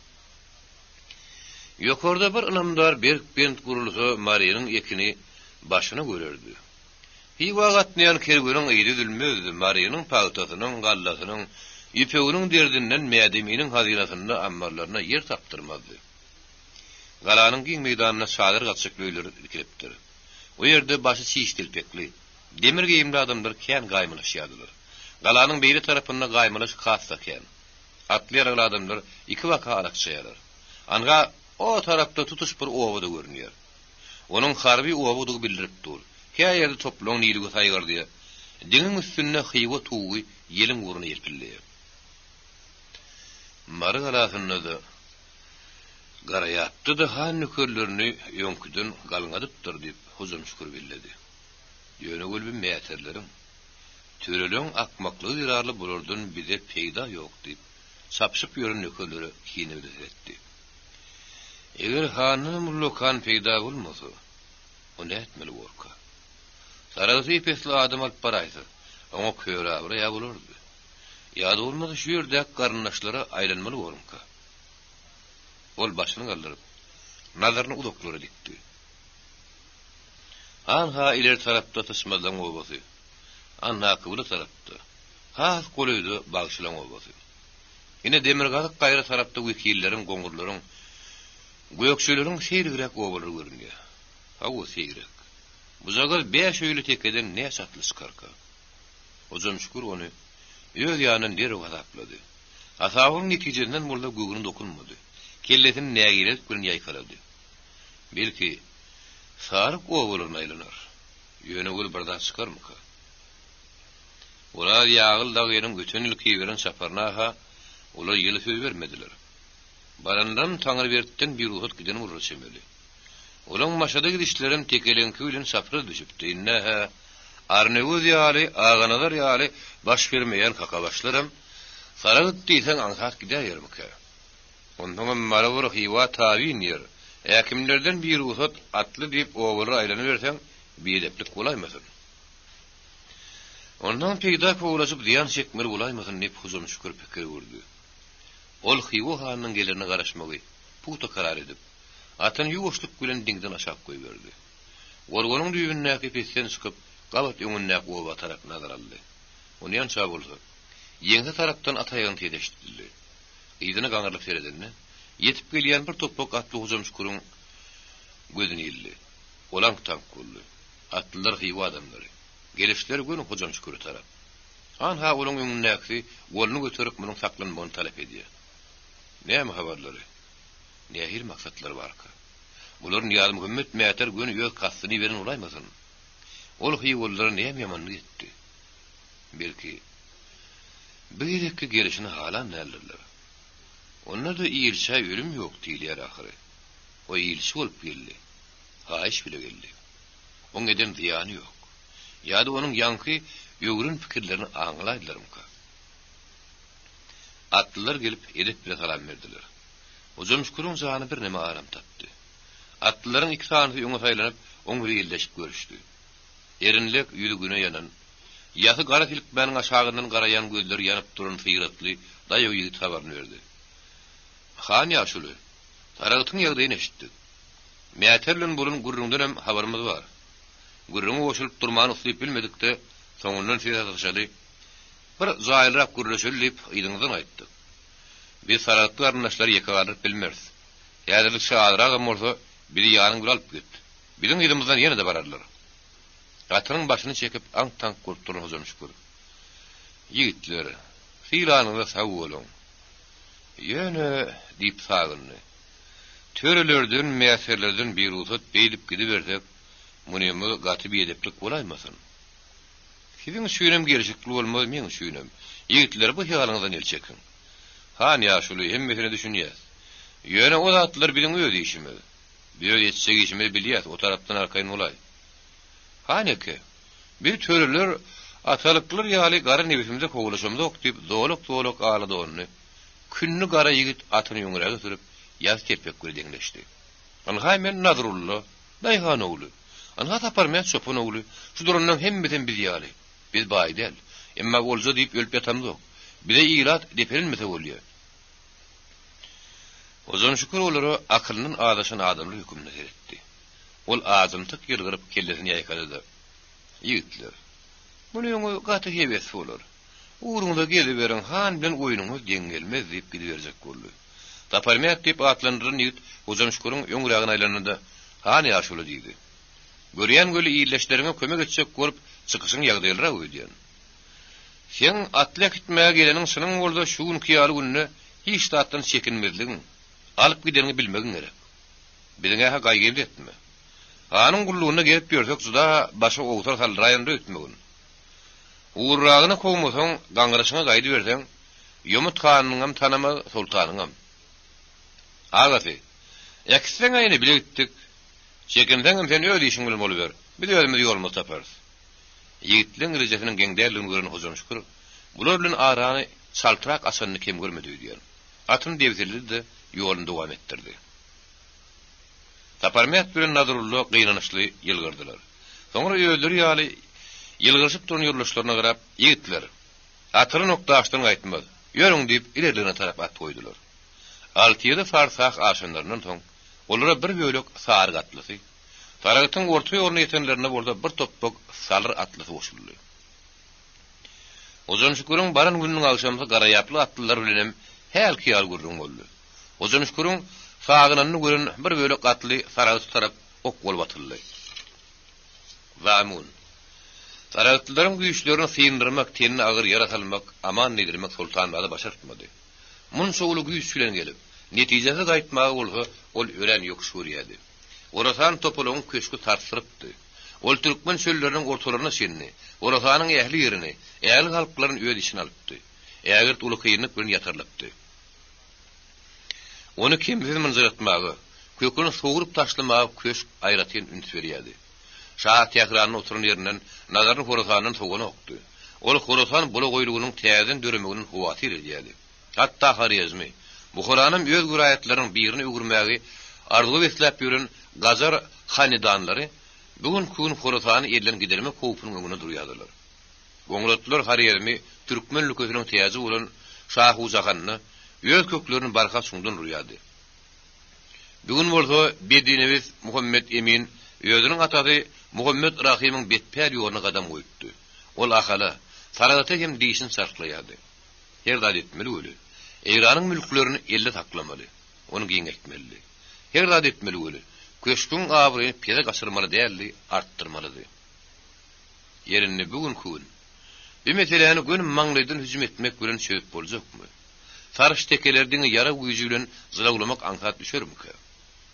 Ýokarda bir ynamdar berk bent gurulsa Marynyň ekini başyna görerdi. Hywa gatnaýan kerweniň yzy üzülmezdi, Marynyň pagtasynyň, gallasynyň, ýüpeginiň derdinden Mädeminiň hazynasynda ammarlaryna ýer tapdyrmazdy. Galanyň giň meýdanynda çadyr gaçjakly öýler dikilipdir. O ýerde başy çiş telpekli, demir geýimli adamlar kän gaýmalaşýardylar. Galanyň beýle tarapynda gaýmalaşyk has-da kän. Atly-ýaragly adamlar iki-baka alakjaýarlar. Anha, o tarapda tutuş bir oba-da görünýär. Onuň harby obadygy bildirip dur. Kä ýerde toplaň niligi saýgardýar. Diňiň üstünde Hywa tugy ýeliň ugruna ýelpildeýär. Mary galasynda-da, Garaýapda-da han nökerlerini öňküden galňadypdyr diýip, Hojamşükür belledi. Ýöne gülbi mäterleriň, töreleň akmaklygy zerarly bulardan bize peýda ýok diýip, çapyşyp ýören nökerlere kine bilen seretdi. Eger handanam ullakan peýda bolmasa, o nätmeli borka? Saragty ep-esli adam alyp baraýsa, oňa körabraý-a bolardy. Ýa-da bolmasa şu ýerdäki garyndaşlara aýlanmaly borumka? Ol başyny galdyryp, nazaryny uzaklara dikdi. Hanha ileri tarapda Syçmazlaň obasy, anha kybla tarapda, has golaýda Bagşylaň obasy. Ine demirgazyk gaýra tarapda wekilleriň, goňurlaryň, gökjeleriň seýregräk obalary görünýär. Hawa, seýrek. Bujagaz bäş öýli tekeden näçe atly çykarka? Hojamşükür ony öz ýanyndan derrew hasaplady. Hasabyň netijesinden bolsa göwni dokunmady. Kellesini nägilelik bilen ýaýkalady. Belki, saryk obalaryna aýlanar. Ýöne ol bir zat çykarmyka? Oraz Ýagyl dagynyň öten ýylky iberen çaparyna-ha olar ýyly söz bermediler. Baranlaram Taňrybertden birugsat giden bolara çemeli. Olaň Maşada gidişlerem tekeleňki bilen çapraz düşüpdi. Indi-hä Arnöwez ýaly, Aganazar ýaly baş bermeýän kakabaşlaram Saragyt diýseň aňsat gidäýermikä? Onsoňam Mary bir Hywa tabyn ýer. Häkimlerden birugsat atly diýip obalara aýlanyberseň, biedeplik bolaýmasyn. Ondan peýda kowlaşyp zyýan çekmeli bolaýmasyn diýip Hojamşükür pikir öwürdi. Ol Hywa hanynyň gelerine garaşmagy pugta karar edip, atyny ýuwaşlyk bilen diňden aşak goýberdi. Gorganyň düýbündäki pesden çykyp, gabat öňündäki oba tarap nazar aldy. Onýança bolsa, ýeňse tarapdan at aýagynyň sesi eşidildi. Yzyna gaňrylyp seredende, ýetip gelýän bir topbak atly Hojamşüküriň gözüne ildi. Ol aňk-taňk boldy. Atlylar Hywa adamlary. Gelişleri göni Hojamşüküre tarap. Anha olaň öňündäkisi goluny göterip munuň saklanmagyny talap edýär. Näme habarlary? Nähili maksatlary barka? Bular Nyýazmuhammet Mäter göni öz kastyny iberen bolaýmasyn? Ol hywalylara näme ýamanlyk etdi? Belki, bu gezekki gelişini halan däldirler. Onda-da ilçä ölüm ýok diýilýär ahyry. O ilçi bolup geldi. Haýyş bile geldi. Oň eden zyýany ýok. Ýa-da onuň ýaňky öwren pikirlerini aňlaýdylarmyka? Atlylar gelip, edep bile salam berdiler. Hojamşüküriň jany birneme aram tapdy. Atlylaryň iki sanysy öňe saýlanyp, oň bilen elleşip görüşdi. Erinlek, ýüzi güne ýanan, ýasy gara silkmäniň aşagyndan garaýan gözleri ýanyp duran syratly, daýaw ýigit habaryny berdi. Han ýaşuly, Saragtyň ýagdaýyny eşitdik. Mäter bilen bolan gürrüňdenem habarymyz bar. Gürrüňe goşulyp durmany uslyp bilmedik-de, soňundan söz atyşaly, bir jaýlyrak gürleşeli diýip, yzyňyzdan gaýtdyk. Biz saragtly garyndaşlary ýeke galdyryp bilmeris. Häzirlikçe azragam bolsa, bizi ýanyň bile alyp git. Biziň yzymyzdan ýene-de bararlar. Gatyryň başyny çekip, aňk-taňk bolup duran Hojamşükür. Ýigitler, sylanyňyza sag boluň. Ýöne, diýip sagyndy. Törelerden, mäserlerden birugsat beýdip gidibersek, munymyz gaty biedeplik bolaýmasyn? Siziň üçinem gelşikli bolmaz, meň üçinem. Ýigitler, bu hyýalyňyzdan el çekiň. Han ýaşuly, hemmesine düşünýäs. Ýöne o zatlar biziň öz işimiz. Biz öz etjek işimizi bilýäs, o tarapdan arkaýyn bolaý. Han eke, biz töreler atalyklar ýaly gara nebsimize kowalaşamzok diýip, zolak-zolak ala donly, künni gara ýigit atyny öňräge sürüp, ýaz telpek bile deňleşdi. Ynha men Nazrulla, daýhan ogly. Ynha Saparmät çopan ogly. Şu duranlaň hemmesem biz ýaly. Biz baý däl. Emma olja diýip ölüp ýatamzok. Bize ilat depelenmese bolýa. Hojamşükür olara akylyndan azaşan adamlar höküminde seretdi. Ol ajymtyk ýylgyryp kellesini ýaýkady-da, Ýigitler, munyňyz gaty hebes bolar. Ugruňyza geziberiň, han bilen oýnuňyz deň gelmez diýip gidiberjek boldy. Saparmät diýip atlandyran ýigit Hojamşüküriň öňrägine aýlandy-da, Han ýaşuly diýdi. Görýän weli ildeşleriňe kömek etjek bolup çykyşyň ýagdaýlyrak öýdýän. Seň atly äkitmäge geleniň çynyň bolsa şu günki ýaly günde hiç zatdan çekinmezligiň, alyp gideniňi bilmegiň gerek. Biziňä-hä gaýgymyzy etme. Hanyň gullugynda gezip ýörsek juda başa owsar saldyraýandyr öýtmegin. Ugurragyny kowmasaň, gaňryşyňa gaýdyberseň, Ýomut hanyňam tanamaz, soltanyňam. Agasy, äkitseň-ä ine bile gitdik. Çekinseňem sen öz işiň bilen boluber, biz özümiz ýolumyzy taparys. Ýigitleň rejesiniň geň däldigini gören Hojamşükür, bular bilen arany çaltrak açanyny kem görmedi öýdýän. Atyny debseledi-de, ýoluny dowam etdirdi. Saparmät bilen Nazarulla gynanyçly ýylgyrdylar. Soňra özleri ýaly ýylgyryşyp duran ýoldaşlaryna garap, Ýigitler, atylan ok daşdan gaýtmaz, ýörüň diýip, ilerligine tarap at goýdular. Alty-ýedi farsah aşanlaryndan soň, olara bir bölek saryk atlysy, Saragtyň orta ýoluna ýetenlerinde bolsa bir topbak salyr atlysy goşuldy. Hojamşüküriň baran gününiň agşamsy garaýaply atlylar bilenem hälki ýaly gürrüň boldy. Hojamşüküriň sagynanyny gören bir bölek atly Saragta tarap ok bolup atyldy. Zamun. Saragtlylaryň güýçlerini syndyrmak, tenine agyr ýara salmak, aman diýdirmek Soltanmyrada başartmady. Munça uly güýç bilen gelip, netijesiz gaýtmagy bolsa ol örän ýokuş görýärdi. Horasan topalaňy köşgi sarsdyrypdy. Ol türkmen çölleriniň ortalaryna çenli, Horasanyň ähli ýerini, ähli halklaryny öz içine alypdy. Ägirt uly kynlyk bilen ýatyrylypdy. Ony kemsiz mynjyratmaga, köküni sogrup taşlamaga köşk aýratyn üns berýärdi. Şa Tähranda oturan ýerinden nazaryny Horasandan sowanokdy. Ol Horasan bulagoýlugynyň täzeden döremeginden howatyr edýärdi. Hatda Horezmi, Buharanam öz welaýatlarynyň birine öwürmägi arzuwa besläp ýören gajar hanedanlary bu günki gün Horasany elden gidermek howpunyň öňünde durýardylar. Goňratlylar Horezmi türkmen ülkesiniň täji bolan Şahu-Jahanda öz köklerini barha çuňdan urýardy. Bu gün bolsa bedinebis Muhammet Emin özüniň atasy Muhammet Rahymyň betpäl ýoluna gadam goýupdy. Ol Ahala, Saragata hem dişini çarhlaýardy. Her zat etmeli weli, Eýranyň mülklerini elde saklamaly, ony giňeltmelidi. Her zat etmeli weli, köşgüň abraýyny pese gaçyrmaly däldi, artdyrmalydy. Ýer indi bu günki gün, bu meseläni göni maňlaýdan hüjüm etmek bilen çözüp boljakmy? Saryş tekeleri diňe ýarag güýji bilen jylawlamak aňsat düşermikä?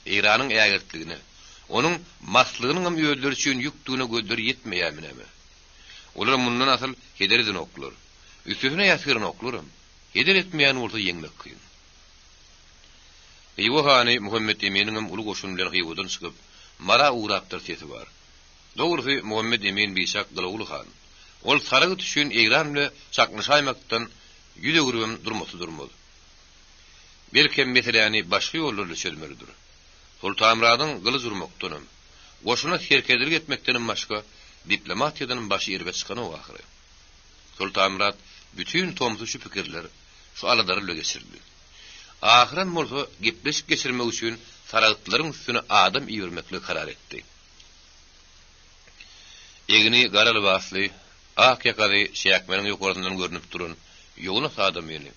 Eýranyň ägirtligine, onuň maslygynyňam özleri üçin ýükdügine gözleri ýetmeýärmi näme? Olar mundan asyl heder edenoklar. Üstesine ýatgyranoklaram. Heder etmeýän bolsa ýeňmek kyn. Hywa hany Muhammet Eminiňem uly goşun bilen Hywadan çykyp, Mara ugrapdyr sesi bar. Dogrusy, Muhammet Emin biçak gylawly han. Ol Saragt üçin Eýran bile çaknyşaýmakdan ýüz öwrübem durmasy durmaz. Belkem meseläni başga ýollar bilen çözmelidir. Sultanmyradyň gylyç urmakdanam, goşuna serkerdelik etmekdenem başga diplomatiýadanam başy erbet çykanok ahyry. Sultanmyrat bütin tomsy şu pikirler, şu aladalar bile geçirdi. Ahyram bolsa gepleşik geçirmek üçin saragtlylaryň üstüne adam ibermekligi karar etdi. Egni gara lybasly, ak ýakaly çäkmeniň ýokarsyndan görnüp duran ýognas adamyny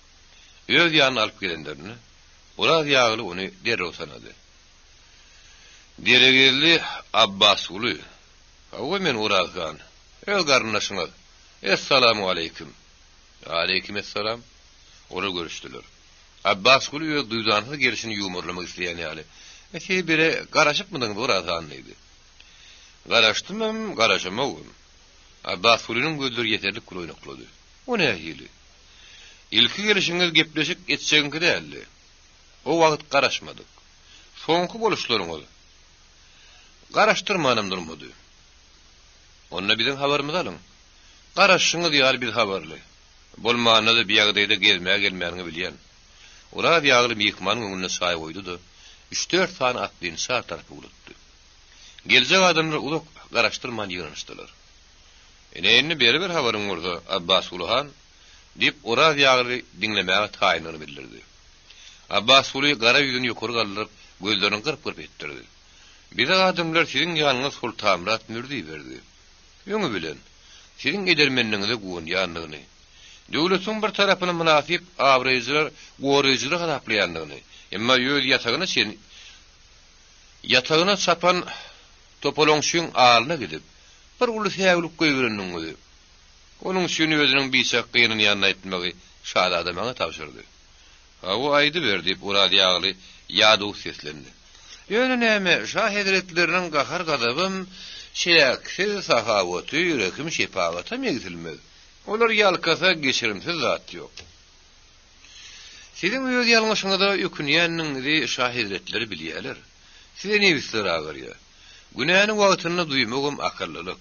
öz ýanyna alyp gelenlerinde, Oraz ýagly ony derrew tanady. Deregezli Abbasguly. Hawa, men Oraz han. Öz garyndaşyňyz. Essalamu aleýkim. Aleýkim essalam. Olar görüşdiler. Abbasguly öz duýdansyz gelşini ýuwmarlamak isleýän ýaly, Siz bire garaşypmydyňyz, Oraz han? diýdi. Garaşdymam, garaşamogam. Abbasgulynyň gözleri ýeterlik gül oýnaklady. O nähili? Ilki gelşiňiz gepleşik etjegiňki däldi. O wagt garaşmadyk. Soňky boluşlaryňyz garaşdyrmanam durmady. Onda biziň habarymyzy alyň. Garaşyňyz ýaly biz habarly. Bolmanda-da bi ýagdaýda gezmäge gelmäniňi bilýän. Oraz ýagly myhmanyň öňünde çaý goýdy-da, üç-dört sany atlyny çar tarapa ugratdy. Geljek adamlar uzak garaşdyrman ýygnanyşdylar. Ine, indi beriber habaryň bolsa, Abbasguly han, diýip, Oraz ýagly diňlemäge taýynlygyny bildirdi. Abbasguly gara ýüzüni ýokary galdyryp, gözlerini gyrp-gyrp etdirdi. Bizi adamlar siziň ýanyňyza Sultanmyrat mürze iberdi. Öňi bilen, siziň edermenligiňize guwanýandygyny, döwletiň bir tarapyny mynasyp abraýjylar, goraýjylar hasaplaýandygyny, emma öz ýatagyna çen ýatagyna çapan topalaňçyň alyna gidip, bir uly säwlik goýberendigiňizi, onuň üçin özüniň biçak gynanýanyny aýtmagy şazada maňa tabşyrdy. Hawa, aýdyber, diýip, Oraz ýagly ýadaw seslendi. Ýöne näme, şa hezretleriniň gahar-gazabam çäksiz, sahawaty, rehim-şepagatam egsilmez. Olar ýalkasa, geçirimsiz zat ýok. Siziň öz ýalňyşyňyza ökünýändigiňizi şa hezretleri bilýärler. Size nebisleri agyrýar. Günäni wagtynda duýmagam akyllylyk.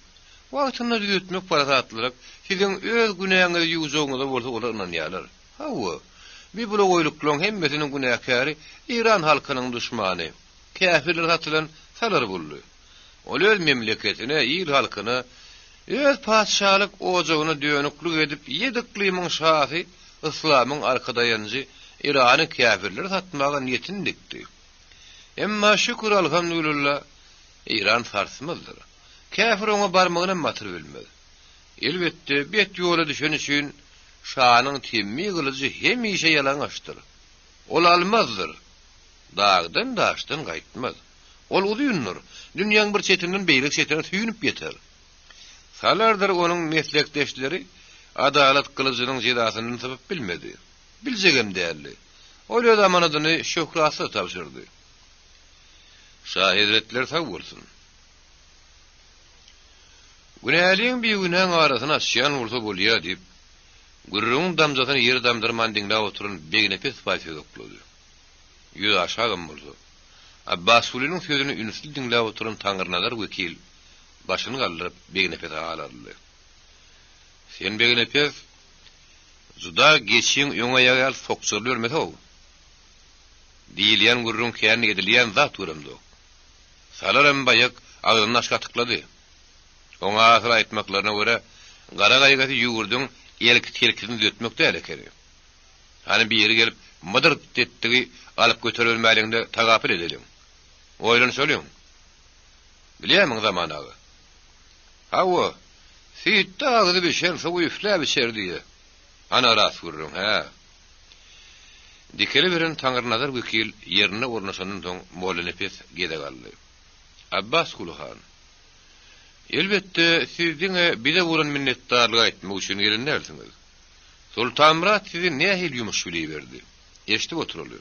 Wagtynda düzetmek parasatlylyk. Siziň öz günäňizi ýuwjagyňyza bolsa olar ynanýarlar. Hawa, bi bulagoýluklaryň hemmesiniň günäkäri Eýran halkynyň duşmany, käfirlere satylan Salar boldy. Ol öz memleketine, il-halkyna, öz patyşalyk ojagyna dönüklik edip, ýedi yklymyň şasy, yslamyň arkadaýanjy Eýrany käfirlere satmaga niýetini dikdi. Emma şükür alhamdulilla, Eýran sarsmazdyr. Käfir oňa barmagynam batyrybilmez. Elbetde, bet ýola düşeni üçin şanyň temmi gylyjy hemişe ýalaňaçdyr. Ol almazdyr. Dagdan-daşdan gaýtmaz. Ol uzyndyr. Dünýäň bir çetinden beýleki çetine süýnüp ýeter. Salardyr onuň meslekdeşleri adalat gylyjynyň jezasyndan sypyp bilmedi. Biljegem däldi. Ol öz amanadyny şöhratsyz tabşyrdy. Şa hezretleri sag bolsun. Günäliň bigünäň arasyny açýan bolsa bolýa diýip, gürrüňiň damjasyny ýere damdyrman diňläp oturan Begnepes baý söz oklady. Ýüzi aşagam bolsa, Abbasgulynyň sözüni ünsli diňläp oturan Taňrynazar wekil başyny galdyryp Begnepese alaryldy. Sen Begnepes, juda geçiň öň aýagy ýaly sokjarylybermese-ow. Diýilýän gürrüň kän edilýän zat göremzok. Salaram baýak agzyny daş gatyklady. Oňa asyl aýtmaklaryna görä, gara gaýgysy ýüwürdiň elki-telkisini düzetmek däl ekeni. Hany biri gelip mydyrt etdigi alyp göteribermäliň-de tagapyl edeliň. Oýlanyşalyň. Bilýärmiň Zaman aga? Hawa, süýtde agzy bişen suwy üfläp içer diýýä. Ana ras gürrüň, hä. Dikeliberen Taňrynazar wekil ýerine ornaşandan soň Mollanepes gezek aldy. Abbasguly han, elbetde, siz diňe bize bolan minnetdarlygy aýtmak üçin gelen dälsiňiz. Sultanmyrat sizi nähili ýumuş bile iberdi? Eşidip oturaly.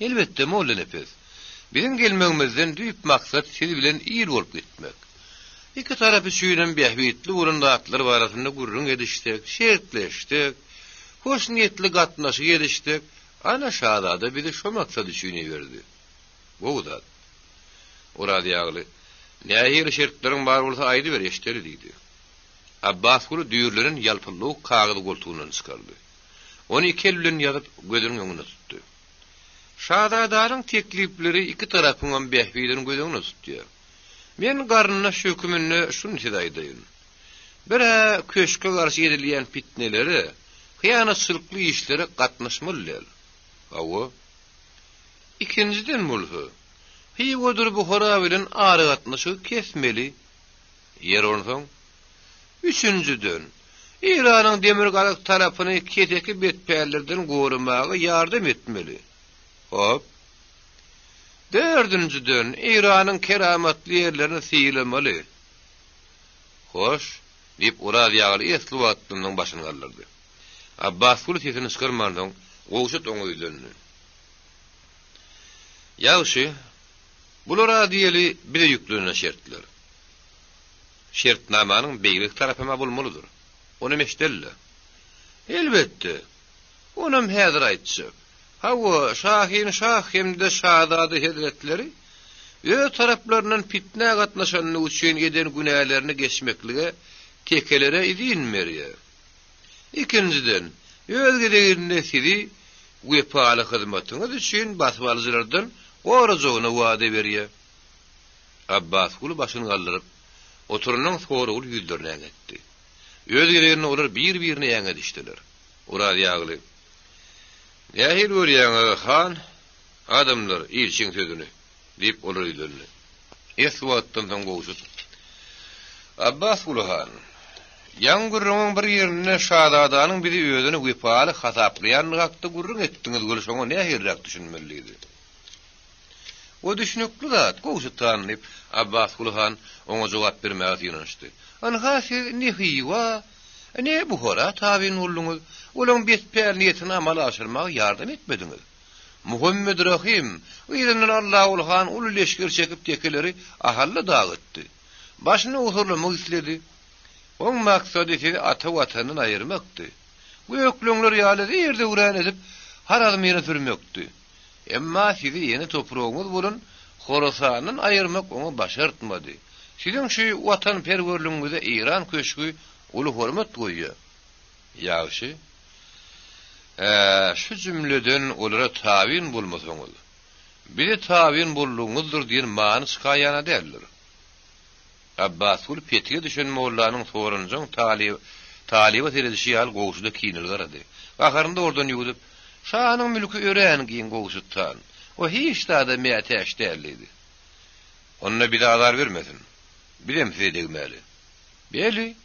Elbetde, Mollanepes. Biziň gelmegimizden düýp maksat siz bilen il bolup gitmek. Iki tarap üçinem bähbitli bolan zatlar barasynda gürrüň edişsek, şertleşsek, hoşniýetli gatnaşyk edişsek, ana şazada bizi şo maksat üçin iberdi. Gowy zat. Oraz ýagly, Nähili şertleriň bar bolsa aýdyber, eşideli diýdi. Abbasguly düýrlenen ýalpyldawuk kagyzy goltugyndan çykardy. Ony iki el bilen ýazyp, gözüniň öňünde tutdy. Şazadanyň teklipleri iki tarapyňam bähbidini göz öňünde tutýar. Men garyndaş höküminde şuny size aýdaýyn. Bir-ä köşge garşy edilýän pitnelere, hyýanatçylykly işlere gatnaşmaly däl. Hawa. Ikinjiden bolsa, Hywadyr Buhara bilen aragatnaşygy kesmeli. Ýer onsoň. Üçünjiden, Eýranyň demirgazyk tarapyny keseki betpällerden goramaga ýardam etmeli. Hop. Dördünjiden, Eýranyň keramatly ýerlerini sylamaly. Hoş, diýip, Oraz ýagly esli wagtdan soň başyny galdyrdy. Abbasguly sesini çykarmansoň, Gowşut oňa ýüzlendi. Ýagşy, bular-a diýeli bize ýüklenen şertler. Şertnamanyň beýleki tarapam-a bolmalydyr. Onam eşideli-le. Elbetde. Onam häzir aýtjak. Hawa, şahinşah hem-de şazada hezretleri öz taraplaryndan pitnä gatnaşanlygy üçin eden günälerini geçmeklige tekelere izin berýär. Ikinjiden, öz gezeginde sizi wepaly hyzmatyňyz üçin basybalyjylardan gorajagyna wada berýär. Abbasguly başyny galdyryp, oturanyň soragly ýüzlerine äňetdi. Öz gezeginde olar bir-birine äňedişdiler. Oraz ýagly, Nähili görýäňiz, han? Adamlar, ilçiň sözüni! diýip, olara ýüzlendi. Esli wagtdan soň Gowşut, Abbasguly han, ýaňy gürrüňiň bir ýerinde şazadanyň bizi özüne wepaly hasaplaýandygy hakda gürrüň etdiňiz weli şoňa nähiliräk düşünmeli? diýdi. O düşnükli zat, Gowşut han, diýip, Abbasguly han oňa jogap bermäge synanyşdy. Ynha, siz ne Hywa, ne Buhara tabyn bolduňyz, olaň betpäl niýetini amala aşyrmaga ýardam etmediňiz. Muhammedrahym, yzyndan Allaguly han uly leşger çekip tekeleri Ahally dagytdy. Başyny ogurlamak isledi. Oň maksady sizi ata Watandan aýyrmakdy. Gökleňler ýaly zir-zöwran edip Harazmyna sürmekdi. Emma sizi ene topragyňyz bolan Horasandan aýyrmak oňa başartmady. Siziň şu watanperwerligiňize Eýran köşgi uly hormat goýýar. Ýagşy. Hä, şu jümleden olara tabyn bolmasaňyz, bize tabyn boldugyňyzdyr diýen many çykaýan-a däldir. Abbasgul petige düşen mollanyň soranjaň talyba seredişi ýaly Gowşuda kineli garady. Gaharyny dogrudan ýuwudyp, Şanyň mülki örän giň, Gowşut han. O hiç zada mätäç däl diýdi. Onda bize azar bermesin. Bizem size degmäli. Beli!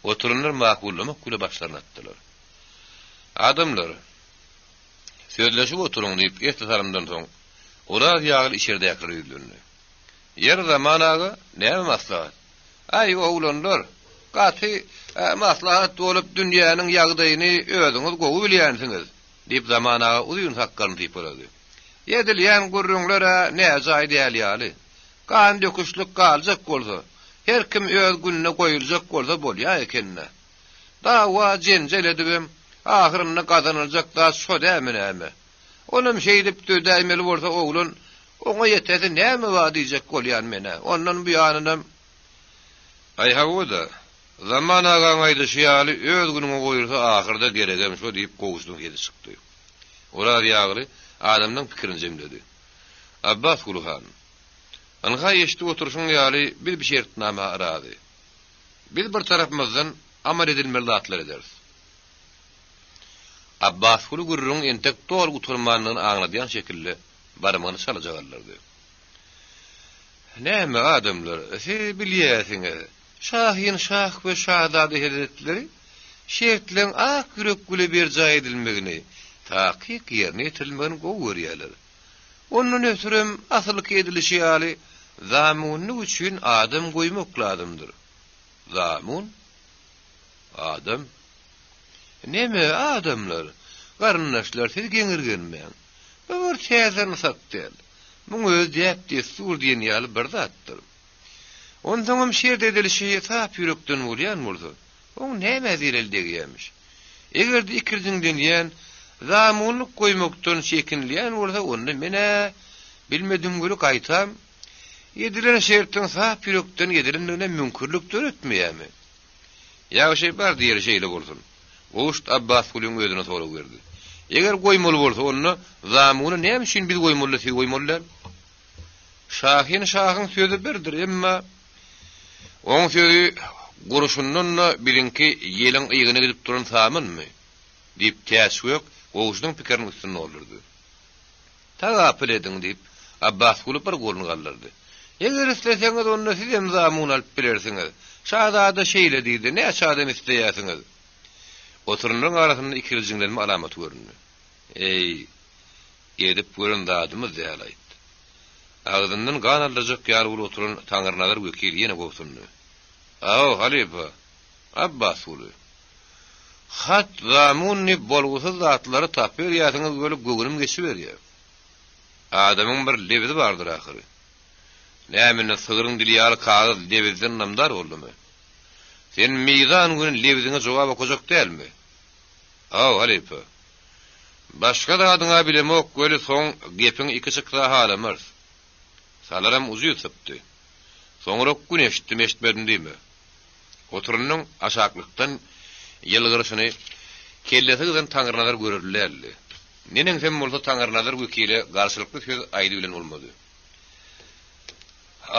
Oturanlar makullamak bile başlaryny atdylar. Adamlar, sözleşip oturyň diýip, esli salymdan soň, Oraz ýagly içerdäkilere ýüzlendi. Ýer Zaman aga, näme maslahat? Aý, oglanlar, gaty maslahat bolup dünýäniň ýagdaýyny özüňiz gowy bilýänsiňiz, diýip, Zaman aga uzyn sakgalyny sypalady. Edilýän gürrüňler-ä näjaý däl ýaly. Gan döküşlik galjak bolsa, her kim öz gününe goýuljak bolsa bolýa eken-dä. Dawa, jenjel edibem, ahyrynda gazanyljak zat şo dämi näme? Onam şeýdip düzedäýmeli bolsa oglan, oňa ýetesi näme bar diýjek bolýan men-ä. Ondan bu ýanynam. Aý hawa-da, Zaman agaň aýdyşy ýaly öz günüňe goýulsa ahyrda geregem şo diýip Gowşudyň sesi çykdy. Oraz ýagly adamlaň pikirini jemledi. Abbasguly han, ynha eşidip oturyşyň ýaly biz bi şertnama razy. Biz bir tarapymyzdan amal edilmeli zatlary ederis. Abbasguly gürrüňiň entek doly gutarmandygyny aňladýan şekilde barmagyny çalaja galdyrdy. Näme, adamlar, siz bilýärsiňiz, Şahin şah we şazada hezretleri şertleň ak ýürek bile berjaý edilmegini, takyk ýerine ýetirilmegini gowy görýärler. Ondan ötürem asylky edilişi ýaly zamunlyk üçin adam goýmak lazymdyr. Zamun? Adam? Neme, adamlar, garyndaşlar, siz geňirgenmäň. Bu bir täze nysak däl. Muň özi däp-dessur diýen ýaly bir zatdyr. Onsoňam şert edilişi sap ýürekden bolýan bolsa, oň nämä zeleli degýämiş? Eger-de ikirjiňlenýän, zamunlyk goýmakdan çekinilýän bolsa, onda men-ä, bilmedim weli, gaýtam, edilen şertiň sap ýürekden edilendigine müňkürlik döretmeýärmi? Ýagşy, bar diýeli şeýle bolsun. Gowşut Abbasgulyň özüne sorag berdi. Eger goýmaly bolsa, onda zamuny näme üçin biz goýmaly-da siz goýmaly däl? Şahin şahyň sözi birdir, emma oň sözi gurşundan-da biziňki ýeliň ygyna gidip duran samynmy? diýip, Täçgök Gowşudyň pikiriniň üstüni doldurdy. Tagapyl ediň, diýip, Abbasguly bir goluny galdyrdy. Eger isleseňiz, onda sizem zamun alyp bilersiňiz. Şazada şeýle diýdi, näçe adam isleýärsiňiz? Oturanlaryň arasynda ikirjiňlenme alamaty göründi. Eý, edip gören zadymyz däl-aýt. Agzyndan gan aldyrjak ýaly bolup oturan Taňrynazar wekil ýene gobsundy. Aw, halypa, Abbasguly. Hat, zamun diýip bolgusyz zatlary tapyberýärsiňiz weli göwnüm geçiberýär. Adamyň bir lebizi bardyr ahyry. Näme indi sygryň dili ýaly kagyz lebizden namdar boldumy? Sen mizan güni lebiziňe jogap okajak dälmi? Aw, halypa. Başga zadyň-a bilemok weli soň gepiň iki çyksa halamarys. Salaram ujyz sypdy. Soňra gün eşitdim eşitmedim diýme. Oturanyň aşaklykdan ýylgyryşyny kellesi gyzan Taňrynazar görerli däldi. Neneňsem bolsa Taňrynazar wekile garşylykly söz aýdybilen bolmady.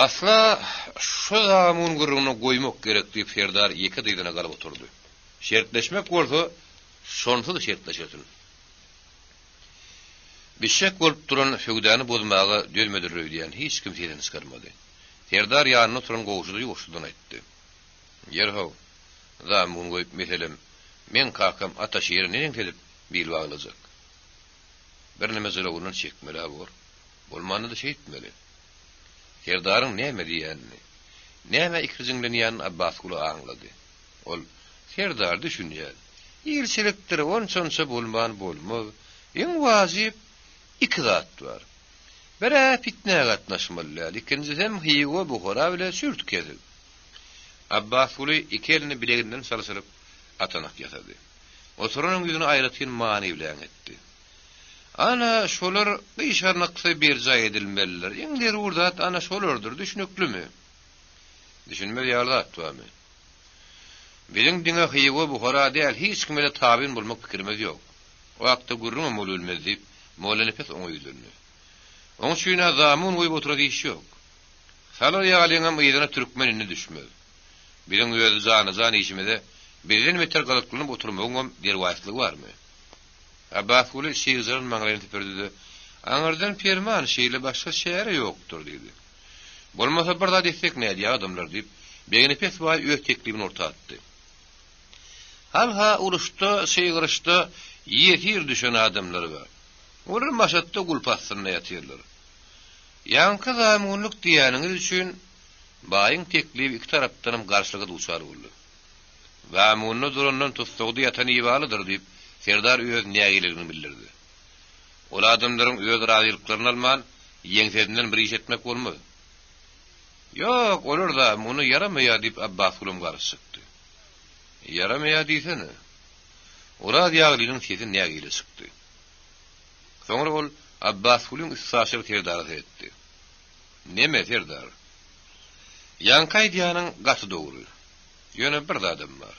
Asla şu zamun gürrüňini goýmak gerek diýip serdar ýeke dyzyna galyp oturdy. Şertleşmek bolsa şonsuz şertleşersin. Bişjek bolup duran söwdany bozmaga dözmediler öýdýän hiç kim sesini çykarmady. Serdar ýanynda oturan Gowşuda ýuwaşjadan aýtdy. Ýer-how, zamun goýup, meselem, meň kakam Ataşire neneňsi edip bil baglajak? Birneme jylawyndan çekmeli-ä bor. Bolmanda-da şeýtmeli. Serdaryň näme diýýänini, nämä ikirjiňlenýänini Abbasguly aňlady. Ol, Serdar, düşünýän. Ilçilikdir, onça-onça bolman bolmaz. Iň wajyp iki zat bar. Bir-ä pitnä gatnaşmaly däl, ikinjisem Hywa, Buhara bile çürt kesik. Abbasguly iki elini bileginden çalşyryp, atanak ýasady. Oturanyň ýüzüni aýratyn many bilen etdi. Ana, şolar gyşarnyksyz berjaý edilmelidir. Iň zerur zat ana şolardyr, düşnüklimi? Düşünmez ýaly zat barmy? Biziň diňe Hywa, Buhara däl, hiç kime-de tabyn bolmak pikirimiz ýok. O hakda gürrüňem bolubilmez, diýip, Mollanepes oňa ýüzlendi. Oň üçin-ä zamun goýup oturasy iş ýok. Salar ýalyňam yzyna türkmen indi düşmez. Biziň özi jana-jan işimize bizden beter gyzyklanyp oturmagyňam derwaýyslygy barmy? Abbasguly çygjaran maňlaýyny süpürdi-de, Aňyrdan perman, şeýle başga çäre ýokdur, diýdi. Bolmasa bir zat etsek nädýä adamlar, diýip, Begenepes baý öz teklibini orta atdy. Halha uruşda, çygyryşda ýesir düşen adamlar bar. Olar Maşatda gulp astynda ýatyrlar. Ýaňky zamunlyk diýýäniňiz üçin. Baýyň teklibi iki tarapdanam garşylyga duçar boldy. Zamunda durandan tussagda ýatan ibalydyr, diýip, serdar öz nägileligini bildirdi. Ol adamlaryň öz razylyklaryny alman, ýeňsesinden bir iş etmek bolmaz. Ýok, olar zamuna ýaramaýar, diýip, Abbasgulam garşy çykdy. Ýaramaýar diýsene. Oraz ýaglynyň sesi nägile çykdy. Soňra ol Abbasgulyň üstaşyr serdara seretdi. Neme, serdar? Ýaňky aýdýanyň gaty dogry. Ýöne bir zadam bar.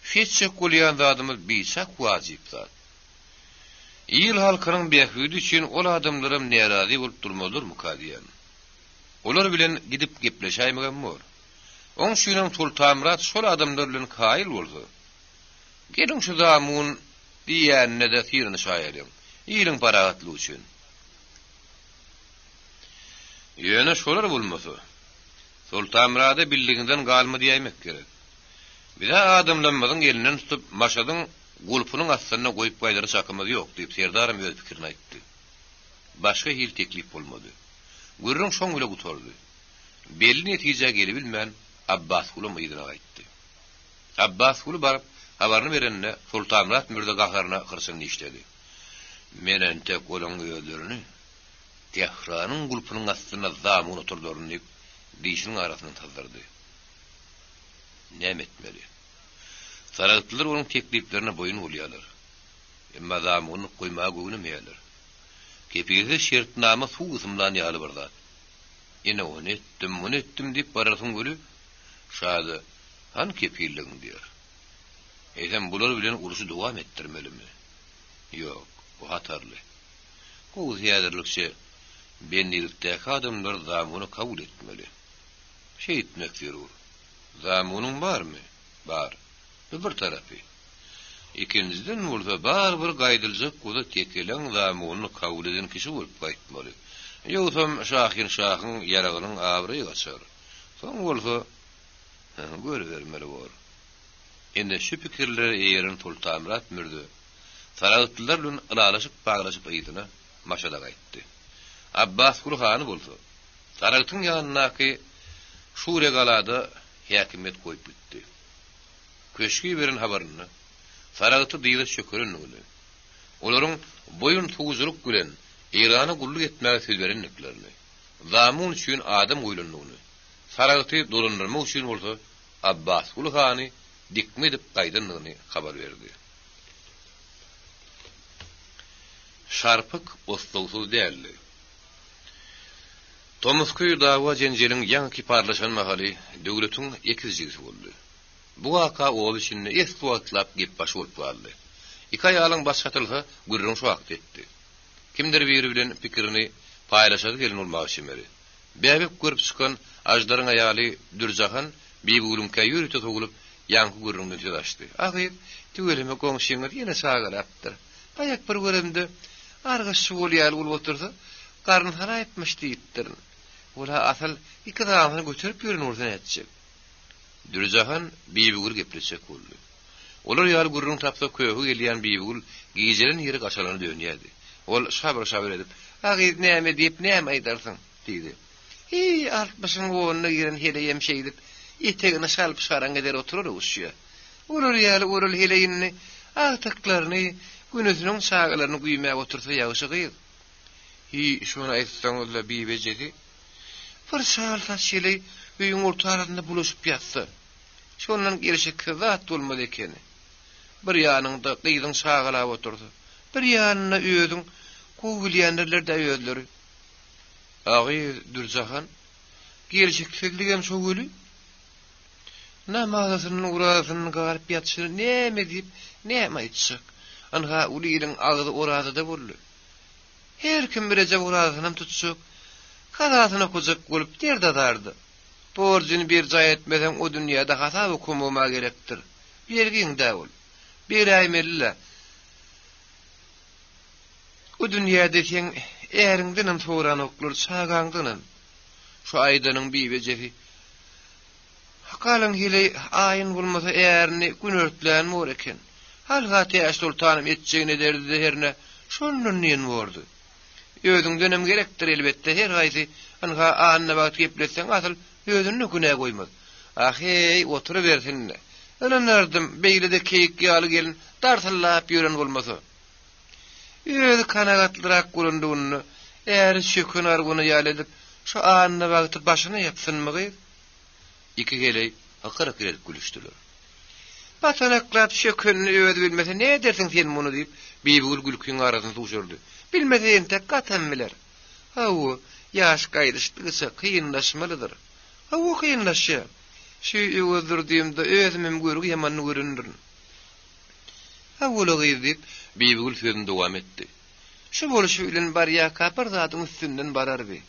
Şu etjek bolýan zadymyz biçak wajyp zat. Il-halkynyň bähbidi üçin ol adamlaram närazy bolup durmazlarmyka diýýän. Olar bilen gidip gepleşäýmegem bor. Oň üçinem Sultanmyrat şol adamlar bilen kaýyl bolsa, geliň şu zamun diýýänine-de synanyşaýalyň, iliň parahatlygy üçin. Ýöne şolar bolmasa, Sultanmyrada bildigiňden galma diýäýmek gerek. Biz-ä adamlarymyzyň elinden tutup, Maşadyň gulpunyň astynda goýup gaýdara çakymyz ýok, diýip, serdaram öz pikirini aýtdy. Başga hili teklip bolmady. Gürrüň şoň bile gutardy. Belli netijä gelibilmän, Abbasgulam yzyna gaýtdy. Abbasguly baryp, habaryny berende, Sultanmyrat mürze gaharyna hyrçyny dişledi. Men entek olaň özlerini Tähranyň gulpunyň astynda zamun oturdaryn diýip, dişiniň arasyndan syzdyrdy. Näme etmeli? Saragtlylar onuň tekliplerine boýun bolýarlar. Emma zamunlyk goýmaga göwnemeýärler. Kepilsiz şertnama suw gysymlan ýaly bir zat. Ine ony etdim, muny etdim diýip bararsyň weli, şa-da, Hany kepilligiň diýer. Eýsem bular bilen urşy dowam etdirmelimi? Ýok, bu hatarly. Gowusy häzirlikçe bendilikdäki adamlary zamuna kabul etmeli. Şeýtmek zerur. Zamunyň barmy? Bar. Bu bir tarapy. Ikinjiden bolsa barybir gaýdyljak bolsa tekeleň zamunyny kabul eden kişi bolup gaýtmaly. Ýogsam şahynşahyň ýaragynyň abraýy gaçar. Soň bolsa, görübermeli bor. Ine şu pikirlere eýeren Sultanmyrat mürze saragtlylar bilen ylalaşyp-baglaşyp yzyna, Maşada gaýtdy. Abbasguly hany bolsa, Saragtyň ýanyndaky Şuregalada häkimiýet goýup gitdi. Köşgi beren habarynda Saragty dyza çökerendigini, olaryň boýun suwujylyk bilen Eýrana gulluk etmäge söz berendiklerini, zamun üçin adam goýlandygyny, Saragty dolandyrmak üçin bolsa Abbasguly hany dikme edip gaýdandygyny habar berdi. Şarpyk oslagsyz däldi. Tomusky dawa-jenjeliň ýaňy kiparlaşan mahaly Döwletiň ekiz jigisi boldy. Bu waka oba içinde esli wagtlap gepbaşy bolup galdy. Iki aýalyň başy çatylsa, gürrüň şu hakda etdi. Kimdir biri bilen pikirini paýlaşasy gelen bolmaga çemeli. Bäbek görüp çykan Aždaryň aýaly Dürjahan Bibigülüňkä ýörite sowulyp, ýaňky gürrüňden söz açdy. A gyz, tüweleme goňşyňyz ýene çagalapdyr. Baýak bir göremde, argyşçy bolýaly bolup otursa, garny saraýypmyş diýipdirin. Ol-a asyl iki sanysyny göterip ýören bolsa nätjek. Dürjahan Bibigüli gepletjek boldy. Olar ýaly gürrüň tapsa köhi gelýän Bibigül gijelen ýeri gaçalana dönýärdi. Ol şabyr-şabyr edip, A gyz näme diýip näme aýdarsyň? diýdi. Hiý, altmyşyň onuna giren heleýem şeýdip, etegini şalp-şaraň eder oturar öwüşýär. Olar ýaly oral heleý indi agtyklaryny, günüsiniň çagalaryny güýmäp otursa ýagşy gyz. Hiý, şony aýtsaňyz-la, bibi ejesi. Bir çal saç heleý öýüň orta arasynda bulaşyp ýatsa. Şondan gelşiksiz zat bolmaz ekeni. Bir ýanyňda gyzyň çagalap otursa, bir ýanynda özüň, gowy bilýändirler-dä özleri. A gyz, Dürjahan, gelşiksizligem şo weli. Namazasynyň urazynyň galyp ýatyşyny näme diýip, näme aýtjak. Ynha, uly iliň agzy orazada boldy. Her kim birejek orazasynam tutjak, kazasyny okajak bolup derd-azarda. Borjuny berjaý etmeseň o dünýäde hasap okamagym-a gerekdir. Bergiň-dä ol. Beräýmeli-le. O dünýäde seň äriňdenem soranoklar, çagaňdanam. Şu aýdanyň biwejesi. Galyň heleý aýyn bolmasa ärini günertlän bor eken. Halha Täçsoltanam etjegini ederdi-de hernä, şondan diýen bordy. Özüňdenem gerekdir elbetde her haýsy, ynha Annabagt gepletseň asyl. Özünde günä goýmaz. Ah-eý, oturybersin-le. Ynanardym, beýle-de keýik ýaly gelin darsyllap ýören bolmasa. Özi kanagatlyrak bolandygynda, äri çöken arguna ýaly edip, şu Annabagty başyna ýapsynmy gyz? Iki heleý hykyr-hykyr edip gülüşdiler. Patanaklap çökenini özi bilmese nädersiň sen muny diýip, Bibigül gülkiň arasyny sugşurdy. Bilmese entek gatam biler. Hawa, ýaş gaýdyşdygyça kynlaşmalydyr. Hawa, kynlaşýar. Şu Öwezdurdyýymda özümem görgi ýamanyny görendirin. Hawa-la gyz diýip, Bibigül sözüni dowam etdi. Şu bolşy bilen barýarka bir zadyň üstünden barar bi.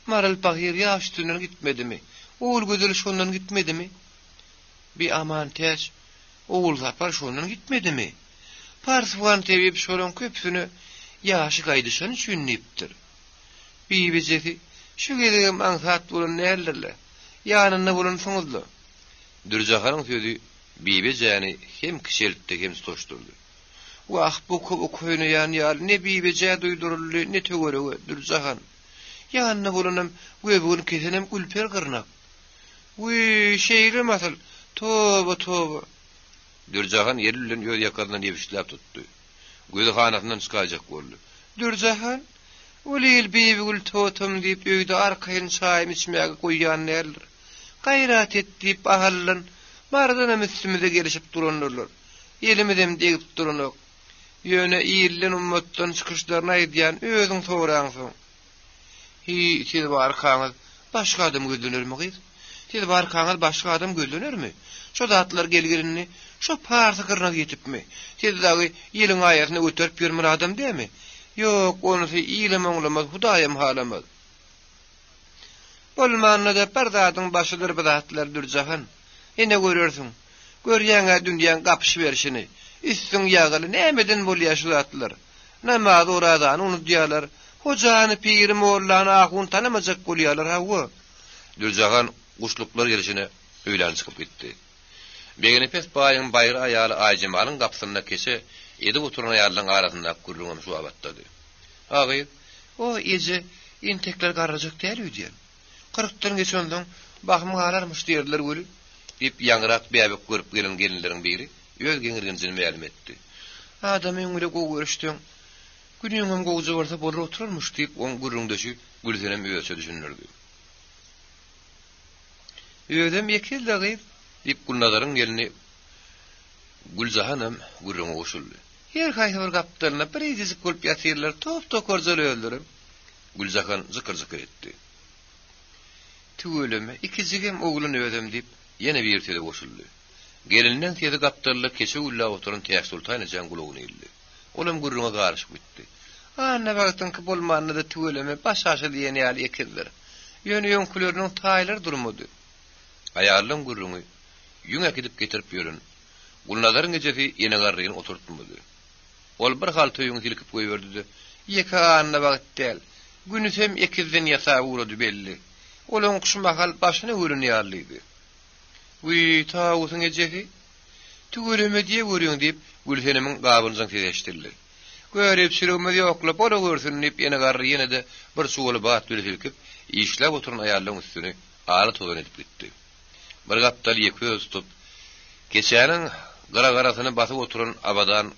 Maral pahyr ýaş üstünden gitmedimi? Ogulgözel şondan gitmedimi? Bi Amantäç, Ogulsapar şondan gitmedimi? Parswan tebip şolaň köpüsine ýaşy gaýdyşany üçin diýipdir. Bibijesi, şu gezegem aňsat bolan däldir-le. Ýanynda bolansyňyz-la. Dürjahanyň sözi Bibejäni hem kiçeltdi, hem tutaşdyrdy. Wah, buky buky oýnaýan ýaly ne Bibejä duýduryldy, ne töwerege, Dürjahan. Ýanynda bolanam, göbegini kesenem Gülper gyrnak. Wiý, şeýlemi asyl? Toba, toba! Dürjahan eli bilen öz ýakasyndan ýebişläp tutdy. Gözi hanasyndan çykaýjak boldy. Dürjahan, Ol il Bibigül totam diýip öýde arkaýyn çaýymy içmäge goýýan däldir. Gaýrat et diýip Ahaldan, Marydanam üstümize gelişip durandyrlar. Elimizem degip duranok. Ýöne ilden-ummatdan çykyşlaryny aýdýan, özüň soraňsoň. Hiý, siz barkaňyz başga adam gözlenermi, gyz? Siz barkaňyz başga adam gözlenermi? Şo zatlar gelgir indi, şo parsy gyrnak ýetipmi? Siz dagy ýeliň aýasyna göterip ýörmeli adam dämi? Ýok, onusy ilem oňlamaz, Hudaýam halamaz. Bolmanda-da bir zadyň başydyr bu zatlar, Dürjahan. Ine görersiň. Görýäň-ä dünýäň gapyşyberşini. Üstüň ýagyly, nämeden bolýa şu zatlar? Namaz-orazany unudýarlar. Hojany, piri, mollany, ahuny tanamajak bolýarlar, hawa. Dürjahan guşluklar gelşine öýlän çykyp gitdi. Begenepes baýyň baýry aýaly Aýjemalyň gapysynda keçe edip oturan aýallaryň arasyndaky gürrüňem şu babatdady. A gyz, o eje, entekler garrajak däl öýdýän. Kyrkdan geçensoň, bahym galarmyş diýerdiler weli, diýip, ýaňyrak bäbek görüp gelen gelinleriň biri öz geňirgenjini mälim etdi. Adamyň bile gowy görüşseň, günüňem gowja bolsa bolar oturarmyş, diýip, oň gürrüňdeşi Gülsenem özçe düşündirdi. Özem ekizd-ä gyz, diýip, Gulnazaryň gelni Güljahanam gürrüňe goşuldy. Her haýsy bir gapdalynda birejejik bolup ýatyrlar, top-tokarjaly özlerem. Güljahan jykyr-jykyr etdi. Tüweleme, ikijigem oglan özem, diýip, ýene biri söze goşuldy. Gelinleň sesi gapdalda keçe gülläp oturan Täçsoltan ejäň gulagyna ildi. Olam gürrüňe garyşyp gitdi. Annabagtyňky bolmanda-da tüweleme, baş-aşa diýen ýaly ekizdir. Ýöne öňküleriniň taýlary durmady. Aýallaň gürrüňi ýüň äkidip getirip ýören Gulnazaryň ejesi Enegarryny oturtmady. Ol bir halta ýüňi silkip goýberdi-de, Ýeke Annabagt däl, günüsem ekizden ýasap ugrady belli. Olaňky şu mahal başyna gören ýalydy. Wiý, Tawusyň ejesi! Tüweleme diýe görüň, diýip, Gülsenemiň gabynjaň sesi eşidildi. Göripçiligimiz ýok-la, bola görsün, diýip, Enegarry ýene-de bir çuwaly bat bile silkip, işläp oturan aýallaryň üstüni ala tozan edip gitdi. Bir gapdal ýeke özi tutup, keçäniň gyragarasyny basyp oturan Abadan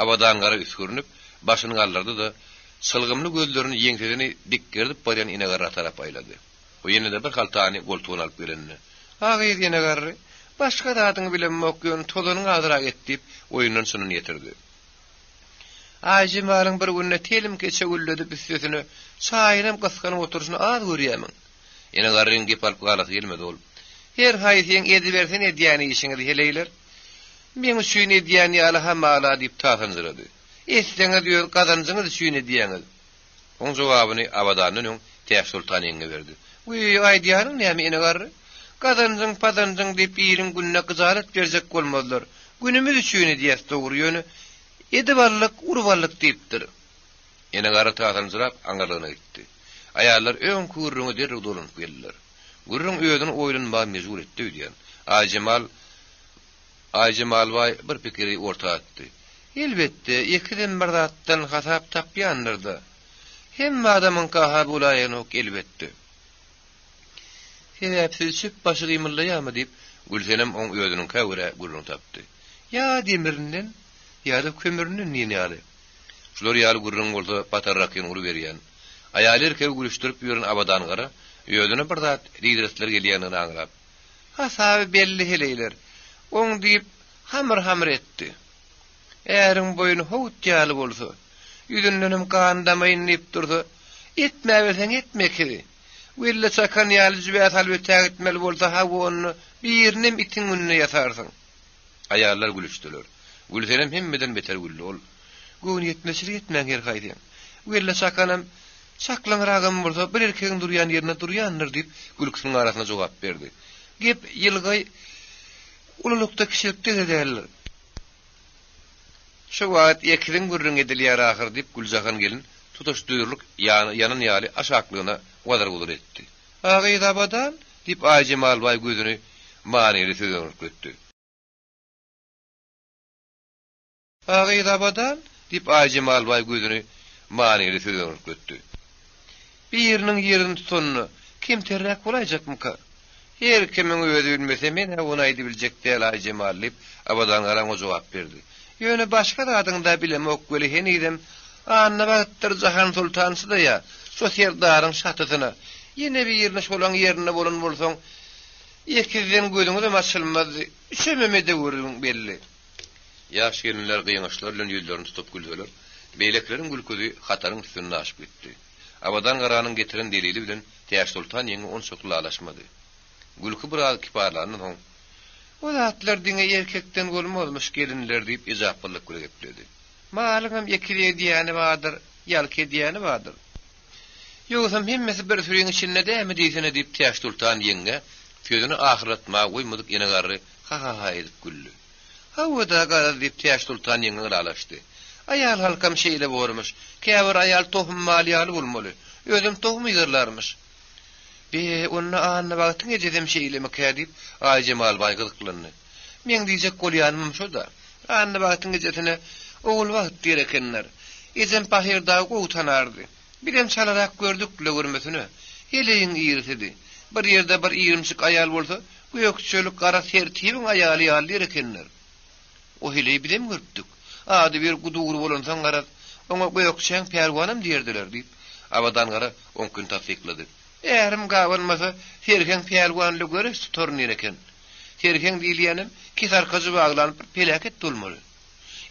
Abadan gara üsgürinip, başyny galdyrdy-da, çylgymly gözlerini ýeňsesini dikgerdip barýan Enegarra tarap aýlady. O ýene-de bir haltany goltugyna alyp gelende, A gyz, Enegarry, başga zadyňy bilemok, ýöne tozanyňy azrak et diýip, oýundan-çynyny ýetirdi. Aýjemalyň bir günde telim keçe gülledip üstesine çaýynam gysganyp oturyşyny az görýämiň? Ene garryň gep alyp galasy gelmedi ol. Her haýsyň edibersin edýän işiňizi heleýler. Meň üçin edýän ýaly hamala diýip tasanjyrady. Etseňiz öz gazanjyňyz üçin edýäňiz. Oň jogabyny Abadandan öň Täçsoltan ýeňňe berdi. Wiý, aýdýanyň näme ene garry? Gazanjyň, pazanjyň diýip iliň gününe gyjalat berjek bolmazlar. Günümiz üçin edýäs dogry ýöne edip aldyk, urup aldyk diýipdir. Ene garry tasanjyrap aňyrlygyna gitdi. Aýallar öňki gürrüňe derrew dolanyp geldiler. Gürrüň özüni oýlanmaga mejbur etdi öýdýän. Aýjemal Aýjemalbaý bir pikiri orta atdy. Elbetde, ekizem bir zatdan hasap tapýandyr-da. Hemme adamyňka-ha bolaýanok, elbetde. Sebäpsiz çöp başy gymyldaýarmy diýip, Gülsenem oň özüniňkä görä gürrüň tapdy. Ýa demirinden, ýa-da kömürinden diýen ýaly. Şular ýaly gürrüň bolsa patarrakyn uruberýän, aýaly-erkegi gülüşdirip ýören Abadan gara özüne bir zat diýdiresleri gelýändigini aňlap. Hasaby belli heleýler. Oň diýip, hamyr-hamyr etdi. Äriň boýny howut ýaly bolsa, ýüzündenem gan damaýyn diýip dursa, etmäberseň etme ekizi. Welle çakan ýaly jübä salyp ötägitmeli bolsa, hawa onda birinem itiň gününe ýasarsyň. Aýallar gülüşdiler. Gülsenem hemmeden beter güldi. Ol, Göwnüýetmezçilik etmäň her haýsyň. Welle çakanam çaklaňragam bolsa bir erkegiň durýan ýerinde durýandyr diýip, gülküsiniň arasynda jogap berdi. Gep ýylgaý ululykda-kiçilikde-de däldir. Şu wagt ekiziň gürrüňi edilýär ahyr, diýip, Güljahan gelin tutuş düýrlük ýanan ýaly aşaklygyna wazyr-wuzur etdi. A gyz Abadan? diýip, Aýjemal baý gözüni manyly sözeňirkletdi. A gyz Abadan? diýip, Aýjemal baý gözüni manyly sözeňirkletdi. Biriniň ýerini tutanda kemterräk bolaýjakmyka? Her kimiň özi bilmese, men-ä ony aýdybiljek däl, Aýjemal, diýip, Abadan garaňa jogap berdi. Ýöne başga zadyňda bilemok weli henizem Annabagtdyr Jahan soltan çydaýa, şo serdaryň şatysyna. Ýene birini şolaň ýerinde bolan bolsaň, ekizden gözüňizem açylmazdy, üçemem edeweriň belli. Ýaş gelinler gyňaçlar bilen ýüzlerini tutup gülseler, beýlekileriň gülküsi hataryň üstünden aşyp gitdi. Abadan Garanyň getiren delili bilen Täçsoltan ýeňňe onçakly lalaşmady. Gülki biraz kiparlandan soň, O zatlar diňe erkekden bolmazmyş gelinler diýip ejaplylyk bile gepledi. Malyňam ekiz edýäni bardyr, ýalky edýäni bardyr. Ýogsam hemmesi bir süriň içinde dämi diýsene diýip Täçsoltan ýeňňe sözüni ahyrlatmaga goýmadyk ene garry ha-ha-ha edip güldi. Hawa-da, garaz diýip Täçsoltan ýeňňe ylalaşdy. Aýal halkam şeýle bormuş. Käbir aýal tohum mal ýaly bolmaly. Özem tohum yzarlarmyş. Be, onda Annabagtyň ejesem şeýlemikä diýip, Aýjemal baý gyzyklandy. Meň diýjek bolýanymam şo-da. Annabagtyň ejesine Ogulbagt diýer ekenler. Ejem pahyr dagy gowy tanardy. Bizem çalarak gördük-le görmesine. Heleýiň irisidi. Bir ýerde bir irimçik aýal bolsa, gökçelik gara sertibiň aýaly ýaly diýer ekenler. O heleýi bizem görüpdik. Ady bir gudugry bolansoň garaz, oňa Gökçäň pälwanam diýerdiler, diýip, Abadan gara oňküni tassyklady. Ärim gabanmasa, Serheň pälwan ile göreş tutaryn diýen eken. Serheň diýilýänem kesarkajy baglan bir peläket bolmaly.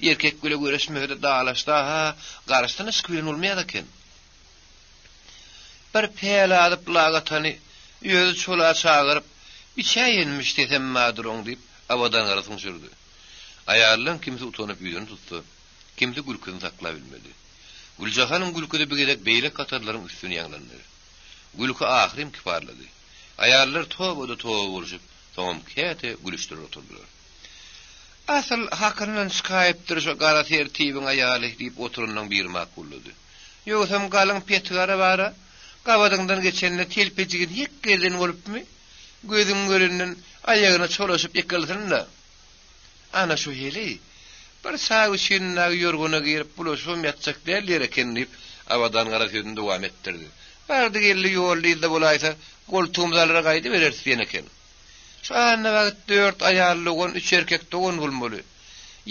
Erkek bile göreşmese-de dalaşda-ha garyşdynyşyk bilen bolmaýar eken. Bir päl azyp lak atany özi çola çagyryp, biçäýenmiş sesem bardyr oň diýip, Abadan gara suňşurdy. Aýallaň kimsi utanyp ýüzüni tutsa, kimsi gülküsini saklabilmedi. Güljahanyň gülküsi bir gezek beýleki hatarlaryň üstüne ýaňlandy. Gülki ahyrym kiparlady. Aýallar toba-da toba bolşup, soňam käte gülüşdiler oturdylar. Asyl hakyndan çykaýypdyr şo gara sertibiň aýaly, diýip oturanlaň biri makullady. Ýogsam galyň petigara bar-a, gabadyňdan geçende telpejigini hek gerden bolupmy, gözüň görenden aýagyna çolaşyp ýykylsyn-da. Ana şu heleý, bir çaý üçin dagy ýorgana girip bulaşybam ýatjak däl ýer eken diýip, Abadan gara sözüni dowam etdirdi. Bardy-geldi ýolda-yzda bolaýsa, goltugymyzy alyra gaýdybereris diýen eken. Şu Annabagt dört aýal dogan, üç erkek dogan bolmaly.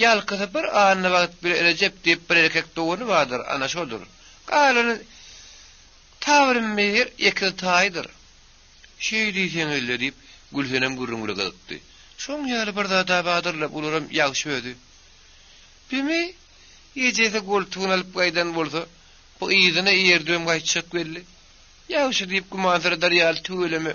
Ýalkasy bir Annabagt bile Rejep diýip bir erkek dogany bardyr, ana şodur. Galany Tabrym bir ekiz taýdyr. Şeý diýseňizle, diýip, Gülsenem gürrüň bile gyzykdy. Şoň ýaly bir zad-a bardyr-la, bularam ýagşy özi. Bimi, ejesi goltugyna alyp gaýdan bolsa, bu yzyna eýerdibem gaýtjak belli. Ýagşy diýip gümansyradar ýaly tüweleme.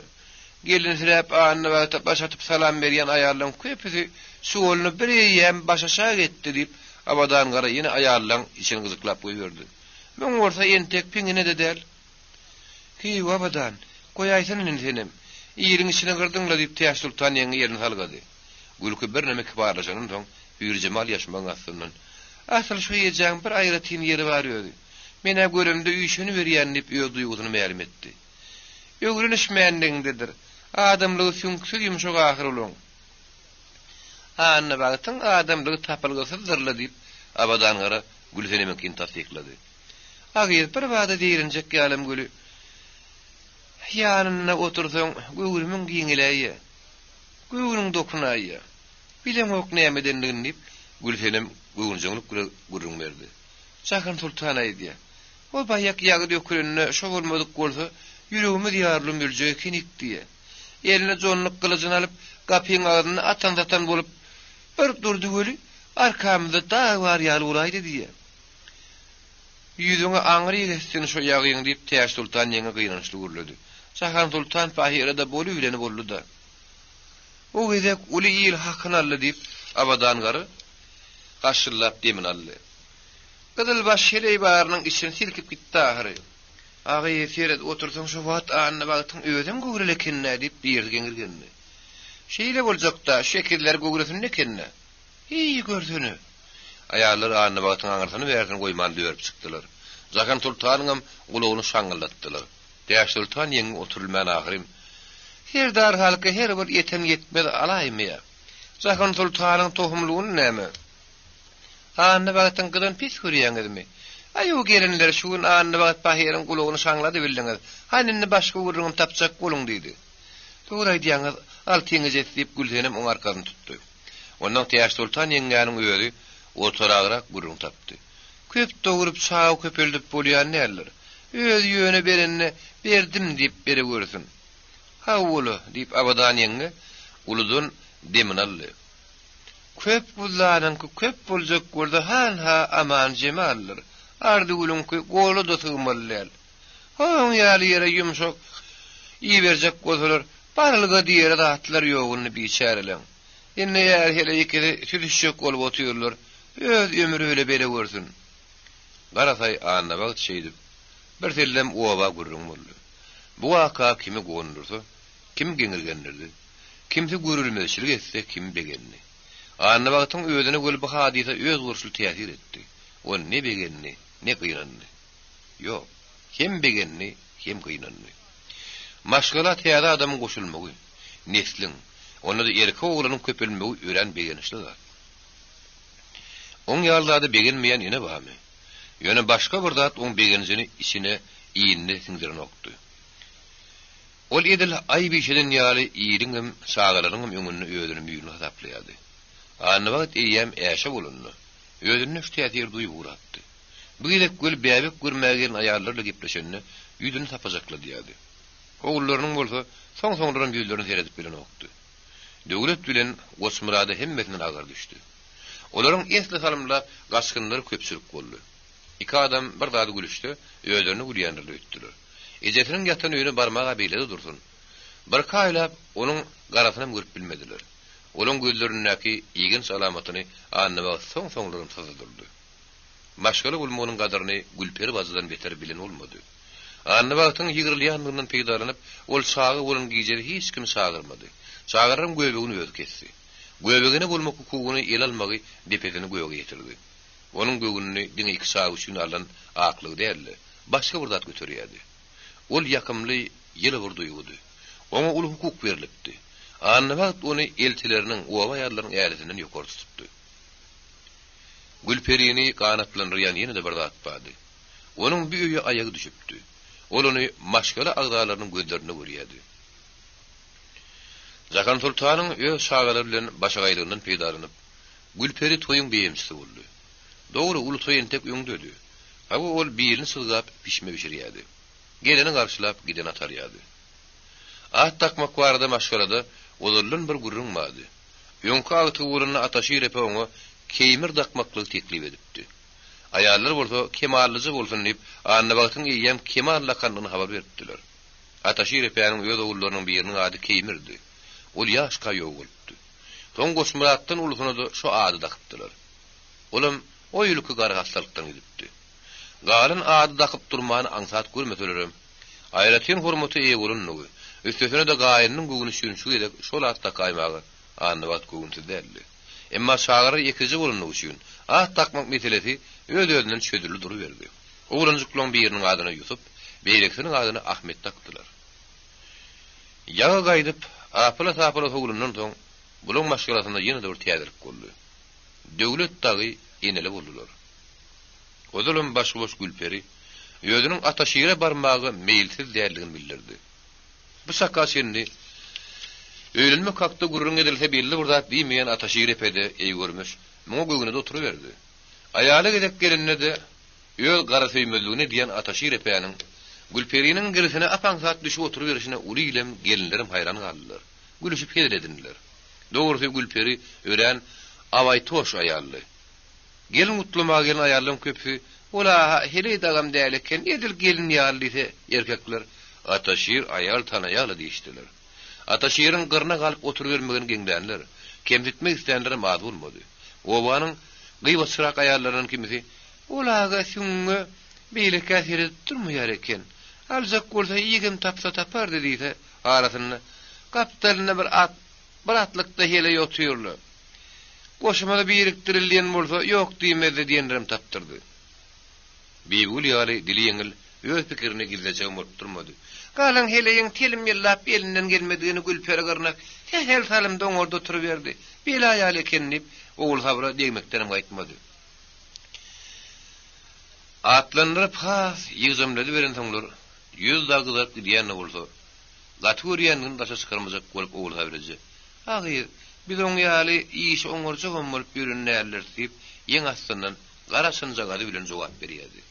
Gelinsiräp Annabagta baş atyp salam berýän aýallaň köpüsi şugulyny bir eýýäm başaşak etdi diýip, Abadan gara ýene aýallaň içini gyjyklap goýberdi. Muň bolsa entek piňine-de däl. Hiý, Abadan, goýaýsana indi senem. Iliň içini gyrdyň-la diýip Täçsoltan ýeňňe elini salgady. Gülki birneme kibarlaşandan soň Hüýrjemal ýaşmagyň astyndan, Asyl şu ejäň bir aýratyn ýeri bar özi. Men-ä göremde üýşeniberýän diýip öz duýgusyny mälim etdi. Öwrenişmänligiňdedir. Adamlygy süňksüz ýumşak ahyr olaň. Annabagtyň adamlygy tapylgysyzdyrla diýip, Abadan gara Gülsenemiňkini tassyklady. A gyz bir bada zeýrenjek ýalam güli. Ýanynda otursaň, göwrümiň giňeläýýä. Göwnüň dokunaýýa. Bileňok nämedenligini, diýip, Gülsenem göwünjeňlik bilen gürrüň berdi. Jahan soltan aýdýa. O baýak ýagy dökülende şo bolmadyk bolsa, ýüregimiz ýarylyp öljek ekenik diýýä. Eline jonluk gylyjyny alyp, gapyň agzynda atan-satan bolup, bir durdy weli, arkamyzda dag bar ýaly bolaýdy diýýä. Ýüzüňe aňryk etsin şo ýagyň, diýip, Täçsoltan ýeňňe gynançly gürledi. Jahansoltan pahyra-da bolubileni boldy-da. O gezek uly il hakyny aldy, diýip, Abadan garry gaşyllap demini aldy. Gyzylbaş heleý barynyň içini silkip gitdi ahyry. Agy, seret, otursaň şo wagt Annabagtyň özem göwreli eken-dä, diýip, birisi geňirgendi. Şeýle boljak-da, şu ekizler göwresinde eken-dä. Heý, görsene! Aýallar Annabagtyň aňyrsyny-bärsini goýman dörüp çykdylar. Jahan soltanyňam gulagyny şaňňyldatdylar. Täçsoltan ýeňňe oturylman ahyryn. Serdar halky her bir ýeten-ýetmez alaýmaýar. Jahan soltanyň tohumlygyny näme? Annabagtyň gyzyny pis görýäňizmi? Aý-ow gelinler, şu gün Annabagt pahyryň gulagyny şaňladybildiňiz. Hany indi başga gürrüňini tapjak boluň diýdi. Dogry aýdýaňyz, altyň ejesi diýip Gülsenem oň arkasyny tutdy. Ondan Täçsoltan ýeňňäniň özi ortaragrak gürrüň tapdy. Köp dogrup çaga köpeldip bolýan däldir. Özi ýöne berende berdim diýip berewersin. Hawa-la, diýip Abadan ýeňňe uludan demini aldy. Köp guzlanyňky köp boljak bolsa hanha Aman Jemaldyr. Arzygülüňki gola-da sygmaly däl. Oň ýaly ýere ýumşak iberjek bolsalar, barylga diýere zatlar ýok indi biçäreleň. Indi är-heleý ikisi süzüşjek bolup otyrlar, öz ömri bile bele görsün. Garasaý Annabagt şeýdip, birsellem oba gürrüň boldy. Bu waka kimi guwandyrsa, kimi geňirgendirdi. Kimsi görülmezçilik etse, kimi begendi. Annabagtyň özüne weli bu hadysa özboluşly täsir etdi. Ol ne begendi, ne gynandy. Ýok, hem begendi, hem gynandy. Maşgala täze adamyň goşulmagy, nesliň, onda-da erkek oglanyň köpelmegi örän begenişli zat. Oň ýaly zada begenmeýän ene barmy? Ýöne başga bir zat oň begenjini içine, inine siňdirenokdy. Ol edil aýyp iş eden ýaly iliňem, çagalaryňam öňünde özüni müýnli hasaplaýardy. Annabagt eýýäm äşe bolanda, özünde şu täsiri duýup ugrapdy. Bu gezek weli bäbek görmäge gelen aýallar bilen gepleşende ýüzüni sapajakladýardy. Ogullarynyň bolsa soň-soňlaram ýüzlerine seredip bilenokdy. Döwlet bilen Goçmyrada hemmesinden agyr düşdi. Olaryň esli salymlap gaçgynlary köpçülik boldy. Iki adam bir zady gülüşse, özlerine gülýändirler öýtdüler. Ejesiniň ýatan öýüne barmag-a beýle-de dursun. Birki aýlap onuň garasynam görüp bilmediler. Olaň gözlerindäki igenç alamatyny Annabagt soň-soňlaram syzdy durdy. Maşgala bolmagynyň gadyryny Gülperi bajydan beter bilen bolmady. Annabagtyň ýygrylýandygyndan peýdalanyp, ol çaga bolan gijede hiç kimi çagyrmady. Çagalaryň göbegini özi kesdi. Göbegene bolmak hukugyny ele almagy depesini göge ýetirdi. Onuň göwnüni diňe iki çaga üçin alnan aklygy däl-de, başga bir zat göterýärdi. Ol ýakymly, ýyly bir duýgudy. Oňa uly hukuk berlipdi. Annabagt ony eltileriniň, oba aýallarynyň älisinden ýokary tutupdy. Gülperini ganatlandyrýan ýene-de bir zat bardy. Onuň bu öýe aýagy düşüpdi. Ol ony maşgala agzalarynyň gözlerinde görýärdi. Jahansoltanyň öz çagalary bilen başagaýlygyndan peýdalanyp, Gülperi toýuň beýemçisi boldy. Dogry, uly toý entek öňdedi. Hawa, ol birini çyzgap, pişme bişirýärdi. Geleni garşylap, gideni atarýardy. At dakmak barada maşgalada ozaldan bir gürrüň bardy. Öňki agtygy bolanda Ataşir epe oňa Keýmir dakmaklygy teklip edipdi. Aýallar bolsa Kemallyja bolsun diýip, Annabagtyň eýýäm Kemal lakandygyny habar beripdiler. Ataşir epäniň öz ogullarynyň biriniň ady Keýmirdi. Ol ýaşka ýogalypdy. Soň Goçmyratdan ulusyna-da şo ady dakypdylar. Olam o ýylky garahassalykdan gidipdi. Galan ady dakyp durmany aňsat görmeselerem, aýratyn hormata eýe bolandygy, üstesine-de gaýynynyň göwni üçin şu gezek şol at dakaýmaga Annabagt göwünsiz däldi. Emma çagalar ýekeje bolandygy üçin, at dakmak meselesi öz-özünden çözüldi duruberdi. Oglanjyklaryň biriniň adyna Ýusup, beýlekisiniň adyna Ahmet dakdylar. Ýagy gaýdyp, apyla-sapyla sowlandan soň, bulaň maşgalasynda ýene-de bir täzelik boldy. Döwlet dagy eneli boldular. Ozalam başy boş Gülperi özüniň Ataşire barmaga meýilsiz däldigini bildirdi. Bu çaka çenli öýlenmek hakda gürrüň edilse belli bir zat diýmeýän Ataşir epe-de eý görmüş, muňa göwnedi oturyberdi. Aýala gezek gelende-de öz garasöýmezligini edýän Ataşir epäniň Gülperiniň girisine ap-aňsat düşüp oturyberişine uly ilem, gelinlerem haýran galdylar. Gülüşip hezil edindiler. Dogrusy Gülperi örän abaýtoş aýaldy. Gelin gutlamaga gelen aýallaryň köpüsi, Ol-a heleý dagam däl eken, edil gelin ýaly diýse, erkekler, Ataşir aýal tanaýaly diýişdiler. Ataşiriň gyrna galyp oturybermegini geňlänler, kemsitmek islänlerem az bolmady. Obanyň gybatçyrak aýallaryndan kimisi, Ol aga süňňe beýlekä seredip durmaýar eken. Aljak bolsa ýigem tapsa tapardy diýse, arasynda, Gapdalynda bir at, bir atlykda heleý otyr-la. Goşumyzy birikdireli diýen bolsa, ýok diýmezdi diýenlerem tapdyrdy. Bibigül ýaly dili ýeňil, öz pikirini gizlejegem bolup durmady. Galyň heleýiň telim ýyllap elinden gelmedigini Gülperi gyrnak sähel salymda oňardy oturyberdi. Bela ýaly eken diýip, Ogulsabra degmekdenem gaýtmady. Atlandyryp has ýygjamladyberensoňlar, ýüz dagy gyzaryp gidýän-de bolsa, gaty görýändigini daşa çykarmajak bolup Ogulsabra eje, A gyz, biz oň ýaly işi oňarjagam bolup ýören däldiris diýip, ýeň astyndan gara çynjagazy bilen jogap berýärdi.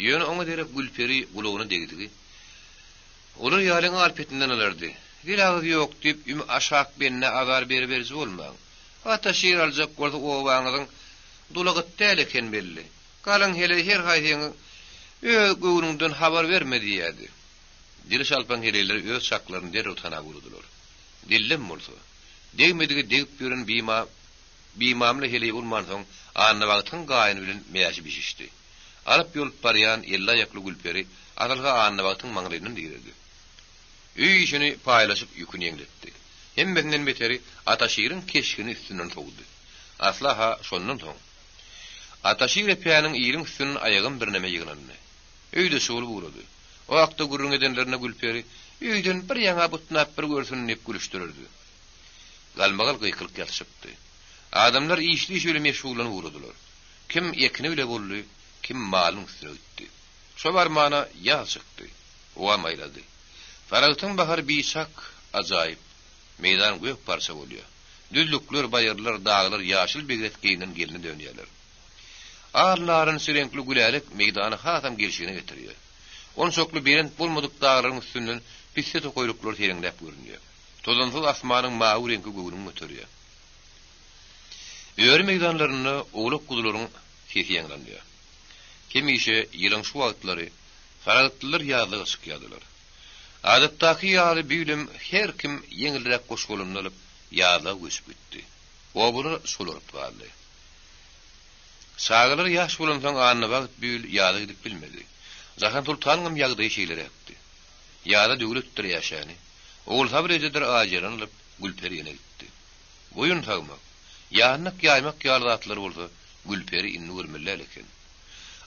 Ýöne oňa derek Gülperi gulagyna degdigi, olar ýalyň al-petinden alardy. Dil agyz ýok diýip, ümi aşak bende azar beriberiji bolmaň. Ata şir aljak bolsa obaňyzyň dula gyt däl eken belli. Galyň heleý her haýsyňyz öz göwnüňden habar berme diýýärdi. Dili şalpaň heleýler öz çaklaryny derrew tanap ugradylar. Dillem bolsa, degmedigi degip ýören bima bimamla heleý bolmansoň, Annabagtyň gaýyny bilen mäşi bişişdi. Alyp-ýolup barýan elli-aýakly Gülperi asylha Annabagtyň maňlaýyndan diredi. Öý işini paýlaşyp ýüküni ýeňletdi. Hemmesinden beteri Ataşiriň keşgini üstünden sowdy. Asla-ha şondan soň, Ataşir epäniň iliň üstünden aýagam birneme ýygnandy. Öýde şugulyp ugrady. O hakda gürrüň edenlerinde Gülperi, Öýden bir ýaňa butnap bir görsün diýip gülüşdirerdi. Galmagal gykylyk ýatyşypdy. Adamlar işli-iş bile meşgullanyp ugradylar. Kim ekini bile boldy, kim malynyň üstüne gitdi. Şo barmana ýaz çykdy. Howa maýlady. Saragtyň bahary biçak ajaýyp. Meýdan gök parça bolýar. Düzlükler, baýyrlar, daglar ýaşyl begres geýnen gelne dönýärler. Al-narynç reňkli gülälek meýdany hasam gelşigine getirýär. Onçakly belent bolmadyk daglaryň üstünden pisse tokaýlyklar seleňläp görünýär. Tozansyz asmanyň mawy reňki göwnüňi göterýär. Öri meýdanlarynda owlak-guzularyň sesi ýaňlanýar. Hemişe ýylyň şu wagtlary saragtlylar ýazlyga çykýardylar. Adatdaky ýaly bu ýylam her kim ýeňilräk goş-golamyny alyp, ýazlyga göçüp gitdi. Obalar çolaryp galdy. Çagalary ýaş bolansoň Annabagt bu ýyl ýaza gidip bilmedi. Jahansoltanyňam ýagdaýy şeýleräkdi. Ýaza Döwletdir Äşäni, Ogulsabyr ejedir Aýjereni alyp, Gülperi ýene gitdi. Goýun sagmak, ýandak ýaýmak ýaly zatlar bolsa Gülperi indi görmeli däl eken.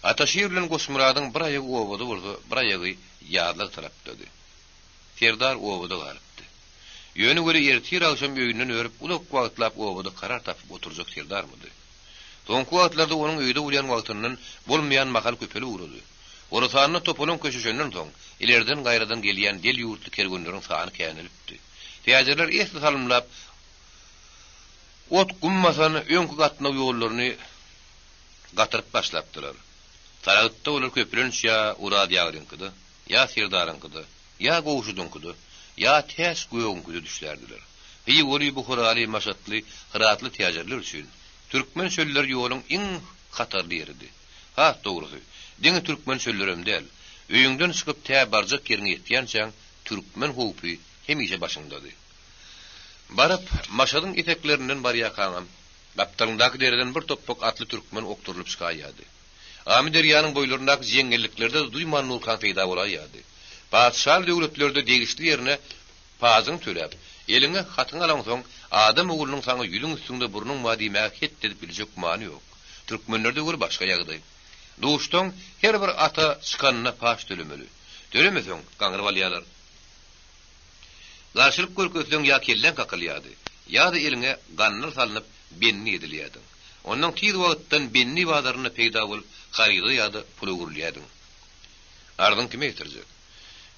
Ataşir bilen Goçmyradyň bir aýagy obada bolsa, bir aýagy ýazlag tarapdady. Serdar obada galypdy. Ýöne weli ertir-agşam öýünden örüp, uzak wagtlap obada karar tapyp oturjak Serdarmydy? Soňky wagtlarda onuň öýde bolýan wagtyndan bolmaýan mahal köpelip ugrady. Horasanda topalaň köşeşenden soň, ilerden-gaýradan gelýän del ýurtly kerwenleriň sany känelipdi. Täjirler esli salymlap ot-gum basan öňki gatnaw ýollaryny gatyryp başlapdylar. Saragtda olar köplenç ýa Oraz ýaglyňkyda, ýa Serdaryňkyda, ýa Gowşudyňkyda, ýa Täç gögüňkide düşlärdiler. Hywaly, buharaly, maşatly, hyratly täjirler üçin türkmen çölleri ýoluň iň hatarly ýeridi. Has dogrusy, diňe türkmen çöllerem däl, öýüňden çykyp tä barjak ýeriňe ýetýänçäň türkmen howpy hemişe başyňdady. Baryp, Maşadyň eteklerinden barýarkaňam, gapdalyňdaky dereden bir topbak atly türkmen okdurylyp çykaýýardy. Amyderýanyň boýlaryndaky jeňňelliklerde-de duýman nurkan peýda bolaýýardy. Patyşaly döwletlerde degişli ýerine pajyňy töläp, eliňe hatyňy alaňsoň, adam oglunyň saňa ýüzüň üstüňde burnuň bar diýmäge het edip biljek gümany ýok. Türkmenlerde weli başga ýagdaý. Duşsaň, her bir ata çykanyna paç tölemeli. Tölemeseň, gaňryp alýarlar. Garşylyk görkezseň ýa kelläň kakylýardy, ýa-da eliňe gandyl salnyp bendi edilýärdiň. Onnoň tiz wagtdan bendi bazarynda peýda bolup, haryda ýa-da pula öwrülýärdiň. Arzyň kime ýetirjek?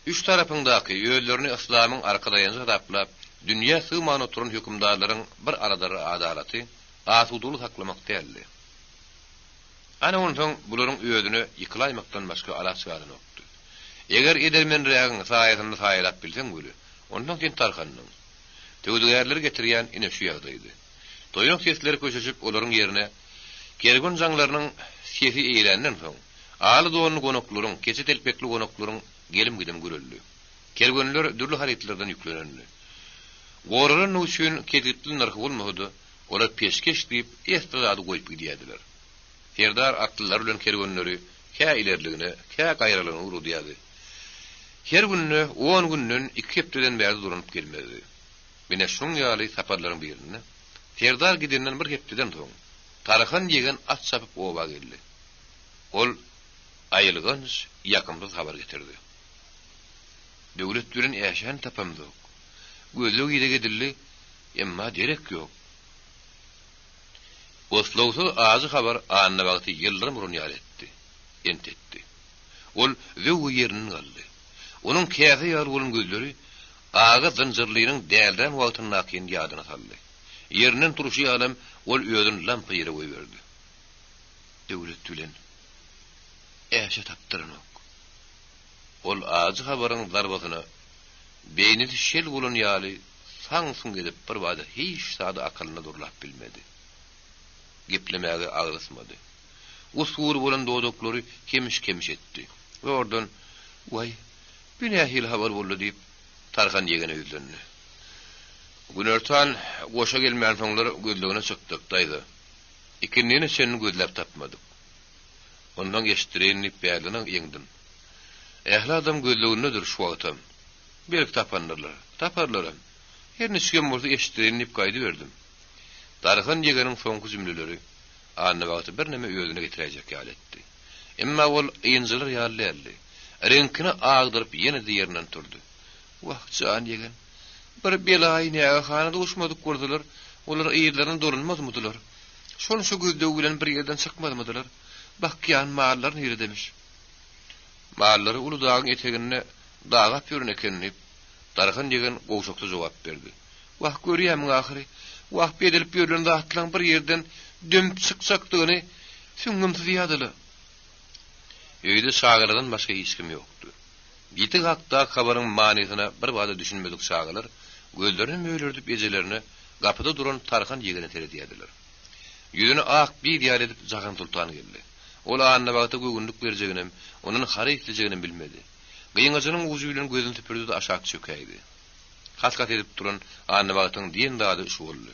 Üç tarapyňdaky özlerini yslamyň arkadaýanjy hasaplap, dünýä sygman oturan hökümdarlaryň bir aladalary adalaty, asudalygy saklamak däldi. Ana onsoň bularyň özüne ýykylaýmakdan başga alaç galanokdy. Eger edermenrägiň saýasynda saýalap bilseň weli, onsoň sen tarhandyň. Söwdagärleri getirýän ine şu ýagdaýdy. Toýnak sesleri köşeşip, olaryň ýerine kerwen jaňlarynyň sesi eýländen soň, aly donly gonaklaryň, keçe telpekli gonaklaryň gelim-gidim güreldi. Kerwenler dürli harytlardan ýüklenendi. Goralandygy üçin kesgitli nyrhy bolmasa-da, olar peşgeş diýip, esli zady goýup gidýärdiler. Serdar atlylar bilen kerwenleri kä ilerligine, kä gaýralygyna ugradýardy. Her günde on günden, iki hepdeden bäri dolanyp gelmezdi. Ine şunuň ýaly saparlaryň birinde, Serdar gidenden bir hepdeden soň, Tarhan ýegen at çapyp oba geldi. Ol aýylganç, ýakymsyz habar getirdi. Döwlet bilen Äşäni tapamzok. Gözleg-ideg edildi, emma derek ýok. Oslagsyz ajy habar Annabagty ýyldyrym uran ýaly etdi, entetdi. Ol zöwwe ýerinden galdy. Onuň käse ýaly bolan gözleri Aga zynjyrlynyň dälirän wagtyndakyny ýadyna saldy. Ýerinden turşy ýalam ol özüni lampa ýere goýberdi. Döwlet bilen Äşe tapdyranok. Ol ajy habaryň zarbasyna beýnisi şel bolan ýaly saň-suň edip birbada hiç zady akylynda durlap bilmedi. Geplemäge agyz ysmady. Us-gury bolan dodaklary kemiş-kemiş etdi. Zordan, Waý, bu nähili habar boldy diýip, Tarhan ýegene ýüzlendi. Günortan goşa gelmänsoňlar gözlegine çykdyk, daýza. Ikindine çenli gözläp tapmadyk. Ondan eşitdireýin diýip bärden ýeňdim. Ähli adam gözlegindedir şu wagtam. Belki tapandyrlar. Taparlaram. Her niçigem bolsa eşitdireýin diýip gaýdyberdim. Tarhan ýegeniň soňky jümleleri Annabagty birneme özüne getiräýjek ýaly etdi. Emma ol ynjalar ýaly däldi. Reňkini agdaryp ýene-de ýerinden turdy. Wah, jan ýegen, bir belaýy nägahana duşmadyk bolsalar, olar yzlaryna dolanmazmydylar? Şonça gözleg bilen bir ýerden çykmazmydylar? Bakýan mallar niredemiş? Mallary uly dagyň eteginde dagap ýören eken, diýip, Darhan ýegen gowşakda jogap berdi. Wah, görýärmiň ahyry, wah, bedelip ýörlen zatlaň bir ýerden dömüp çykjakdygyny süňňüm syzýady-la. Öýde çagalardan başga hiç kim ýokdy. Ýiti hakdaky habaryň manysyna birbada düşünmedik çagalar gözlerini mölerdip ejelerine, gapyda duran Tarhan ýegene seredýärdiler. Ýüzüni ak biz ýaly edip Jahansoltan geldi. Ol Annabagta göwünlik berjeginem, ondan haraý islejeginem bilmedi. Gyňajynyň ujy bilen gözüni süpürdi-de aşak çökäýdi. Has-has edip duran Annabagtyň diýen zady şu boldy.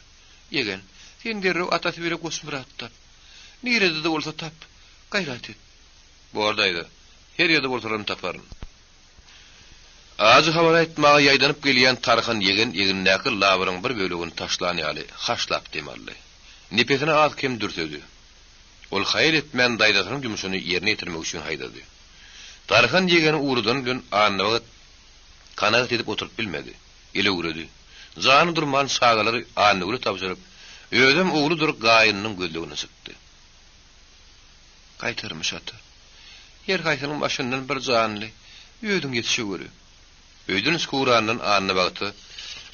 Ýegen, sen derrew atasy bile Goçmyrat tap. Nirede-de bolsa tap. Gaýrat et. Bor daýza, her ýerde bolsalaram taparyn. Ajy habar aýtmaga ýaýdanyp gelýän Tarhan ýegen egnindäki labyryň bir bölegini taşlan ýaly haşlap dem aldy. Nepesini az-kem dürsedi. Ol haýal etmän daýzasynyň ýumşuny ýerine ýetirmek üçin haýdady. Tarhan ýegeni ugradan bilen Annabagt kanagat edip oturyp bilmedi. Elewredi. Jany durman çagalary Annagüle tabşyryp, özem ogludyr gaýynynyň gözlegine çykdy. Gaýtarmyş ata. Her haýsynyň başyndan bir janly, özüň ýetişeweri. Öýden çykyrandan Annabagta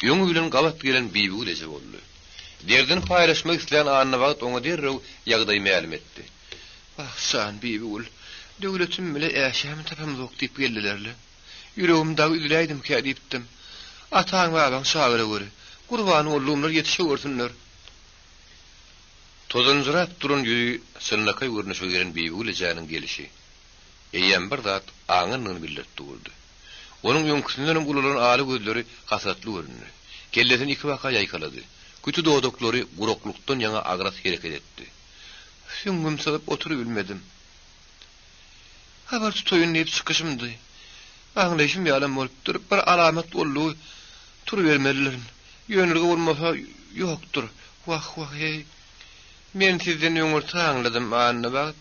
öňi bilen gabat gelen Bibigül eje boldy. Derdini paýlaşmak islän Annabagt oňa derrew ýagdaýy mälim etdi. Wah, jan Bibigül, döwletim bile Äşämi tapamzok diýip geldiler-le. Ýüregim dagy üzüläýdimkä diýipdim. Ataň-babaň çagyreweri. Gurban boldugymlar ýetişewersinler. Tozanjyrap duran ýüzi çynlakaý görnüşe gelen Bibigül ejäniň gelşi, eýýäm bir zat aňandygyny bildirip durdy. Onuň öňküsindenem ulalan ala gözleri hasratly göründi. Kellesini ikibaka ýaýkalady. Küti dodaklary guraklykdan ýaňa agras hereket etdi. Süňňüm syzyp oturybilmedim. Habar tutaýyn diýip çykyşymdy. Aňlaýşym ýalam bolupdyr. Bir alamat boldugy turubermelidirin. Ýönelige bolmasa ýokdur. Wah, wah-eý. Men sizden öňürti aňladym, Annabagt.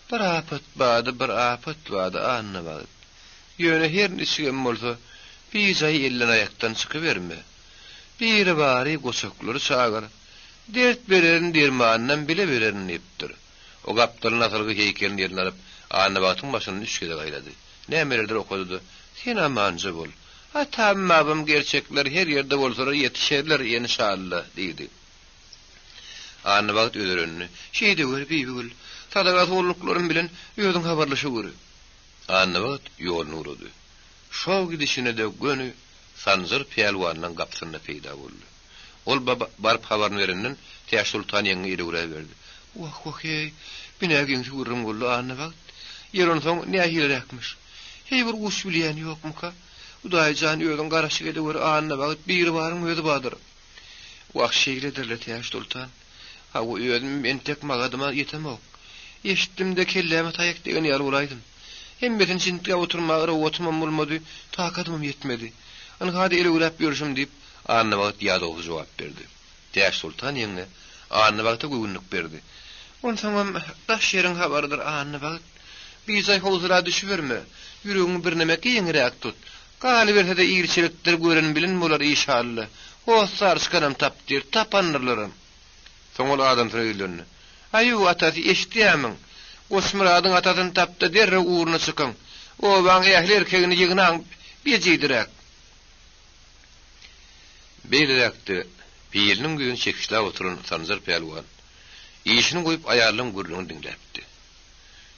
Bir apat bardy, bir apat bardy, Annabagt. Ýöne her niçigem bolsa, bijaý elden-aýakdan çykyberme. Biri-bary goçaklary çagyr. Dert bererin, dermanynam bile bererin diýipdir. O gapdalyna asylgy heýkelini eline alyp, Annabagtyň başyndan üç gezek aýlady. Nämelerdir okady-da. Sen amanja bol. Atam-babam gerçekler her ýerde bolsalar ýetişerler, enşalla, diýdi. Annabagt özerendi. Şeýdeweri, Bibigül. Sadaga solluklarym bilen özüň habarlaşaweri. Annabagt ýoluny ugrady. Şo gidişine-de göni Sanjar pälwanyň gapysynda peýda boldy. Ol baryp habaryny berenden Täçsoltan ýeňňe elewräberdi. Wah, wah-eý, bi nä geňsi gürrüň boldy, Annabagt? Ýeri onsoň nähiliräkmiş? Heý, bir uç bilýän ýokmuka? Hudaý jan, özüň garaşyk edeweri, Annabagt, Biribaryň özi bardyr. Wah, şeýledir-le, Täçsoltan. Hawa, özümem entek magadyma ýetemok. Eşitdim-de, kelläme taýak degen ýaly bolaýdym. Hemmesini çintgäp oturmaga rowgatymam bolmady, takatymam ýetmedi. Ynha-da elewräp ýörşüm, diýip, Annabagt ýadawsyz jogap berdi. Täçsoltan ýeňňe Annabagta göwünlik berdi. Onsoňam, daş ýeriň habarydyr, Annabagt. Bijaý howsala düşüberme. Ýüregiňi birneme giňräk tut. Galyberse-de ilçilikdir, gören-bilen bolar işalla. Hossar çykanam tap diýr, tapandyrlaram. Soň ol adamsyna ýüzlendi. Aýu, atasy, eşidýärmiň? Goçmyradyň atasyny tap-da, derrew ugruna çykyň. Obaň ähli erkegini ýygnaň, bejidiräk. Beýleräkde, piliniň ýüzüni çekişläp oturan Sanjar pälwan, işini goýup aýalynyň gürrüňini diňläpdi.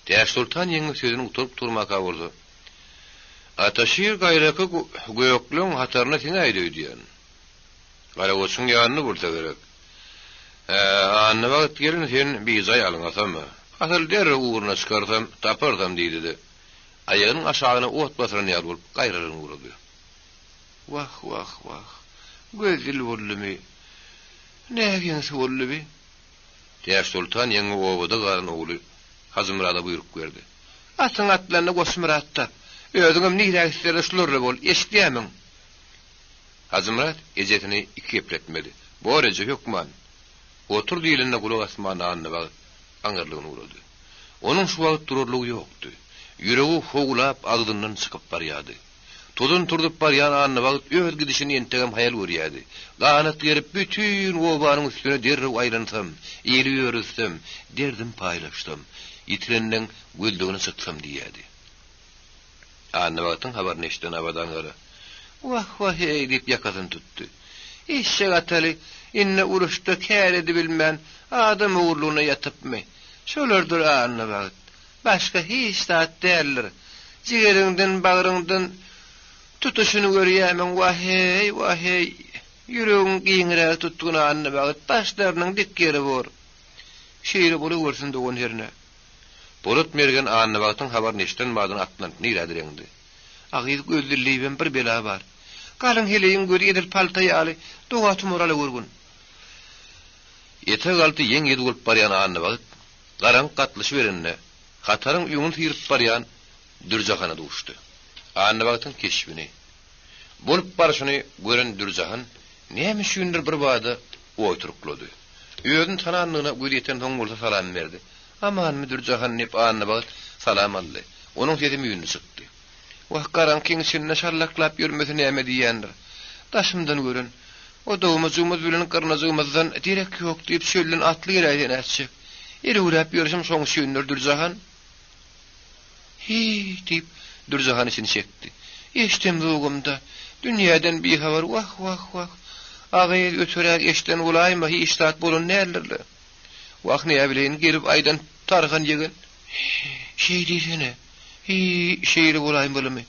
Täçsoltan ýeňňe sözüni gutaryp durmaka bolsa, Ataşir gaýraky gökleň hataryna siňäýdi öýdýän. Garagoçuň ýanynda bolsa gerek. Hä, Annabagt gelin sen bijaý alňasama. Asyl derrew ugruna çykarsam, taparsam diýdi-de, aýagynyň aşagyna ot basyran ýaly bolup gaýradan ugrady. Wah, wah, wah, göz-dil boldumy? Nägeňsi boldy bi? Täçsoltan ýeňňe obada galan ogly Hajymyrada buýruk berdi. Atyňy atlanda Goçmyrat tap. Özüňem nirä gitseler şularla bol, eşidýärmiň? Hajymyrat ejesini iki gepletmedi. Bor eje, hökman. Otur diýlende gulak asman Annabagt aňyrlygyna ugrady. Onuň şu wagt durarlygy ýokdy. Ýüregi howlap agzyndan çykyp barýardy. Tozan turzup barýan Annabagt öz gidişini entegem haýal görýärdi. Ganat gerip bütin obanyň üstüne derrew aýlansam, ili ýörütsem, derdim paýlaşsam, ýitirenleň gözlegine çyksam diýýärdi. Annabagtyň habaryny eşiden Abadan gara, Wah-wah-eý! diýip ýakasyny tutdy. Eşek ataly, indi uruşda kär edibilmän, adam ogurlygyna ýatypmy? Şolardyr Annabagt. Başga hiç zat däldir. Jigeriňden, bagryňdan tutuşyny görýärmiň, wah-eý, wah-eý! Ýüregiň giňräk tutgun Annabagt, başlarynyň dik ýeri bor. Şeýle bolawersin dogan hernä. Polat mergen Annabagtyň habaryny eşiden badyna atlanyp nirädir eňdi. A gyz gözdillibem bir bela bar. Galyň heleýiň gözi edil palta ýaly, doga-tumar alagörgün. Etek alty ýeň ýedi bolup barýan Annabagt garaňky gatlyşyberende, hataryň öňüni syryp barýan Dürjahana duşdy. Annabagtyň keşbini, bolup barşyny gören Dürjahan näme üçindir birbada oýturuklady. Özüni tanandygyna gözi ýetensoň bolsa salam berdi. Amanmy, Dürjahan, diýip, Annabagt salam aldy. Onuň sesi müýnli çykdy. Wah, garaňkyň içinde şallaklap ýörmesi näme diýýändir. Daşymdan gören. O dogmajygymyz bilen gyrnajygymyzdan derek ýok diýip, çölden atly geläýse nätjek. Elewräp ýörşüm şoň üçindir, Dürjahan. Hiý, diýip, Dürjahan içini çekdi. Eşdemzogam-da, dünýäden bihabar, wah, wah, wah. A gyz, öteräk eşden bolaýma, hiç zat bolan däldir-le. Wah, näbileýin, gelip aýdan Tarhan ýegen. Şeý diýsene. Hiý, şeýle bolaýmalymy?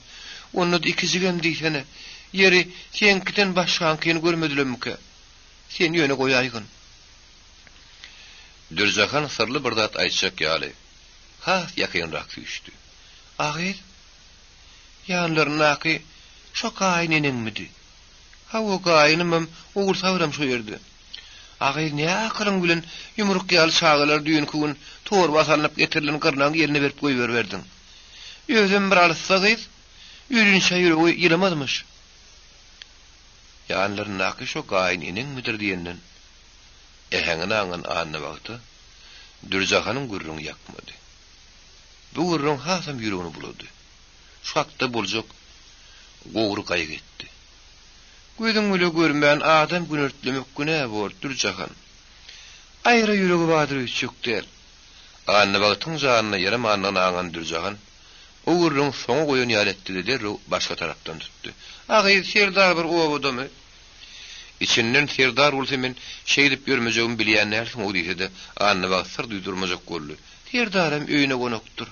Onda-da ikijigem diýsene. Ýeri, seňkiden başgaňkyny görmedilemmikä? Sen ýöne goýaýgyn. Dürjahan syrly bir zat aýtjak ýaly, has ýakynrak süýşdi. A gyz, ýanlaryndaky şo gaýyn eneňmidi? Hawa, gaýynymam, Ogulsabyram şo ýerde. A gyz, nä akylyň bilen ýumruk ýaly çagalary düýnki gün torba salnyp getirilen gyrnagyň eline berip goýberiberdiň? Özem bir alysda gyz, ölinçä ýüregi ýylamazmyş. Ýanlaryndaky şo gaýyn eneňmidir diýenden, äheňini aňan Annabagta Dürjahanyň gürrüňi ýakmady. Bu gürrüň hasam ýüregini bulady. Şu hakda boljak gowry gaýgy etdi. Gözüň bile görmän adam günertlemek günä bor, Dürjahan. Aýra ýüregi bardyr öýtjek däl. Annabagtyň janyna ýaramandygyny aňan Dürjahan. O gürrüňi soňa goýan ýaly etdi-de derrew başga tarapdan tutdy. A gyz, Serdar bir obadamy? Içinden Serdar bolsa men şeýdip ýörmejegimi bilýän dälsiň-ow diýse-de, Annabagt syr duýdurmajak boldy. Serdaram öýüne gonakdyr.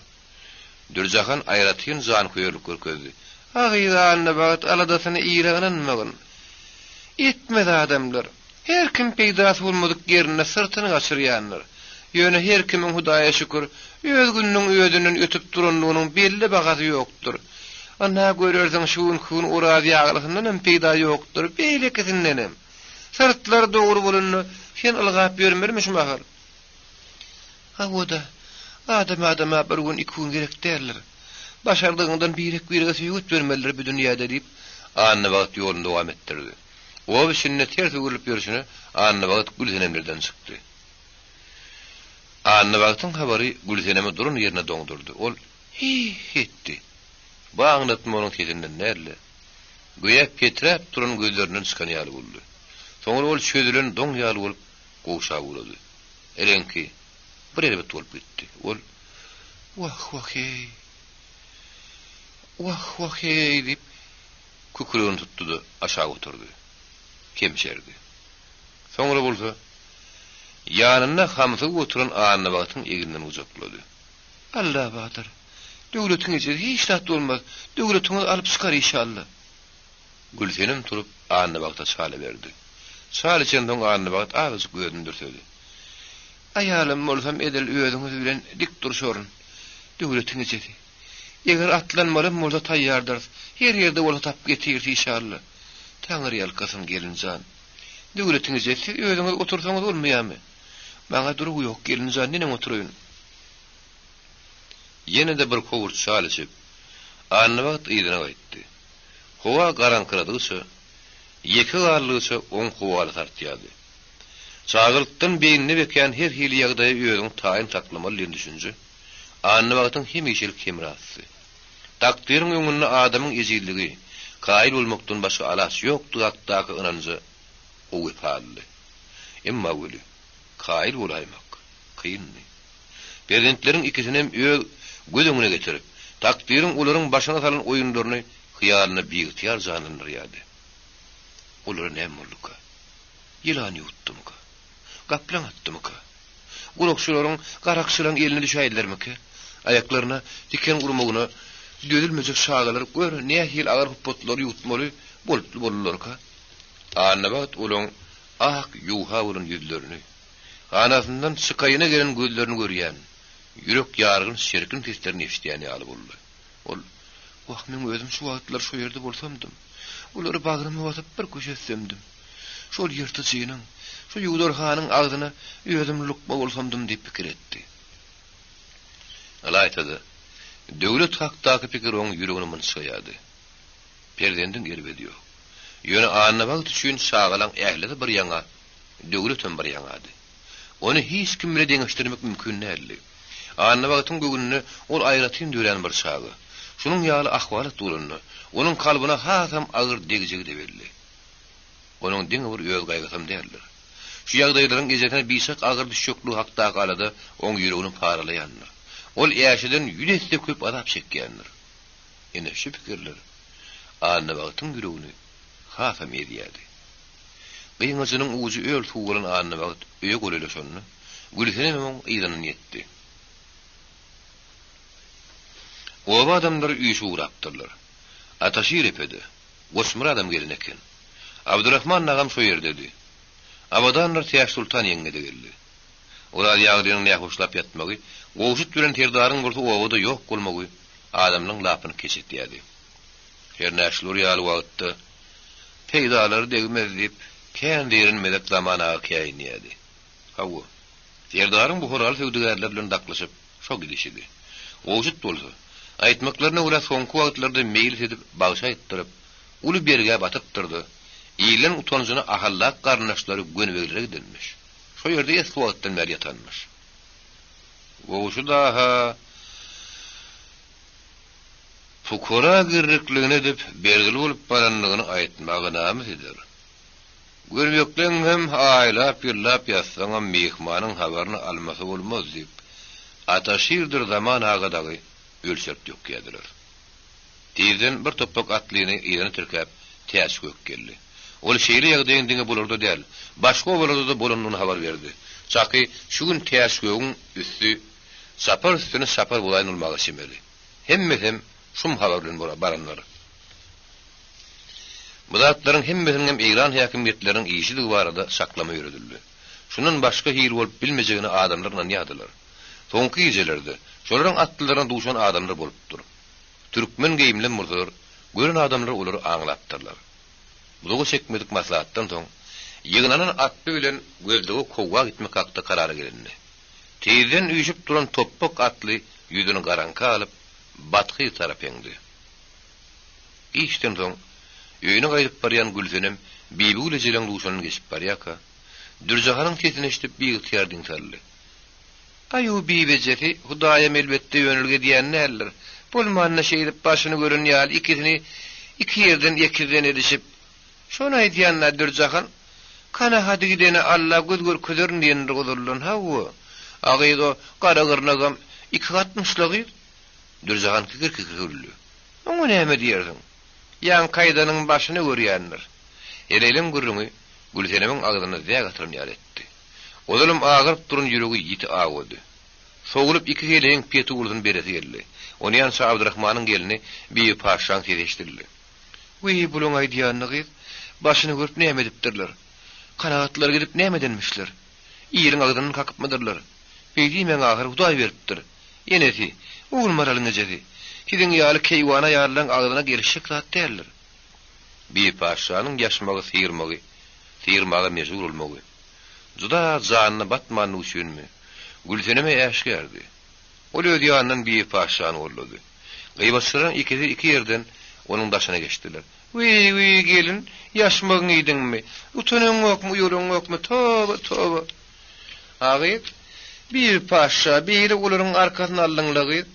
Dürjahan aýratyn janköýerlik görkezdi. A gyz Annabagt aladasyny ile ynanmagyn. Etmez adamlar. Her kim peýdasy bolmadyk ýerinde syrtyny gaçyrýandyr. Ýöne her kimiň Hudaýa şükür, öz gününiň özünden ötüp duranlygynyň belli bahasy ýokdur. Ynha görersiň şu günki gün Oraz ýaglysyndanam peýda ýokdur, beýlekisindenem. Syrtlary dogry bolanda sen ylgap ýörmelimi şu mahal? Hawa-da, adam adama bir gün, iki gün gerek däldir. Başardygyňdan birek-birege söýget bermelidir bu dünýäde diýip, Annabagt ýoluny dowam etdirdi. Oba içinde ters öwrülip ýörşüne Annabagt Gülsenemlerden çykdy. Annabagtyň habary Gülsenemi duran ýerinde doňdurdy. Ol Hiý-h etdi. Bu aňlatma onuň sesinden däl-de, göýä peträp duran gözlerinden çykan ýaly boldy. Soňra ol çözülen doň ýaly bolup gowşap ugrady. Reňki bir erbet bolup gitdi. Ol, Wah-wah-eý! Wah-wah-eý! diýip, kükregini tutdy-da, aşak oturdy. Kemşerdi. Soňra bolsa, ýanynda hamsygyp oturan Annabagtyň egninden gujaklady. Alla bardyr. Döwletiň ejesi hiç zat bolmaz. Döwletiňiz alyp çykar işalla. Gülsenem turup Annabagta çal berdi. Çal içensoň Annabagt azajyk özüni dürsedi. Aýalym bolsam edil özüňiz bilen dik durşaryn. Döwletiň ejesi. Eger atlanmalam bolsa taýýardyrys. Her ýerde bolsa tapyp getiris işalla. Taňryýalkasyn gelinjan. Döwletiň ejesi siz özüňiz otursaňyz bolmaýamy? Maňa durgy ýok gelinjan neneň oturaýyn. Ýene-de bir kowurt çal içip, Annabagt yzyna gaýtdy. Howa garaňkyradygyça, ýeke galdygyça oň howalasy artýardy. Çagalykdan beýnine bekän her hili ýagdaýa özüňi taýyn saklamaly diýen düşünje Annabagtyň hemişelik hemrasy. Takdyryň öňünde adamyň ejizligi, kaýyl bolmakdan başga alaç ýokdugy hakdaky ynanja o wepalydy. Emma weli, kaýyl bolaýmak kyndy. Perzentleriň ikisinem öz göz öňüne getirip, takdyryň olaryň başyna salan oýunlaryny hyýalynda biygtyýar janlandyrýardy. Olara näme bolduka? Ýylan ýuwutdymyka? Gaplaň atdymyka? Gulakçylaryň, garakçylaryň eline düşäýdilermikä? Aýaklaryna tiken urmagyna dözülmejek çagalar gör nähili agyr hupbatlary ýuwutmaly boluply boldularka? Annabagt olaň ak ýuwha bolan ýüzlerini, Hanasyndan çykaýyna gelen gözlerini görýän, ýürek ýargyn şirkin seslerini eşidýän ýaly boldy. Ol, Wah, meň özüm şu wagtlar şo ýerde bolsamdym. Olary bagryma basyp bir köşetsemdim. Şol ýyrtyjynyň, şo ýuwdarhanyň agzyna özüm lukma bolsamdym diýip pikir etdi. Ylaýta-da, döwlet hakdaky pikir oň ýüregini mynçgaýardy. Perzendiň erbedi ýok. Ýöne Annabagt üçin çagalaň ählisi bir ýaňa, Döwletem bir ýaňady. Ony hiç kim bile deňeşdirmek mümkin däldi. Annabagtyň göwnüne ol aýratyn dörän bir çaga. Şunuň ýaly ahwalat bolanda, onuň kalbyna hasam agyr degjegi-de belli. Onuň diňe bir öz gaýgysam däldir. Şu ýagdaýlaryň ejesine biçak agyr düşjekligi hakdaky alada oň ýüregini paralaýandyr. Ol Äşeden ýüz esse köp azap çekýändir. Ine, şu pikirler Annabagtyň ýüregini hasam ezýärdi. Gyňajynyň ujy öl suw bolan Annabagt öýe golaýlaşanda, Gülsenem oň yzyndan ýetdi. Oba adamlary üýşüp ugrapdyrlar. Ataşir epede, Goçmyradam gelen eken. Abdurahman agam şo ýerdedi. Abadandyr Täçsoltan ýeňňe-de geldi. Oraz ýaglynyň nähoşlap ýatmagy, Gowşut bilen Serdaryň bolsa obada ýok bolmagy adamlaryň lapyny keç etýärdi. Hernä şular ýaly wagtda Peýdalary degmez diýip, kän zeýrenmezek Zaman aga käýinýärdi. Hawa, Serdaryň buharaly söwdagärler bilen daklyşyp, şo gidişidi. Gowşut bolsa, aýtmaklaryna görä soňky wagtlarda meýlis edip, bagşy aýtdyryp, uly bergä batypdyr-da, ilden utanjyna ahallak garyndaşlary Gönübeglere gidenmiş. Şo ýerde esli wagtdan bäri ýatanmyş. Gowşut aga Pukara girrikligini edip, bergili bolup barandygyny aýtmaga namys eder. Görmekleň hem aýlap-ýyllap ýatsaňam myhmanyň habaryny almasa bolmaz diýip, Ataşirdir Zaman aga dagy. Ölçerip dökýärdiler. Tizden bir topbak atlyny yzyna tirkäp, Täçgök geldi. Ol şeýle ýagdaýyň diňe bularda däl, başga obalarda-da bolandygyny habar berdi. Çaky şu gün Täçgögüň üsti çapar üstüne çapar bolaýyn bolmaga çemeli. Hemmesem şum habar bilen baranlar. Bu zatlaryň hemmesiniňem eýran häkimiýetleriniň işidigi barada çaklama ýöredildi. Şundan başga hili bolup bilmejegine adamlar ynanýardylar. Soňky gijelerde şolaryň atlylaryna duşan adamlar bolupdyr. Türkmen geýimlem bolsalar, gören adamlar olary aňlapdyrlar. Uzaga çekmedik maslahatdan soň, ýygnanan atly bilen gözlege kowga gitmek hakda karara gelindi. Tizden üýşüp duran topbak atly ýüzüni garaňka alyp, Bathyz tarap eňdi. Giçden soň, öýüne gaýdyp barýan Gülsenem Bibigül ejeleň duşandan geçip barýarka, Dürjahanyň sesini eşidip biygtyýar diň saldy. Aýu, bibejesi, Hudaýam elbetde ýönelik edýän däldir. Bolmanda şeýdip başyny gören ýaly ikisini iki ýerden ekizden edişip. Şony aýdýan-da, Dürjahan, Kanahady gidene Alla göz görkezerin diýendir ozaldan, hawa. A gyz o gara gyrnagam iki gatmyş-la gyz. Dürjahan kikir-kikir güldi. Oňa näme diýersiň? Ýaňky aýdanyň başyny görýändir. Heleýleň gürrüňi Gülsenemiň agzyna zäk atylan ýaly etdi. Ozalam agyryp duran ýüregi ýiti awady. Sowulyp iki heleýiň petigulysyny beresi geldi. Onýança Abdyrahmanyň gelni Bibi paşşaň sesi eşidildi. Wiý, bulaň aýdýanyny gyz, başyny görüp näme edipdirler? Kanagatlary gidip näme edenmişler? Iliň agzyndan kakypmydyrlar? Beý diýmäň ahyr, Hudaý beripdir. Enesi, Ogulmaralyň ejesi, siziň ýaly keýwany aýallaryň agzyna gelişjek zat däldir. Bibi paşşanyň ýaşmagy syrmagy, syrmaga mejbur bolmagy, juda janyna batmanlygy üçinmi, Gülseneme äşgärdi. Ol öz ýanyndan Bibi paşşany gollady. Gybatçylaryň ikisi iki ýerden onuň daşyna geçdiler. Wiý, wiý, gelin, ýaşmagyňy iýdiňmi? Utanaňokmy, uýalaňokmy? Toba, toba! A gyz, Bibi paşşa, beýle olaryň arkasyny aldyň-la gyz,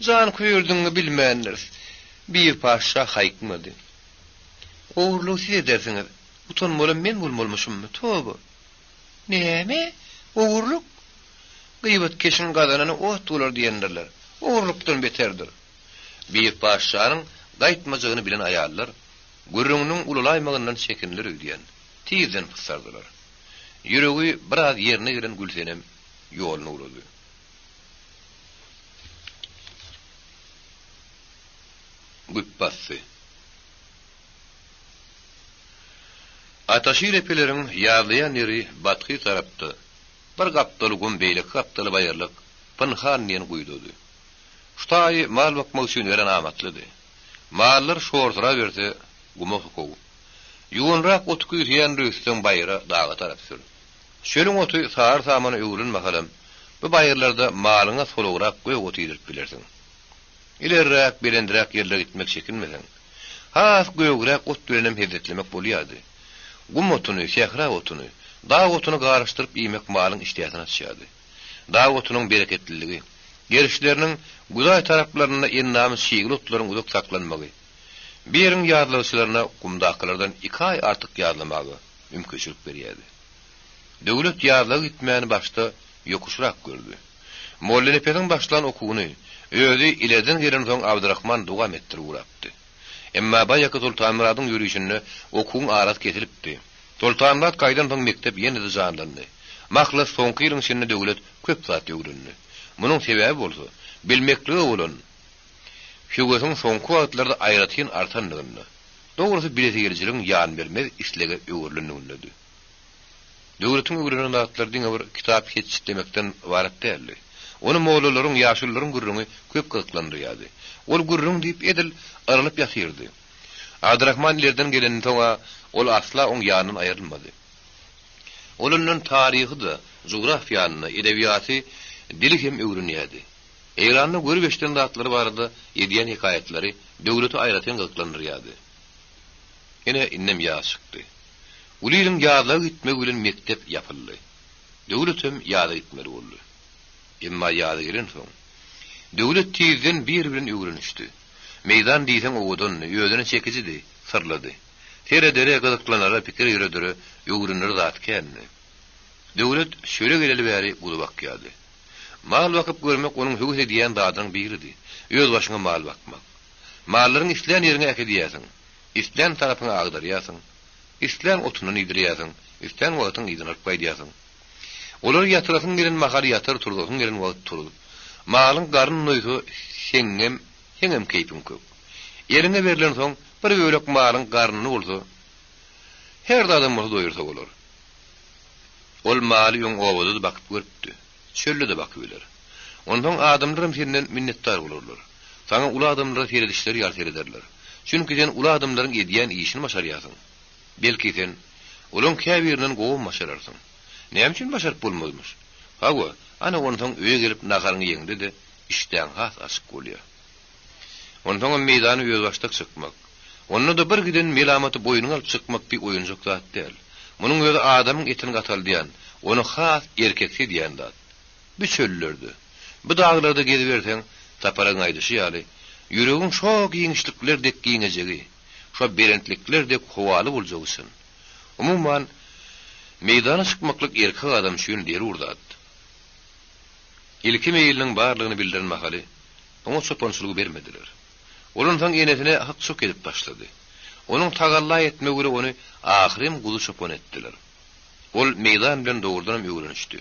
jan köýerdigiňi bilmändiris. Bibi paşşa haýykmady. Ogurlygy siz edersiňiz, utanmalam men bolmalymyşymmy, toba! Näme? Ogurlyk? Gybatkeşiň gazanany ot bolar diýendirler. Ogurlykdan beterdir. Bibi paşşanyň gaýtmajagyny bilen aýallar, gürrüňiniň ulalaýmagyndan çekindiler öýdýän, tizden pysardylar. Ýüregi biraz ýerine gelen Gülsenem ýoluna ugrady. Güpbasdy. Ataşir epeleriň ýazlaýan ýeri Bathyz tarapda, bir gapdaly gum, beýleki gapdaly baýyrlyk, Pynhan diýen guýudady. Şu taýy mal bakmak üçin örän amatlydy. Mallar şorsuраberse, guma sokuw. Ýuwanrak oty küýseýän rüstem baýra, daga tarap sür. Çölüň oty sary samana öwrülen mahalam, bu baýyrlarda malyňa solugrak gök ot iýdirip bilersiň. Ilerräk, belendräk ýerlere gitmek çekinmeseň, has gögräk ot bilenem hezzetlemek bolýardy. Gum otuny, sähra otuny, dag otuny garyşdyryp iýmek malyň işdäsini açýardy. Dag otunyň bereketliligi, gerişleriniň güzaý taraplarynda endamy çygly otlaryň uzak saklanmagy, Bu ýeriň ýazlagçylaryna gumdakylardan iki aý artyk ýazlamaga mümkinçilik berýärdi. Döwlet ýazlaga gitmäni başda ýokuşrak gördi. Mollanepesiň başlan okuwyny özi ilerden gelensoň Abdyrahman dowam etdirip ugrapdy. Emma baýaky Soltanmyradyň ýörişinde okuwyň arasy kesilipdi. Soltanmyrat gaýdansoň mekdep ýene-de janlandy. Mahlas soňky ýylyň içinde Döwlet köp zat öwrendi. Munuň sebäbi bolsa, bilmeklige bolan Höwesiň soňky wagtlarda aýratyn artandygynda, dogrusy bilesigelijiligiň ýanbermez islege öwrülendigindedi. Döwletiň öwrenen zatlary diňe bir kitap hetjiklemekden ybarat däldi. Ony mollalaryň, ýaşulularyň gürrüňi köp gyzyklandyrýardy. Ol gürrüň diýip edil yrylyp ýatyrdy. Abdyrahman ilerden gelensoň-a ol asla oň ýanyndan aýrylmady. Ol ondan taryhy-da, jugrafiýany-da, edebiýaty, dili hem öwrenýärdi. Eýranda görüp-eşiden zatlary barada edýän hekaýatlary Döwleti aýratyn gyzyklandyrýardy. Ine, indem ýaz çykdy. Uly iliň ýazlaga gitmegi bilen mekdep ýapyldy. Döwletem ýaza gitmeli boldy. Emma ýaza gelensoň, Döwlet tizden bir bilen öwrenişdi. Meýdan diýseň owadandy, özüne çekijidi, syrlydy. Seredere, gyzyklanara, pikir ýöredere, öwrenere zat kändi. Döwlet çöle geleli bäri guzy bakýardy. Mal bakyp görmek onuň höwes edýän zadynyň biridi. Özbaşyňa mal bakmak. Mallaryňy islän ýeriňe äkidýärsiň. Islän tarapyňa agdarýarsyň. Islän otundan iýdirýärsiň, islän wagtyň yzyna alyp gaýdýarsyň. Olary ýatyrasyň gelen mahal ýatyr, turzasyň gelen wagt turuz. Malyň garny doýsa, seňňem, seňem keýpiň kök. Eliňe berlensoň, bir bölek malyň garnyny bolsa, her zadam bolsa doýursa bolar. Ol maly öň obada-da bakyp görüpdi. Çölde-de bakybiler. Onsoň adamlaram senden minnetdar bolarlar. Saňa uly adamlara seredişleri ýaly serederler. Çünki sen uly adamlaryň edýän işini başarýarsyň. Belki sen, olaň käbirinden gowam başararsyň. Näme üçin başaryp bolmazmyş? Hawa, ana onsoň öýe gelip naharyňy iýeňde-de işdäň has açyk bolýar. Onsoňam meýdana özbaşdak çykmak, onda-da bir giden melamaty boýnuňa alyp çykmak bir oýunjak zat däl. Munuň özi adamyň etini gataldýan, ony has erkeksi edýän zat. Bu çöllerde, bu daglarda geziberseň, Saparagyň aýdyşy ýaly, ýüregiň şo giňişlikler dek giňejegi, şo belentlikler dek howaly boljagy çyn. Umuman, meýdana çykmaklyk erkek adam üçin zerur zat. Ilki meýliniň barlygyny bildiren mahaly, oňa çopançylygy bermediler. Ol onsoň enesine hyk-çok edip başlady. Onuň tagalla etmegi bilen ony ahyrym guzy çopan etdiler. Ol meýdan bilen dogrudanam öwrenişdi.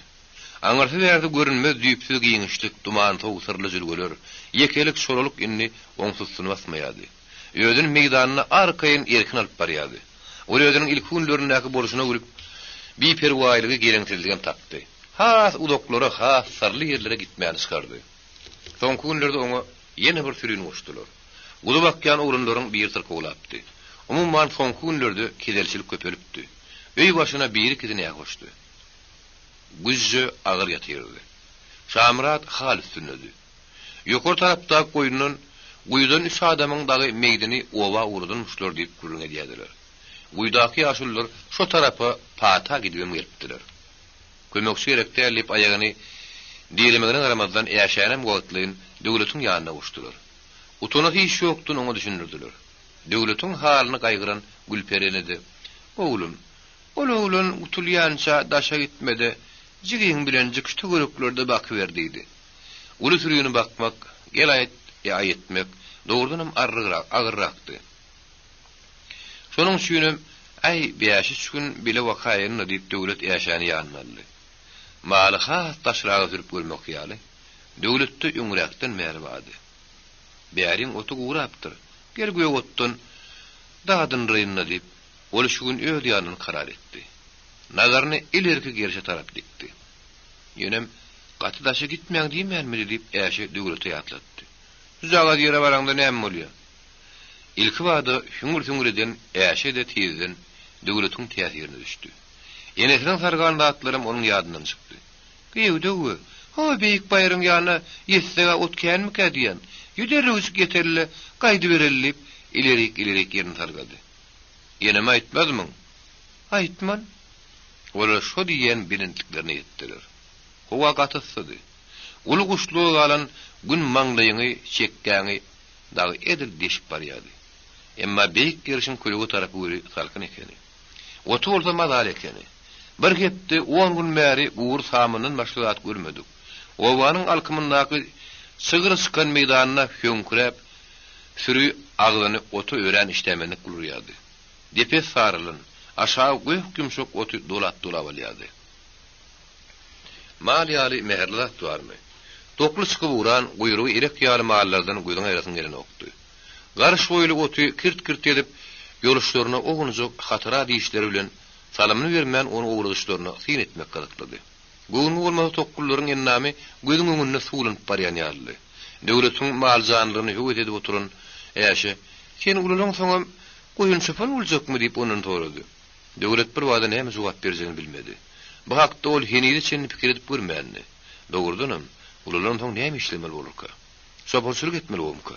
Aňyrsy-bärsi görünmez düýpsüz giňişlik, dumansow syrly jülgeler, ýekelik, çolalyk indi oň sussuny basmaýardy. Özüni meýdanda arkaýyn erkin alyp barýardy. Ol özüniň ilki günlerindäki bolşuna gülüp, biperwaýlygy, geleňsizligem tapdy. Has uzaklara, has syrly ýerlere gitmäni çykardy. Soňky günlerde oňa ýene bir sürini goşdular. Guzy bakýan oglanlaryň biri syrkawlapdy. Umuman, soňky günlerde keselçilik köpelipdi. Öý başyna bir-ikisi nähoşdy. Güzje agyr ýatyrdy. Şamyrat hal üstündedi. Ýokary tarapdaky goýundan, guýudan üç adamyň dagy meýdini oba ugradanmyşlar diýip gürrüň edýärdiler. Guýudaky ýaşulular şo tarapa pata gidibem gelipdiler. Kömekçi gerek däl diýip aýagyny diremegine garamazdan Äşänem wagtlaýyn Döwletiň ýanyna goşdular. Utanasy iş ýokdugyny oňa düşündirdiler. Döwletiň halyny gaýgyran Gülperi ene-de, Oglum, ol oglan gutulýança daşa gitme-de, jigiň bilenjik şu töwereklerde bakyber diýdi. Uly sürini bakmak, gel-aýt, etmek dogrudanam arrygrak, agyrrakdy. Şonuň üçinem, Äý, bäş-üç gün bile bakaýyn-da diýip Döwlet Äşäni ýanyna aldy. Maly has daşraga sürüp görmek hyýaly Döwletde öňräkden bäri bardy. Bäriň oty gurapdyr, gel gök otdan dadyndyraýyn-da diýip, ol şu gün öz ýanyndan karar etdi. Nazaryny ilerki gerşe tarap dikdi. Ýönem, gaty daşa gitmäň diýmänmidi diýip Äşe Döwlete ýatlatdy. Şujagaz ýere baraňda näme bolýa? Ilkibada hüňür-süňür eden Äşe-de tizden Döwletiň täsirine düşdi. Enesiniň sargan zatlaram onuň ýadyndan çykdy. Gyýw, döwwe, ho beýik baýryň ýanyna ýetseg-ä ot känmikä diýýän. Ýü derrewjik ýeteli-le, gaýdybereli diýip, ilerik-ilerik ýerini sargady. Ýenem aýtmazmyň? Aýtman. Olar şo diýýän belentliklerine ýetdiler. Howa gaty yssydy. Uly guşluga galan Gün maňlaýyňy, çekgäňi dagy edil deşip barýardy. Emma beýik gerşiň kölege tarapy weli salkyn ekeni. Oty bolsa mazaly ekeni. Bir hepde, on gün bäri gury samyndan başga zat görmedik. Obanyň alkymyndaky çygyr çykan meýdanda höňküräp, süri agzyny ota örän işdämenlik gulurýardy. Depesi sarylan, aşagy gök ýumşak oty dolap-dolap alýardy. Mal ýaly mähirli zat barmy? Dokly çykyp ugran, guýrugy elek ýaly mallardan gözüň aýrasyň gelenokdy. Garyş boýly oty kirt-kirt edip, ýoluşlaryna owunjak hatara dişleri bilen salymyny bermän ony owradyşlaryna syn etmek gyzyklydy. Göwnüňe bolmasa tokgularyň endamy gözüň öňünde suwlanyp barýan ýalydy. Döwletiň mal-janlygyny höwes edip oturan Äşe, Sen ulalaňsoňam goýun çopan boljakmy? diýip ondan sorady. Döwlet birbada näme jogap berjegini bilmedi. Bu hakda ol henize çenli pikir edip görmändi. Dogrudanam, ulalansoň näme işlemeli bolarka? Çopançylyk etmeli bormyka?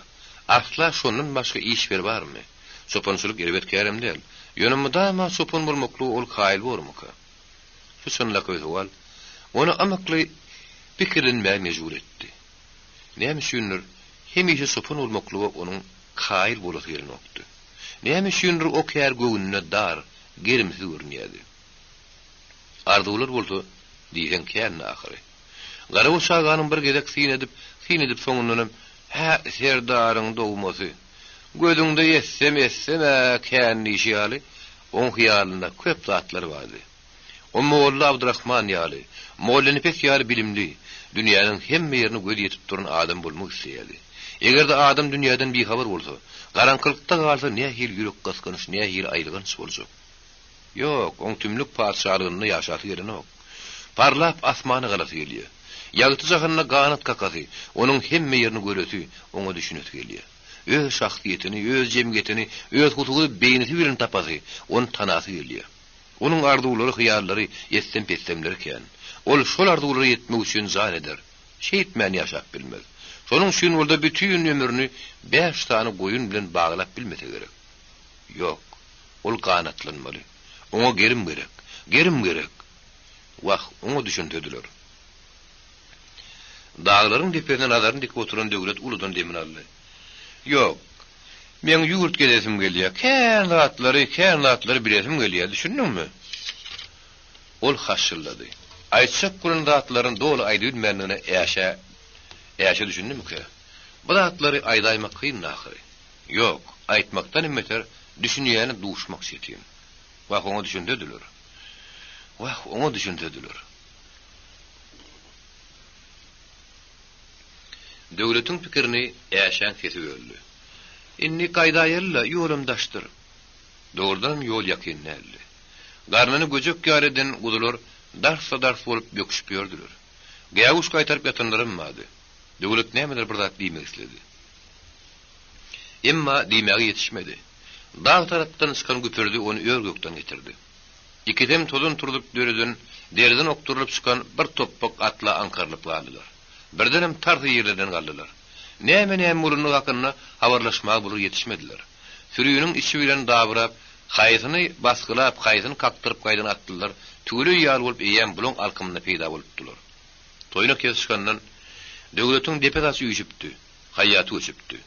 Asla şondan başga iş beri barmy? Çopançylyk erbet kärem däl. Ýöne mydama çopan bolmaklyga ol kaýyl bormyka? Şu çynlakaý sowal ony ymykly pikirlenmäge mejbur etdi. Näme üçindir, hemişe çopan bolmaklyga onuň kaýyl bolasy gelenokdy. Näme üçindir o kär göwnüne dar, gerimsiz görünýärdi. Arzuwlar bolsa diýseň kändi ahyry. Garaguş aganyň bir gezek syn edip, syn edip soňundanam, Hä, serdaryň dogmasy. Gözüňde etsem-etsem-ä kän diýşi ýaly, oň hyýalynda köp zatlar bardy. O molla Abdyrahman ýaly, Mollanepes ýaly bilimli, dünýäniň hemme ýerine gözi ýetip duran adam bolmak isleýärdi. Eger-de adam dünýäden bihabar bolsa, garaňkylykda galsa nähili ýürek gysgynç, nähili aýylganç boljak. Ýok, oň tümlük patyşalygynda ýaşasy gelenok. Parlap asmana galasy gelýär. Ýagty jahanda ganat kakasy, onuň hemme ýerini göresi, oňa düşünesi gelýär. Öz şahsyýetini, öz jemgyýetini, öz hususy beýnisi bilen tapasy, ony tanasy gelýär. Onuň arzuwlary, hyýallary, etsem-petsemleri kän. Ol şol arzuwlara ýetmek üçin jan eder. Şeýtmän ýaşap bilmez. Şonuň üçin bolda bütin ömrüni bäş sany goýun bilen baglap bilmese gerek. Ýok, ol ganatlanmaly. Oňa gerim gerek. Gerim gerek! Wah, oňa düşünsediler. Daglaryň depesine nazaryny dikip oturan Döwlet uludan demini aldy. Ýok. Meň ýurt gezesim gelýär. Kän zatlary, kän zatlary bilesim gelýär, düşündiňmi? Ol haşşyldady. Aýtjak bolan zatlaryny doly aýdybilmändigine Äşe Äşe düşündimikä? Bu zatlary aýdaýmak kyn ahyry. Ýok, aýtmakdan hem beter düşünýäne duşmak çetin. Wah, oňa düşünsediler. Wah, oňa düşünsediler. Döwletiň pikirini Äşäň sesi böldi. Indi gaýdaýaly-la, ýolam daşdyr. Dogrudanam ýol ýakyn däldi. Garnyny göjek ýaly eden guzular dars-da-dars bolup böküşip ýördüler. Gäwüş gaýtaryp ýatanlaram bardy. Döwlet nämedir bir zat diýmek isledi. Emma diýmäge ýetişmedi. Dag tarapdan çykan güpürdi ony ör-gökden getirdi. Ikisem tozan turzup döreden deriden okdurylyp çykan bir topbak atla aňkarylyp galdylar. Birdenem tarsa ýerlerden galdylar. Näme-näme bolandygy hakynda habarlaşmaga bular ýetişmediler. Süriniň içi bilen dabyrap, haýsyny basgylap, haýsyny kakdyryp gaýdan atlylar tüweleý ýaly bolup eýýäm bulaň alkymynda peýda bolupdylar. Toýnak ýer çykandan Döwletiň depe saçy üýşüpdi. Haýýaty göçüpdi.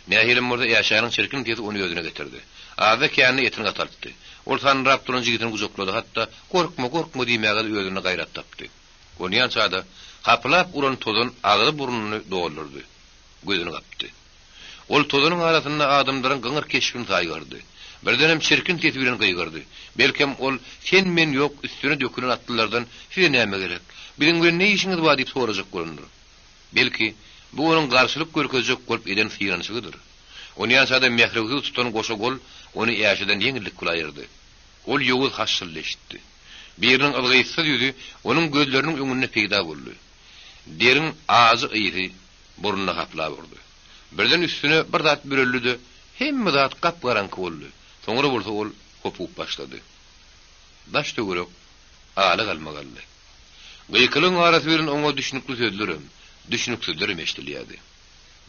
Nähilem bolsa Äşäniň çirkin sesi ony özüne getirdi. Azda-kände etini gataltdy. Ol sandyrap duran jigisini gujaklady, hatda Gorkma, gorkma diýmäge-de özünde gaýrat tapdy. Onýança-da, hapylap uran tozan agzy-burnuny doldurdy. Gözüni gapdy. Ol tozanyň arasynda adamlaryň gyňyr keşbini saýgardy. Birdenem çirkin sesi bilen gygyrdy. Belkem, ol sen-men ýok üstüne dökülen atlylardan Size näme gerek? Biziň bilen ne işiňiz bar diýip sorajak bolandyr. Belki, bu onuň garşylyk görkezjek bolup eden synanyşygydyr. Onýança-da mährewsiz tutan goşa gol ony Äşeden ýeňillik bilen aýyrdy. Ol ýowuz haşşyldy eşitdi. Biriniň yzgytsyz ýüzi onuň gözleriniň öňünde peýda boldy. Deriň ajy ysy burnuna haplap urdy. Birden üstüne bir zat büreldi-de, hemme zat gap-garaňky boldy. Soňra bolsa ol hopugyp başlady. Daş-töwerek ala-galmagaldy. Gykylygyň arasy bilen oňa düşnükli sözlerem, düşnüksizlerem eşidilýärdi.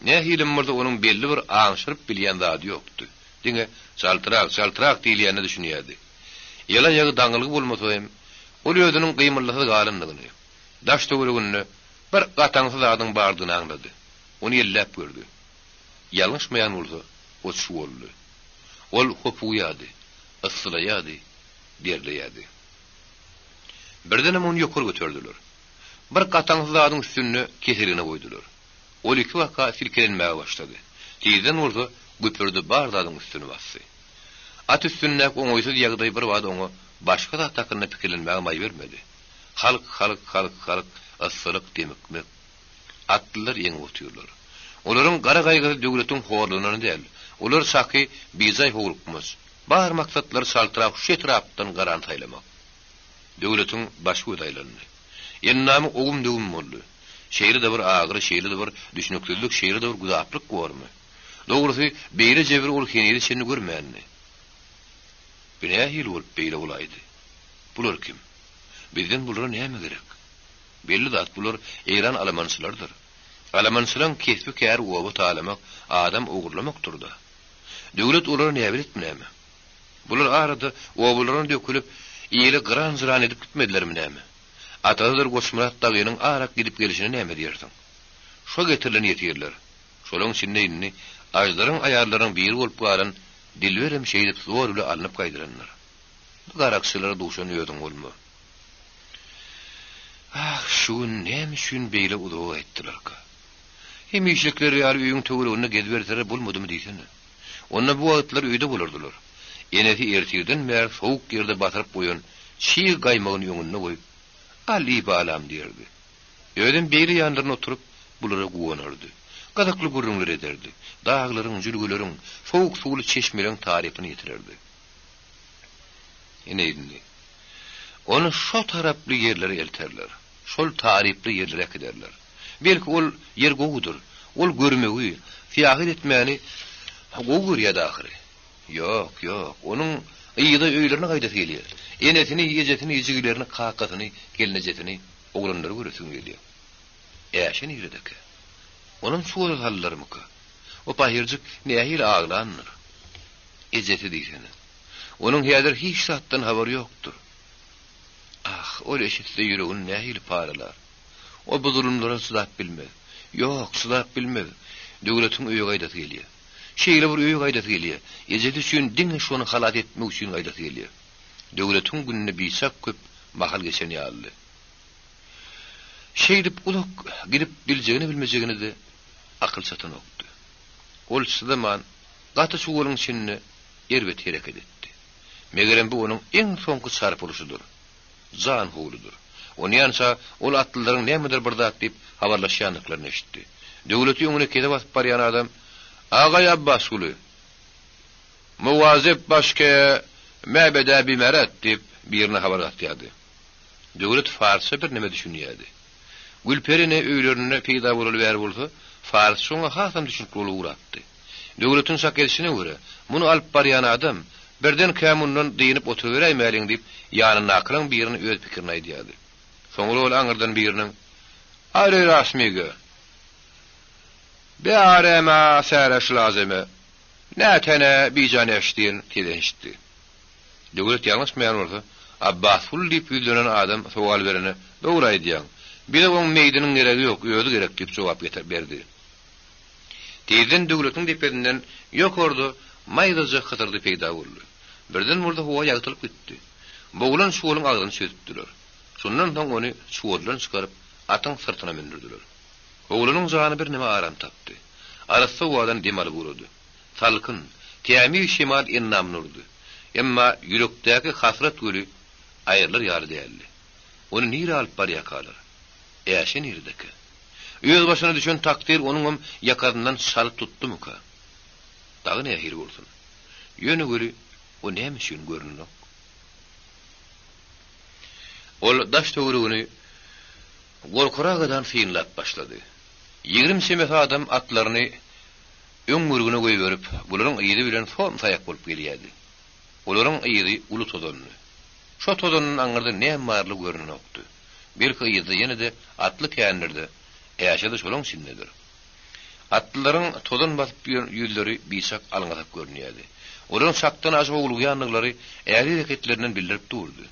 Nähilem bolsa onuň belli bir aňşyryp bilýän zady ýokdy. Diňe Çaltrak, çaltrak diýilýänine düşünýärdi. El-aýagy daňylgy bolmasa hem, ol özüniň gymyldysyz galandygyny, daş-töwereginde bir gataňsy zadyň bardygyny aňlady. Ony elläp gördi. Ýalňyşmaýan bolsa, o çuwaldy. Ol hopugýardy, yssylaýardy, derleýärdi. Birdenem ony ýokary göterdiler. Bir gataňsy zadyň üstünde keseligine goýdular. Ol ikibaka silkelenmäge başlady. Tizden bolsa güpürdi bar zadyň üstüni basdy. At üstündäki oňaýsyz ýagdaý birbada oňa başga zat hakynda pikirlenmäge maý bermedi. Halk, halk, halk, halk, yssylyk, demikmek. Atlylar ýeňip otyrlar. Olaryň gara gaýgysy döwletiň horlanany däl. Olar çaky bijaý howlukmaç. Bar maksatlary çaltrak şu etrapdan garany saýlamak. Döwletiň başy-gözi aýlandy. Endamy owum-döwüm boldy. Şeýle-de bir agyry, şeýle-de bir düşnüksizlik, şeýle-de bir güzaplyk bormy? Dogrusy, beýle jebiri ol henize çenli görmändi. Bu nähili bolup beýle bolaýdy? Bular kim? Bizden bulara näme gerek? Belli zat, bular eýran alamançylarydyr. Alamançylaň kesbi-käri oba talamak, adam ogurlamakdyr-da. Döwlet olara näbeletmi näme? Bular arada obalaryna dökülip, ili gyran-jyran edip gitmedilermi näme? Atasydyr Goçmyrat dagynyň arak gidip gelşine näme diýersiň? Şo getirilen ýesirler. Şolaň içinde indi Aždaryň aýallarynyň biri bolup galan Dilberem şeýdip zor bile alnyp gaýdylandyr. Bu garakçylara duşan özüň bolma. Ah, şu. Şu gün näme üçin beýle uzaga gaýtdylarka? Hemişelikleri ýaly öýüň töwereginde geziberseler bolmadymy diýsene. Onda bu wagtlar öýde bolardylar. Enesi ertirden bäri sowuk ýerde basyryp goýan çig gaýmagyny öňünde goýup, Al iý balam diýerdi. Özem beýle ýanlarynda oturyp, bulara guwanardy. Gyzykly gürrüňler ederdi. Daglaryň, jülgeleriň, sowuk suwly çeşmeleriň tarypyny ýetirerdi. Ine indi, ony şo taraply ýerlere elterler. Şol taryply ýerlere äkiderler. Belki ol ýer gowudyr. Ol görmegi, syýahat etmäni gowy görýärdi ahyry. Ýok, ýok, onuň yza öýlerine gaýdasy gelýär. Enesini, ejesini, jigilerini, kakasyny, gelnejesini, oglanlary göresi gelýär. Äşe niredekä? Onam çuwala saldylarmyka? O pahyrjyk nähili aglandyr? Ejesi diýsene. Onuň häzir hiç zatdan habary ýokdur. Ah, ol eşitse ýüregini nähili paralar. Ol bu zulumlara çydap bilmez. Ýok, çydap bilmez. Döwletiň öýe gaýdasy gelýär. Şeýle bir öýe gaýdasy gelýär. Ejesi üçin diňe şony halas etmek üçin gaýdasy gelýär. Döwletiň gününe biçak köp mahal geçen ýalydy. Şeýdip uzak gidip biljegini-bilmejegine-de akyl çatanokdy. Ol çydaman, gaty çuwalyň içinde erbet hereket etdi. Megerem bu onuň iň soňky çarpylyşydyr. Jan howludyr. Onýança ol atlylaryň nämedir bir zat diýip habarlaşýandyklaryny eşitdi. Döwleti öňüne kese basyp barýan adam, Agaý Abbasguly! Muwazep baş ke mäbedä bimeret! diýip, birine habar gatýardy. Döwlet farsça birneme düşünýärdi. Gülperi ene öýlerinde peýda bolaly bäri bolsa, farsça oňa hasam düşünikli bolup ugrapdy. Döwletiň çak edişine görä, muny alyp barýan adam, Birdenkä mundan dynyp oturyberäýmäliň diýip, ýanyndakylaň birine öz pikirini aýdýardy. Soňra ol aňyrdan biriniň, Are rasmige! Be arema säreş lazeme, nä tene bijan eş diýen sesi eşitdi. Döwlet ýalňyşmaýan bolsa, Abbasguly diýip ýüzlenen adam sowal berene, Dogry aýdýaň. Bize oň meýdiniň geregi ýok, özi gerek diýip jogap berdi. Tizden Döwletiň depesinden ýokarda maýdaja hysyrdy peýda boldy. Birden bolsa howa ýagtylyp gitdi. Bogulan çuwalyň agzyny çözüpdiler. Şondan soň ony çuwaldan çykaryp, atyň syrtyna mündürdiler. Oglanyň jany birneme aram tapdy. Arassa howadan dem alyp ugrady. Salkyn, tämiz şemal endamyny urdy. Emma ýürekdäki hasrat göli aýrylar ýaly däldi. Ony nirä alyp barýarkalar? Äşe niredekä? Öz başyna düşen takdyr onuňam ýakasyndan çalyp tutdumyka? Dagy nähili bolsun? Ýöne weli o näme üçin görnenok? Ol daş-töweregini gorkuragadan synlap başlady. 20 çemesi adam atlaryny öň görgüne goýberip, bularyň yzy bilen som-saýak bolup gelýärdi. Olaryň yzy uly tozandy. Şo tozandan aňyrda näme barlygy görnenokdy. Belki yzda ýene-de atly kändir-de, Äşe-de şolaň içindedir. Atlylaryň tozan basyp ýören ýüzleri biçak alňasak görünýärdi. Olaryň çakdan aşa howlugýandyklary äri hereketlerinden bildirip durdy.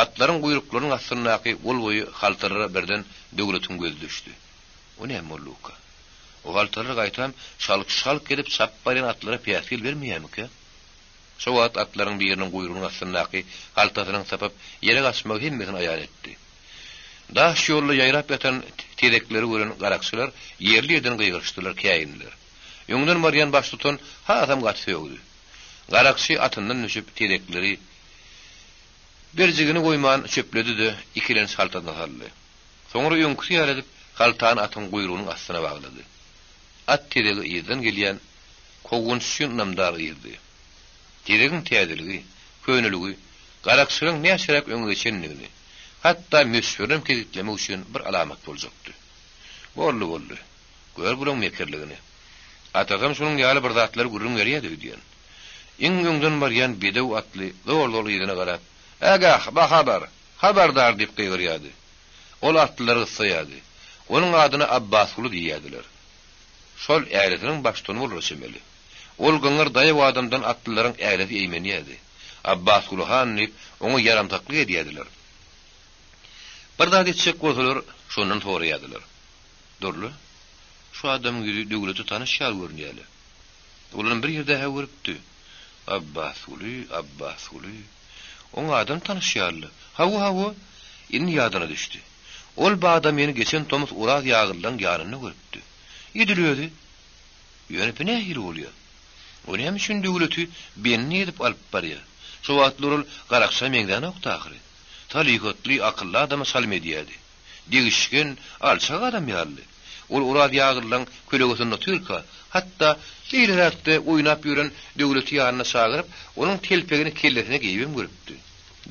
Atlaryň guýruklarynyň astyndaky gol boýy haltalara birden Döwletiň gözi düşdi. O näme bolduka? O haltalar gaýtam şalk-şalk edip çapyp barýan atlara päsgel bermeýärmikä? Şo wagt atlaryň biriniň guýrugynyň astyndaky haltasynyň sypyp, ýere gaçmagy hemmesini aýan etdi. Daş ýolda ýaýrap ýatan tezekleri gören garakçylar ýerli-ýerden gygyryşdylar, käýindiler. Öňden barýan baştutan hasam gaty sögdi. Garakçy atyndan düşüp, tezekleri birjigini goýman çöpledi-de, ikilenç haltasyna saldy. Soňra öňküsi ýaly edip, haltany atyň guýrugynyň astyna baglady. At tezegi yzdan gelýän kowgunçy üçin ynamdar yzdy. Tezegiň täzeligi, köneligi, garakçylaryň näçeräk öňe geçendigini, hatda möçberinem kesgitlemek üçin bir alamat boljakdy. Boldy, boldy. Gör bulaň mekirligini. Atasam şunuň ýaly bir zatlary gürrüň berýärdi öýdýän. Iň öňden barýan bedew atly zol-zol yzyna garap, Ägäh, bahabar! Habardar! diýip gygyrýardy. Ol atlylary gyssaýardy. Onuň adyna Abbasguly diýýärdiler. Şol ählesiniň baştutany bolara çemeli. Ol gyňyr daýaw adamdan atlylaryň ählesi eýmenýärdi. Abbasguly han diýip, oňa ýaramsaklyk edýärdiler. Bir zat etjek bolsalar, şondan soraýardylar. Dur-la, şu adamyň ýüzi Döwlete tanyş ýaly görünýär-le. Ol ony bir ýerde-hä görüpdi. Abbasguly, Abbasguly. Oň adam tanyş ýaly-la. Hawa, hawa, indi ýadyna düşdi. Ol bada meni geçen tomus Oraz ýagyllaň ýanynda görüpdi. Edil özi. Ýöne bu nähili bolýar? O näme üçin Döwleti bendi edip alyp barýar? Şo wagtlar ol garakça meňzänokdy ahyry. Salykatly, akylly adama çalym edýärdi. Degişgen, alçak adam ýalydy. Ol Oraz ýagyllaň kölegesinde otyrka, hatda beýleräkde oýnap ýören Döwleti ýanyna çagyryp, onuň telpegini kellesine geýibem görüpdi.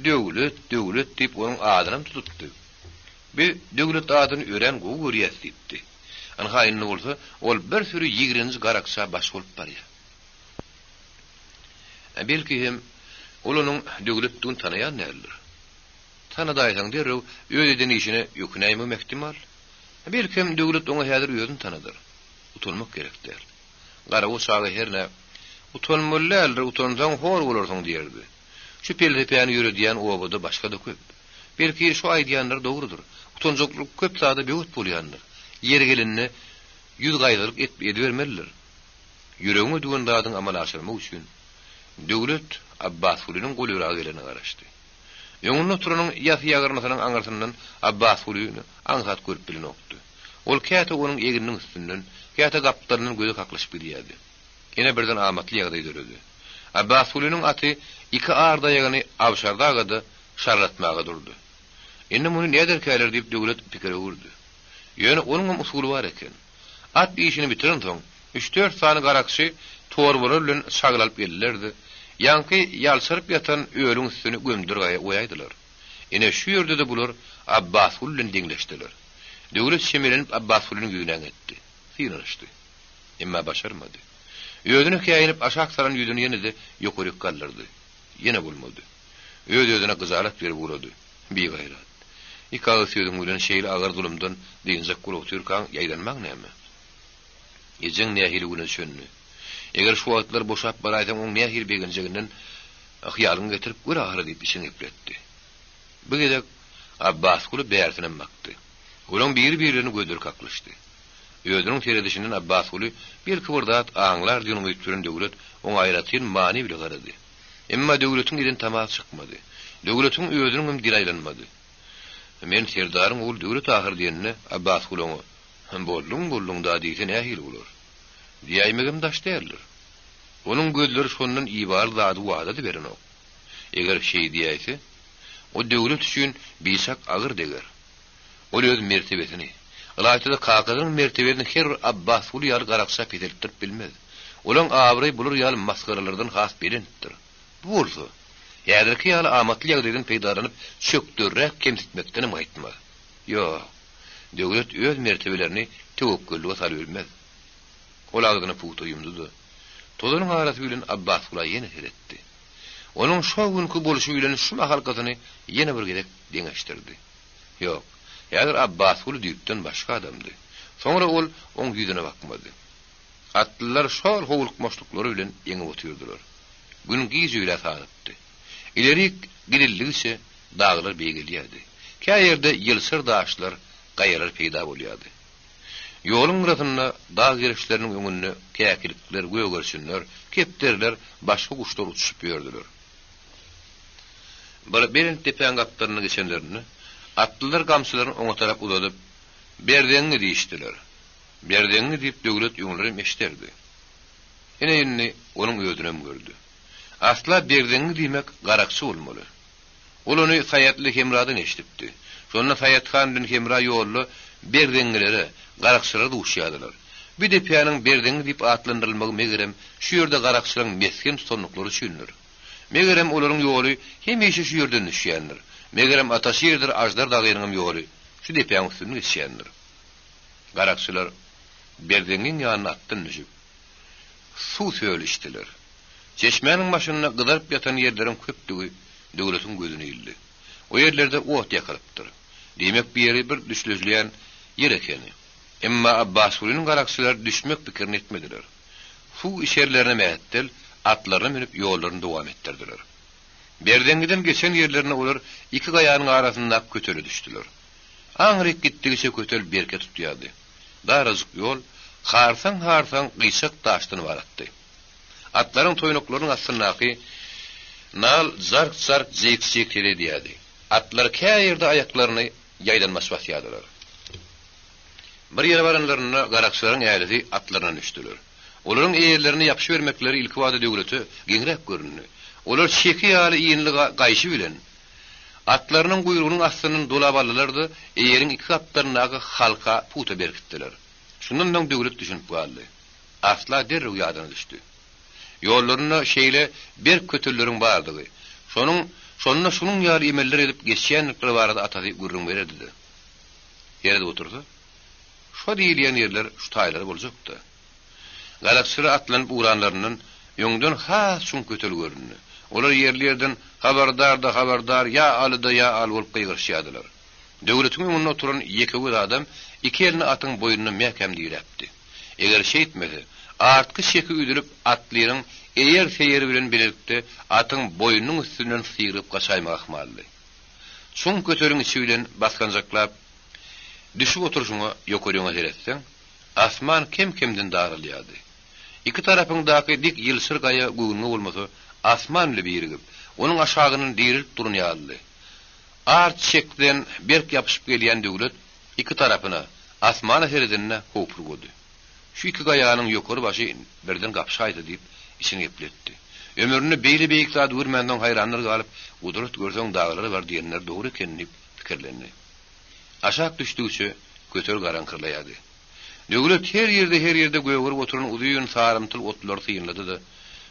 Döwlet, Döwlet diýip onuň adynam tutupdy. Biz Döwlet adyny örän gowy görýäs diýipdi. Ynha indi bolsa ol bir süri ýigrenji garakça baş bolup barýar. Belki hem ol onuň Döwletdigini tanaýan däldir. Tanadaýsaň derrew öz eden işine ökünäýmegem ähtimal. Belkem Döwlet oňa häzir özüni tanadar. Utanmak gerek däl. Garagoç aga hernä, Utanmaly däldir, utansaň hor bolarsyň diýerdi. Şu pelsepäni ýöredýän obada başga-da köp. Belki şu aýdýanlary dogrudyr. Utanjaklyk köp zada böwet bolýandyr. Ýeri gelende ýüz gaýgylyk edibermelidir. Ýüregiňe düwen zadyňy amala aşyrmak üçin Döwlet Abbasgulynyň golyraga gelerine garaşdy. Öňünde oturanyň ýasy ýagyrnysynyň aňyrsyndan Abbasgulyny aňsat görüp bilenokdy. Ol käte onuň egniniň üstünden, käte gapdalyndan gözi kaklyşyp gidýärdi. Ine birden amatly ýagdaý döredi. Abbasgulynyň aty iki ar daýagyny abşardaga-da şarlatmaga durdy. Indi muny näderkäler diýip Döwlet pikire öwürdi. Ýöne onuňam usuly bar eken. At işini bitirensoň, üç-dört sany garakçy torbalar bilen çagyl alyp geldiler-de, ýaňky ýalçaryp ýatan ölüň üstüni gömdür goýaýdylar. Ine, şu ýerde-de bular Abbasguly bilen deňleşdiler. Döwlet çemelenip Abbasgulynyň ýüzüne äňetdi. Synanyşdy. Emma başarmady. Özüne käýinip aşak salan ýüzüni ýene-de ýokaryk galdyrdy. Ýene bolmady. Öz-özüne gyjalat berip ugrady. Bigaýrat. Iki agyz sözüň bilen şeýle agyr zulumdan dynjak bolup otyrkaň ýaýdanmaň näme? Ejeň nähili güne düşenini, eger şu wagtlar boşap baraýsaň oň nähili begenjeginden hyýalyňa getirip gör ahyry diýip içini gepletdi. Bu gezek Abbasguly bärsinem bakdy. Olaň biri-birlerine gözleri kaklyşdy. Özüniň seredişinden Abbasguly belki bir zat aňlar diýen umyt bilen Döwlet oňa aýratyn many bile garady. Emma Döwletiň eden tamasy çykmady. Döwletiň özüniňem dili aýlanmady. Men serdaryň ogly Döwlet ahyr diýende, Abbasguly oňa, Bolduň, bolduň-da diýse nähili bolar? Diýäýmegem daş däldir. Onuň gözleri şondan ibaly zady wada-da berenok. Eger şeý diýäýse, o Döwlet üçin biçak agyr deger. Ol öz mertebesini, ylaýta-da kakasynyň mertebesini her bir Abbasguly ýaly garakça peseltdirip bilmez. Olaň abraýy bular ýaly masgaralardan has belentdir. Bu bolsa, häzirki ýaly amatly ýagdaýdan peýdalanyp çökderräk kemsitmekdenem gaýtmaz. Ýok, döwlet öz mertebelerini töwekgellige salybilmez. Ol agzyny pugta ýumdy-da, tozanyň arasy bilen Abbasgula ýene seretdi. Onuň şo günki bolşy bilen şu mahalkysyny ýene bir gezek deňeşdirdi. Ýok, häzir Abbasguly düýpden başga adamdy. Soňra ol oň ýüzüne bakmady. Atlylar şol howlukmaçlyklary bilen eňip otyrdylar. Gün giç öýlä sanypdy. Ilerik gidildigiçe daglar beýgelýärdi. Kä ýerde ýylçyr daşlar, gaýalar peýda bolýardy. Ýoluň gyrasynda dag gerişleriniň öňünde käkilikler, gögerçinler, kepderiler, başga guşlar uçuşyp ýördüler. Bir belent depäň gapdalyna geçenlerinde, atlylar gamçylaryny oňa tarap uzadyp, Berzeňňi diýişdiler. Berzeňňi diýip Döwlet öňlerem eşiderdi. Ine indi onuň özünem gördi. Asla Berzeňňi diýmek garakçy bolmaly. Ol ony Saýatly Hemradan eşidipdi. Şonda Saýat han bilen Hemra ýolda Berzeňňilere, garakçylara duşýardylar. Bu depäniň Berzeňňi diýip atlandyrylmagy megerem şu ýerde garakçylaryň mesgen tutandyklary üçindir. Megerem olaryň ýoly hemişe şu ýerden düşýändir. Megerem Ataşirdir Aždar dagynyňam ýoly şu depäň üstünden geçýändir. Garakçylar Berzeňňiň ýanyna atdan düşüp, suw söl içdiler. Çeşmäniň başynda gyzaryp ýatan ýerleriň köpdügi Döwletiň gözüne ildi. O ýerlerde ot ýakylypdyr. Diýmek bu ýeri bir düşlejilýän ýer ekeni. Emma Abbasgulynyň garakçylary düşmek pikirini etmediler. Suw içerlerine mähetdel, atlaryna münüp ýollaryny dowam etdirdiler. Berzeňňiden geçen ýerlerinde olar iki gaýanyň arasyndaky kötele düşdüler. Aňryk gitdigiçe kötel berke tutýardy. Darajyk ýol harsaň-harsaň gyýçak daşdan ybaratdy. Atlaryň toýnaklarynyň astyndaky nal jark-jark, jyk-jyk ses edýärdi. Atlar kä ýerde aýaklaryny. ýaýdanmaç basýardylar. Bir ýere baranlarynda garakçylaryň älisi atlaryndan düşdüler. Olaryň eýerlerine ýapyşybermekleri ilkibada Döwlete geňräk göründi. Olar çeki ýaly inli gaýşy bilen atlarynyň guýrugynyň astyndan dolap aldylar-da, eýeriň iki gapdalyndaky halka pugta berkitdiler. Şundan soň Döwlet düşünip galdy. Asla derrew ýadyna düşdi. Ýollarynda şeýle berk kötelleriň bardygy, şonuň şonda şunuň ýaly emeller edip geçýändikleri barada atasy gürrüň bererdi-de. Seredip otursa, şo diýilýän ýerler şu taýlar boljakdy. Garakçylar atlanyp ugranlaryndan öňden has çuň kötel göründi. Olar ýerli-ýerden Habardar-da, habardar, ýa Aly-da, ýa Aly bolup gygyryşýardylar. Döwletiň öňünde oturan ýekegöz adam iki elini atyň boýnuna mäkäm diräpdi. Eger şeýtmese, artky çeki üzülip atlynyň eýer-seýeri bilen bilelikde atyň boýnunyň üstünden syrygyp gaçaýmagy ahmaldy. Çuň köteliň içi bilen basganjaklap düşüp oturyşyňa ýokaryňa seretseň, asman kem-kemden daralýardy. Iki tarapyňdaky dik ýylçyr gaýa göwnüňe bolmasa asman bile birigip, onuň aşagyndan direlip duran ýalydy. Art çekden berk ýapyşyp gelýän Döwlet iki tarapyna, asmana seredende howpurgady. Şu iki gaýanyň ýokary başy birden gapyşaýsa diýip, içini gepletdi. Ömründe beýle beýik zady görmänsoň haýranlar galyp, Gudrat görseň daglara bar diýenleri dogry eken diýip pikirlendi. Aşak düşdügiçe kötel garaňkyrlaýardy. Döwlet her ýerde-her ýerde gögerip oturan uzyn sarymtyl otlary synlady-da,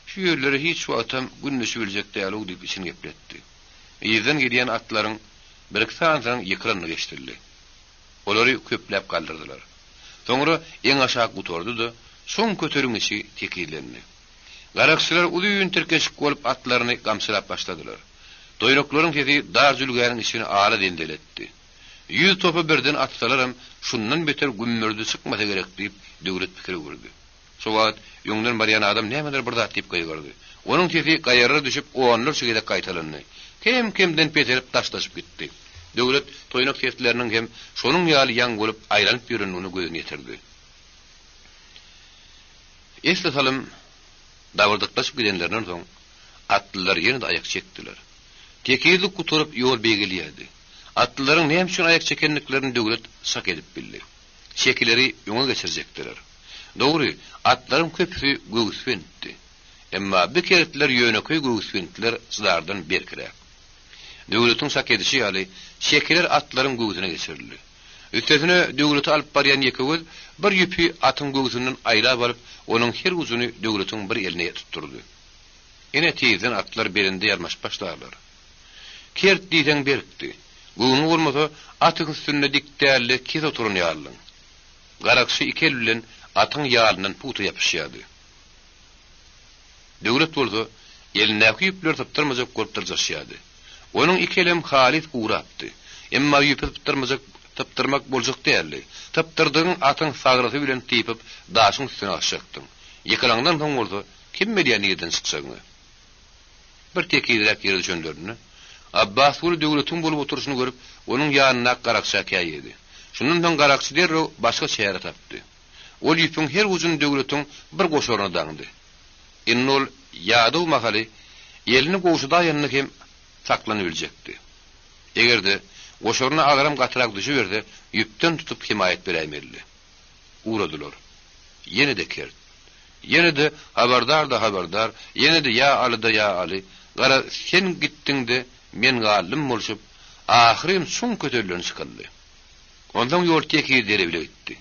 Şu ýerlere hiç wagtam gün düşübiljek däl-ow diýip içini gepletdi. Yzdan gelýän atlaryň birki sanysynyň ýykylanyny eşidildi. Olary köpläp galdyrdylar. Soňra eňaşak gutardy-da, çuň köteliň içi tekizlendi. Garakçylar uzyn tirkeşik bolup atlaryny gamçylap başladylar. Doýnaklaryň sesi dar jülgäniň içini ala zenzeletdi. Ýüz topy birden atsalaram şundan beter gümmürdi çykmasa gerek diýip, Döwlet pikir öwürdi. Şo wagt öňden barýan adam nämedir bir zat diýip gygyrdy. Onuň sesi gaýarra düşüp onlarça gezek gaýtalandy. Kem-kemden peselip daşlaşyp gitdi. Döwlet toýnak sesleriniň hem şonuň ýaly ýaň bolup aýlanyp ýörendigine gözüni ýetirdi. Esli salym dabyrdyklaşyp gidenlerinden soň, atlylar ýene-de aýak çekdiler. Tekizlik gutaryp ýol beýgelýärdi. Atlylaryň näme üçin aýak çekendiklerini Döwlet çak edip bildi. Çekileri öňe geçirjekdiler. Dogry, atlaryň köpüsi göwüsbentdi. Emma bi kertler ýönekeý göwüsbentler çydardan berkiräk. Döwletiň çak edişi ýaly, çekiler atlaryň göwsüne geçirildi. Üstesine Döwleti alyp barýan ýekegöz bir ýüpi atyň göwsünden aýlap alyp, onuň her ujuny Döwletiň bir eline tutdurdy. Ine tizden atlar belende ýarmaşyp başlarlar. Kert diýseň berkdi. Göwnüňe bolmasa, atyň üstünde dik däl-de, kes oturan ýalydyň. Garakçy iki eli bilen atyň ýalyndan pugta ýapyşýardy. Döwlet bolsa, elindäki ýüpleri sypdyrmajak bolup dyrjaşýardy. Onuň iki elem halys gurapdy. Emma ýüpi sypdyrmajak sypdyrmak boljak däldi. Sypdyrdygyň atyň sagrysy bilen typyp, daşyň üstüne gaçjakdyň. Ýykylaňdan soň bolsa, kim bilýär nireden çykjagyňy. Bir tekizräk ýere düşenlerinde, Abbasguly Döwletiň bolup oturyşyny görüp, onuň ýanyndaky garakça käýedi. Şundan soň garakçy derrew başga çäre tapdy. Ol ýüpüň her ujuny Döwletiň bir goşaryna daňdy. Indi ol ýadaw mahaly elini gowşudaýanda hem saklanybiljekdi. Eger-de, goşaryna agram gatyrak düşüberse, ýüpden tutup hemaýat beräýmelidi. Ugradylar. Ýene-de kert. Ýene-de habardar-da habardar, ýene-de ýa Aly-da ýa Aly, gara sen gitdiň-de, men galdym bolşup, ahyryn çuň kötelden çykyldy. Onsoň ýol tekiz dere bile gitdi.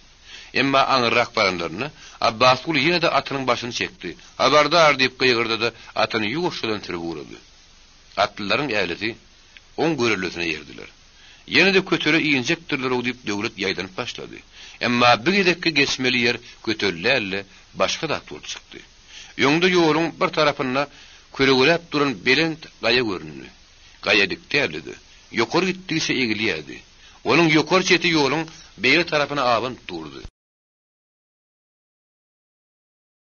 Emma aňyrrak baranlarynda, Abbasguly ýene-de atynyň başyny çekdi. Habardar! diýip gygyrdy-da, atyny ýuwaşjadan sürüp ugrady. Atlylaryň ählisi oň görellesine ýerdiler. Ýene-de kötele injekdirler-ow diýip Döwlet ýaýdanyp başlady. Emma bi gezekki geçmeli ýer kötel däl-de, başga zat bolup çykdy. Öňde ýoluň bir tarapynda kölegeläp duran belent gaýa göründi. Gaýa dik däldi-de, ýokary gitdigiçe egilýärdi. Onuň ýokary çeti ýoluň beýle tarapyna abanyp durdy.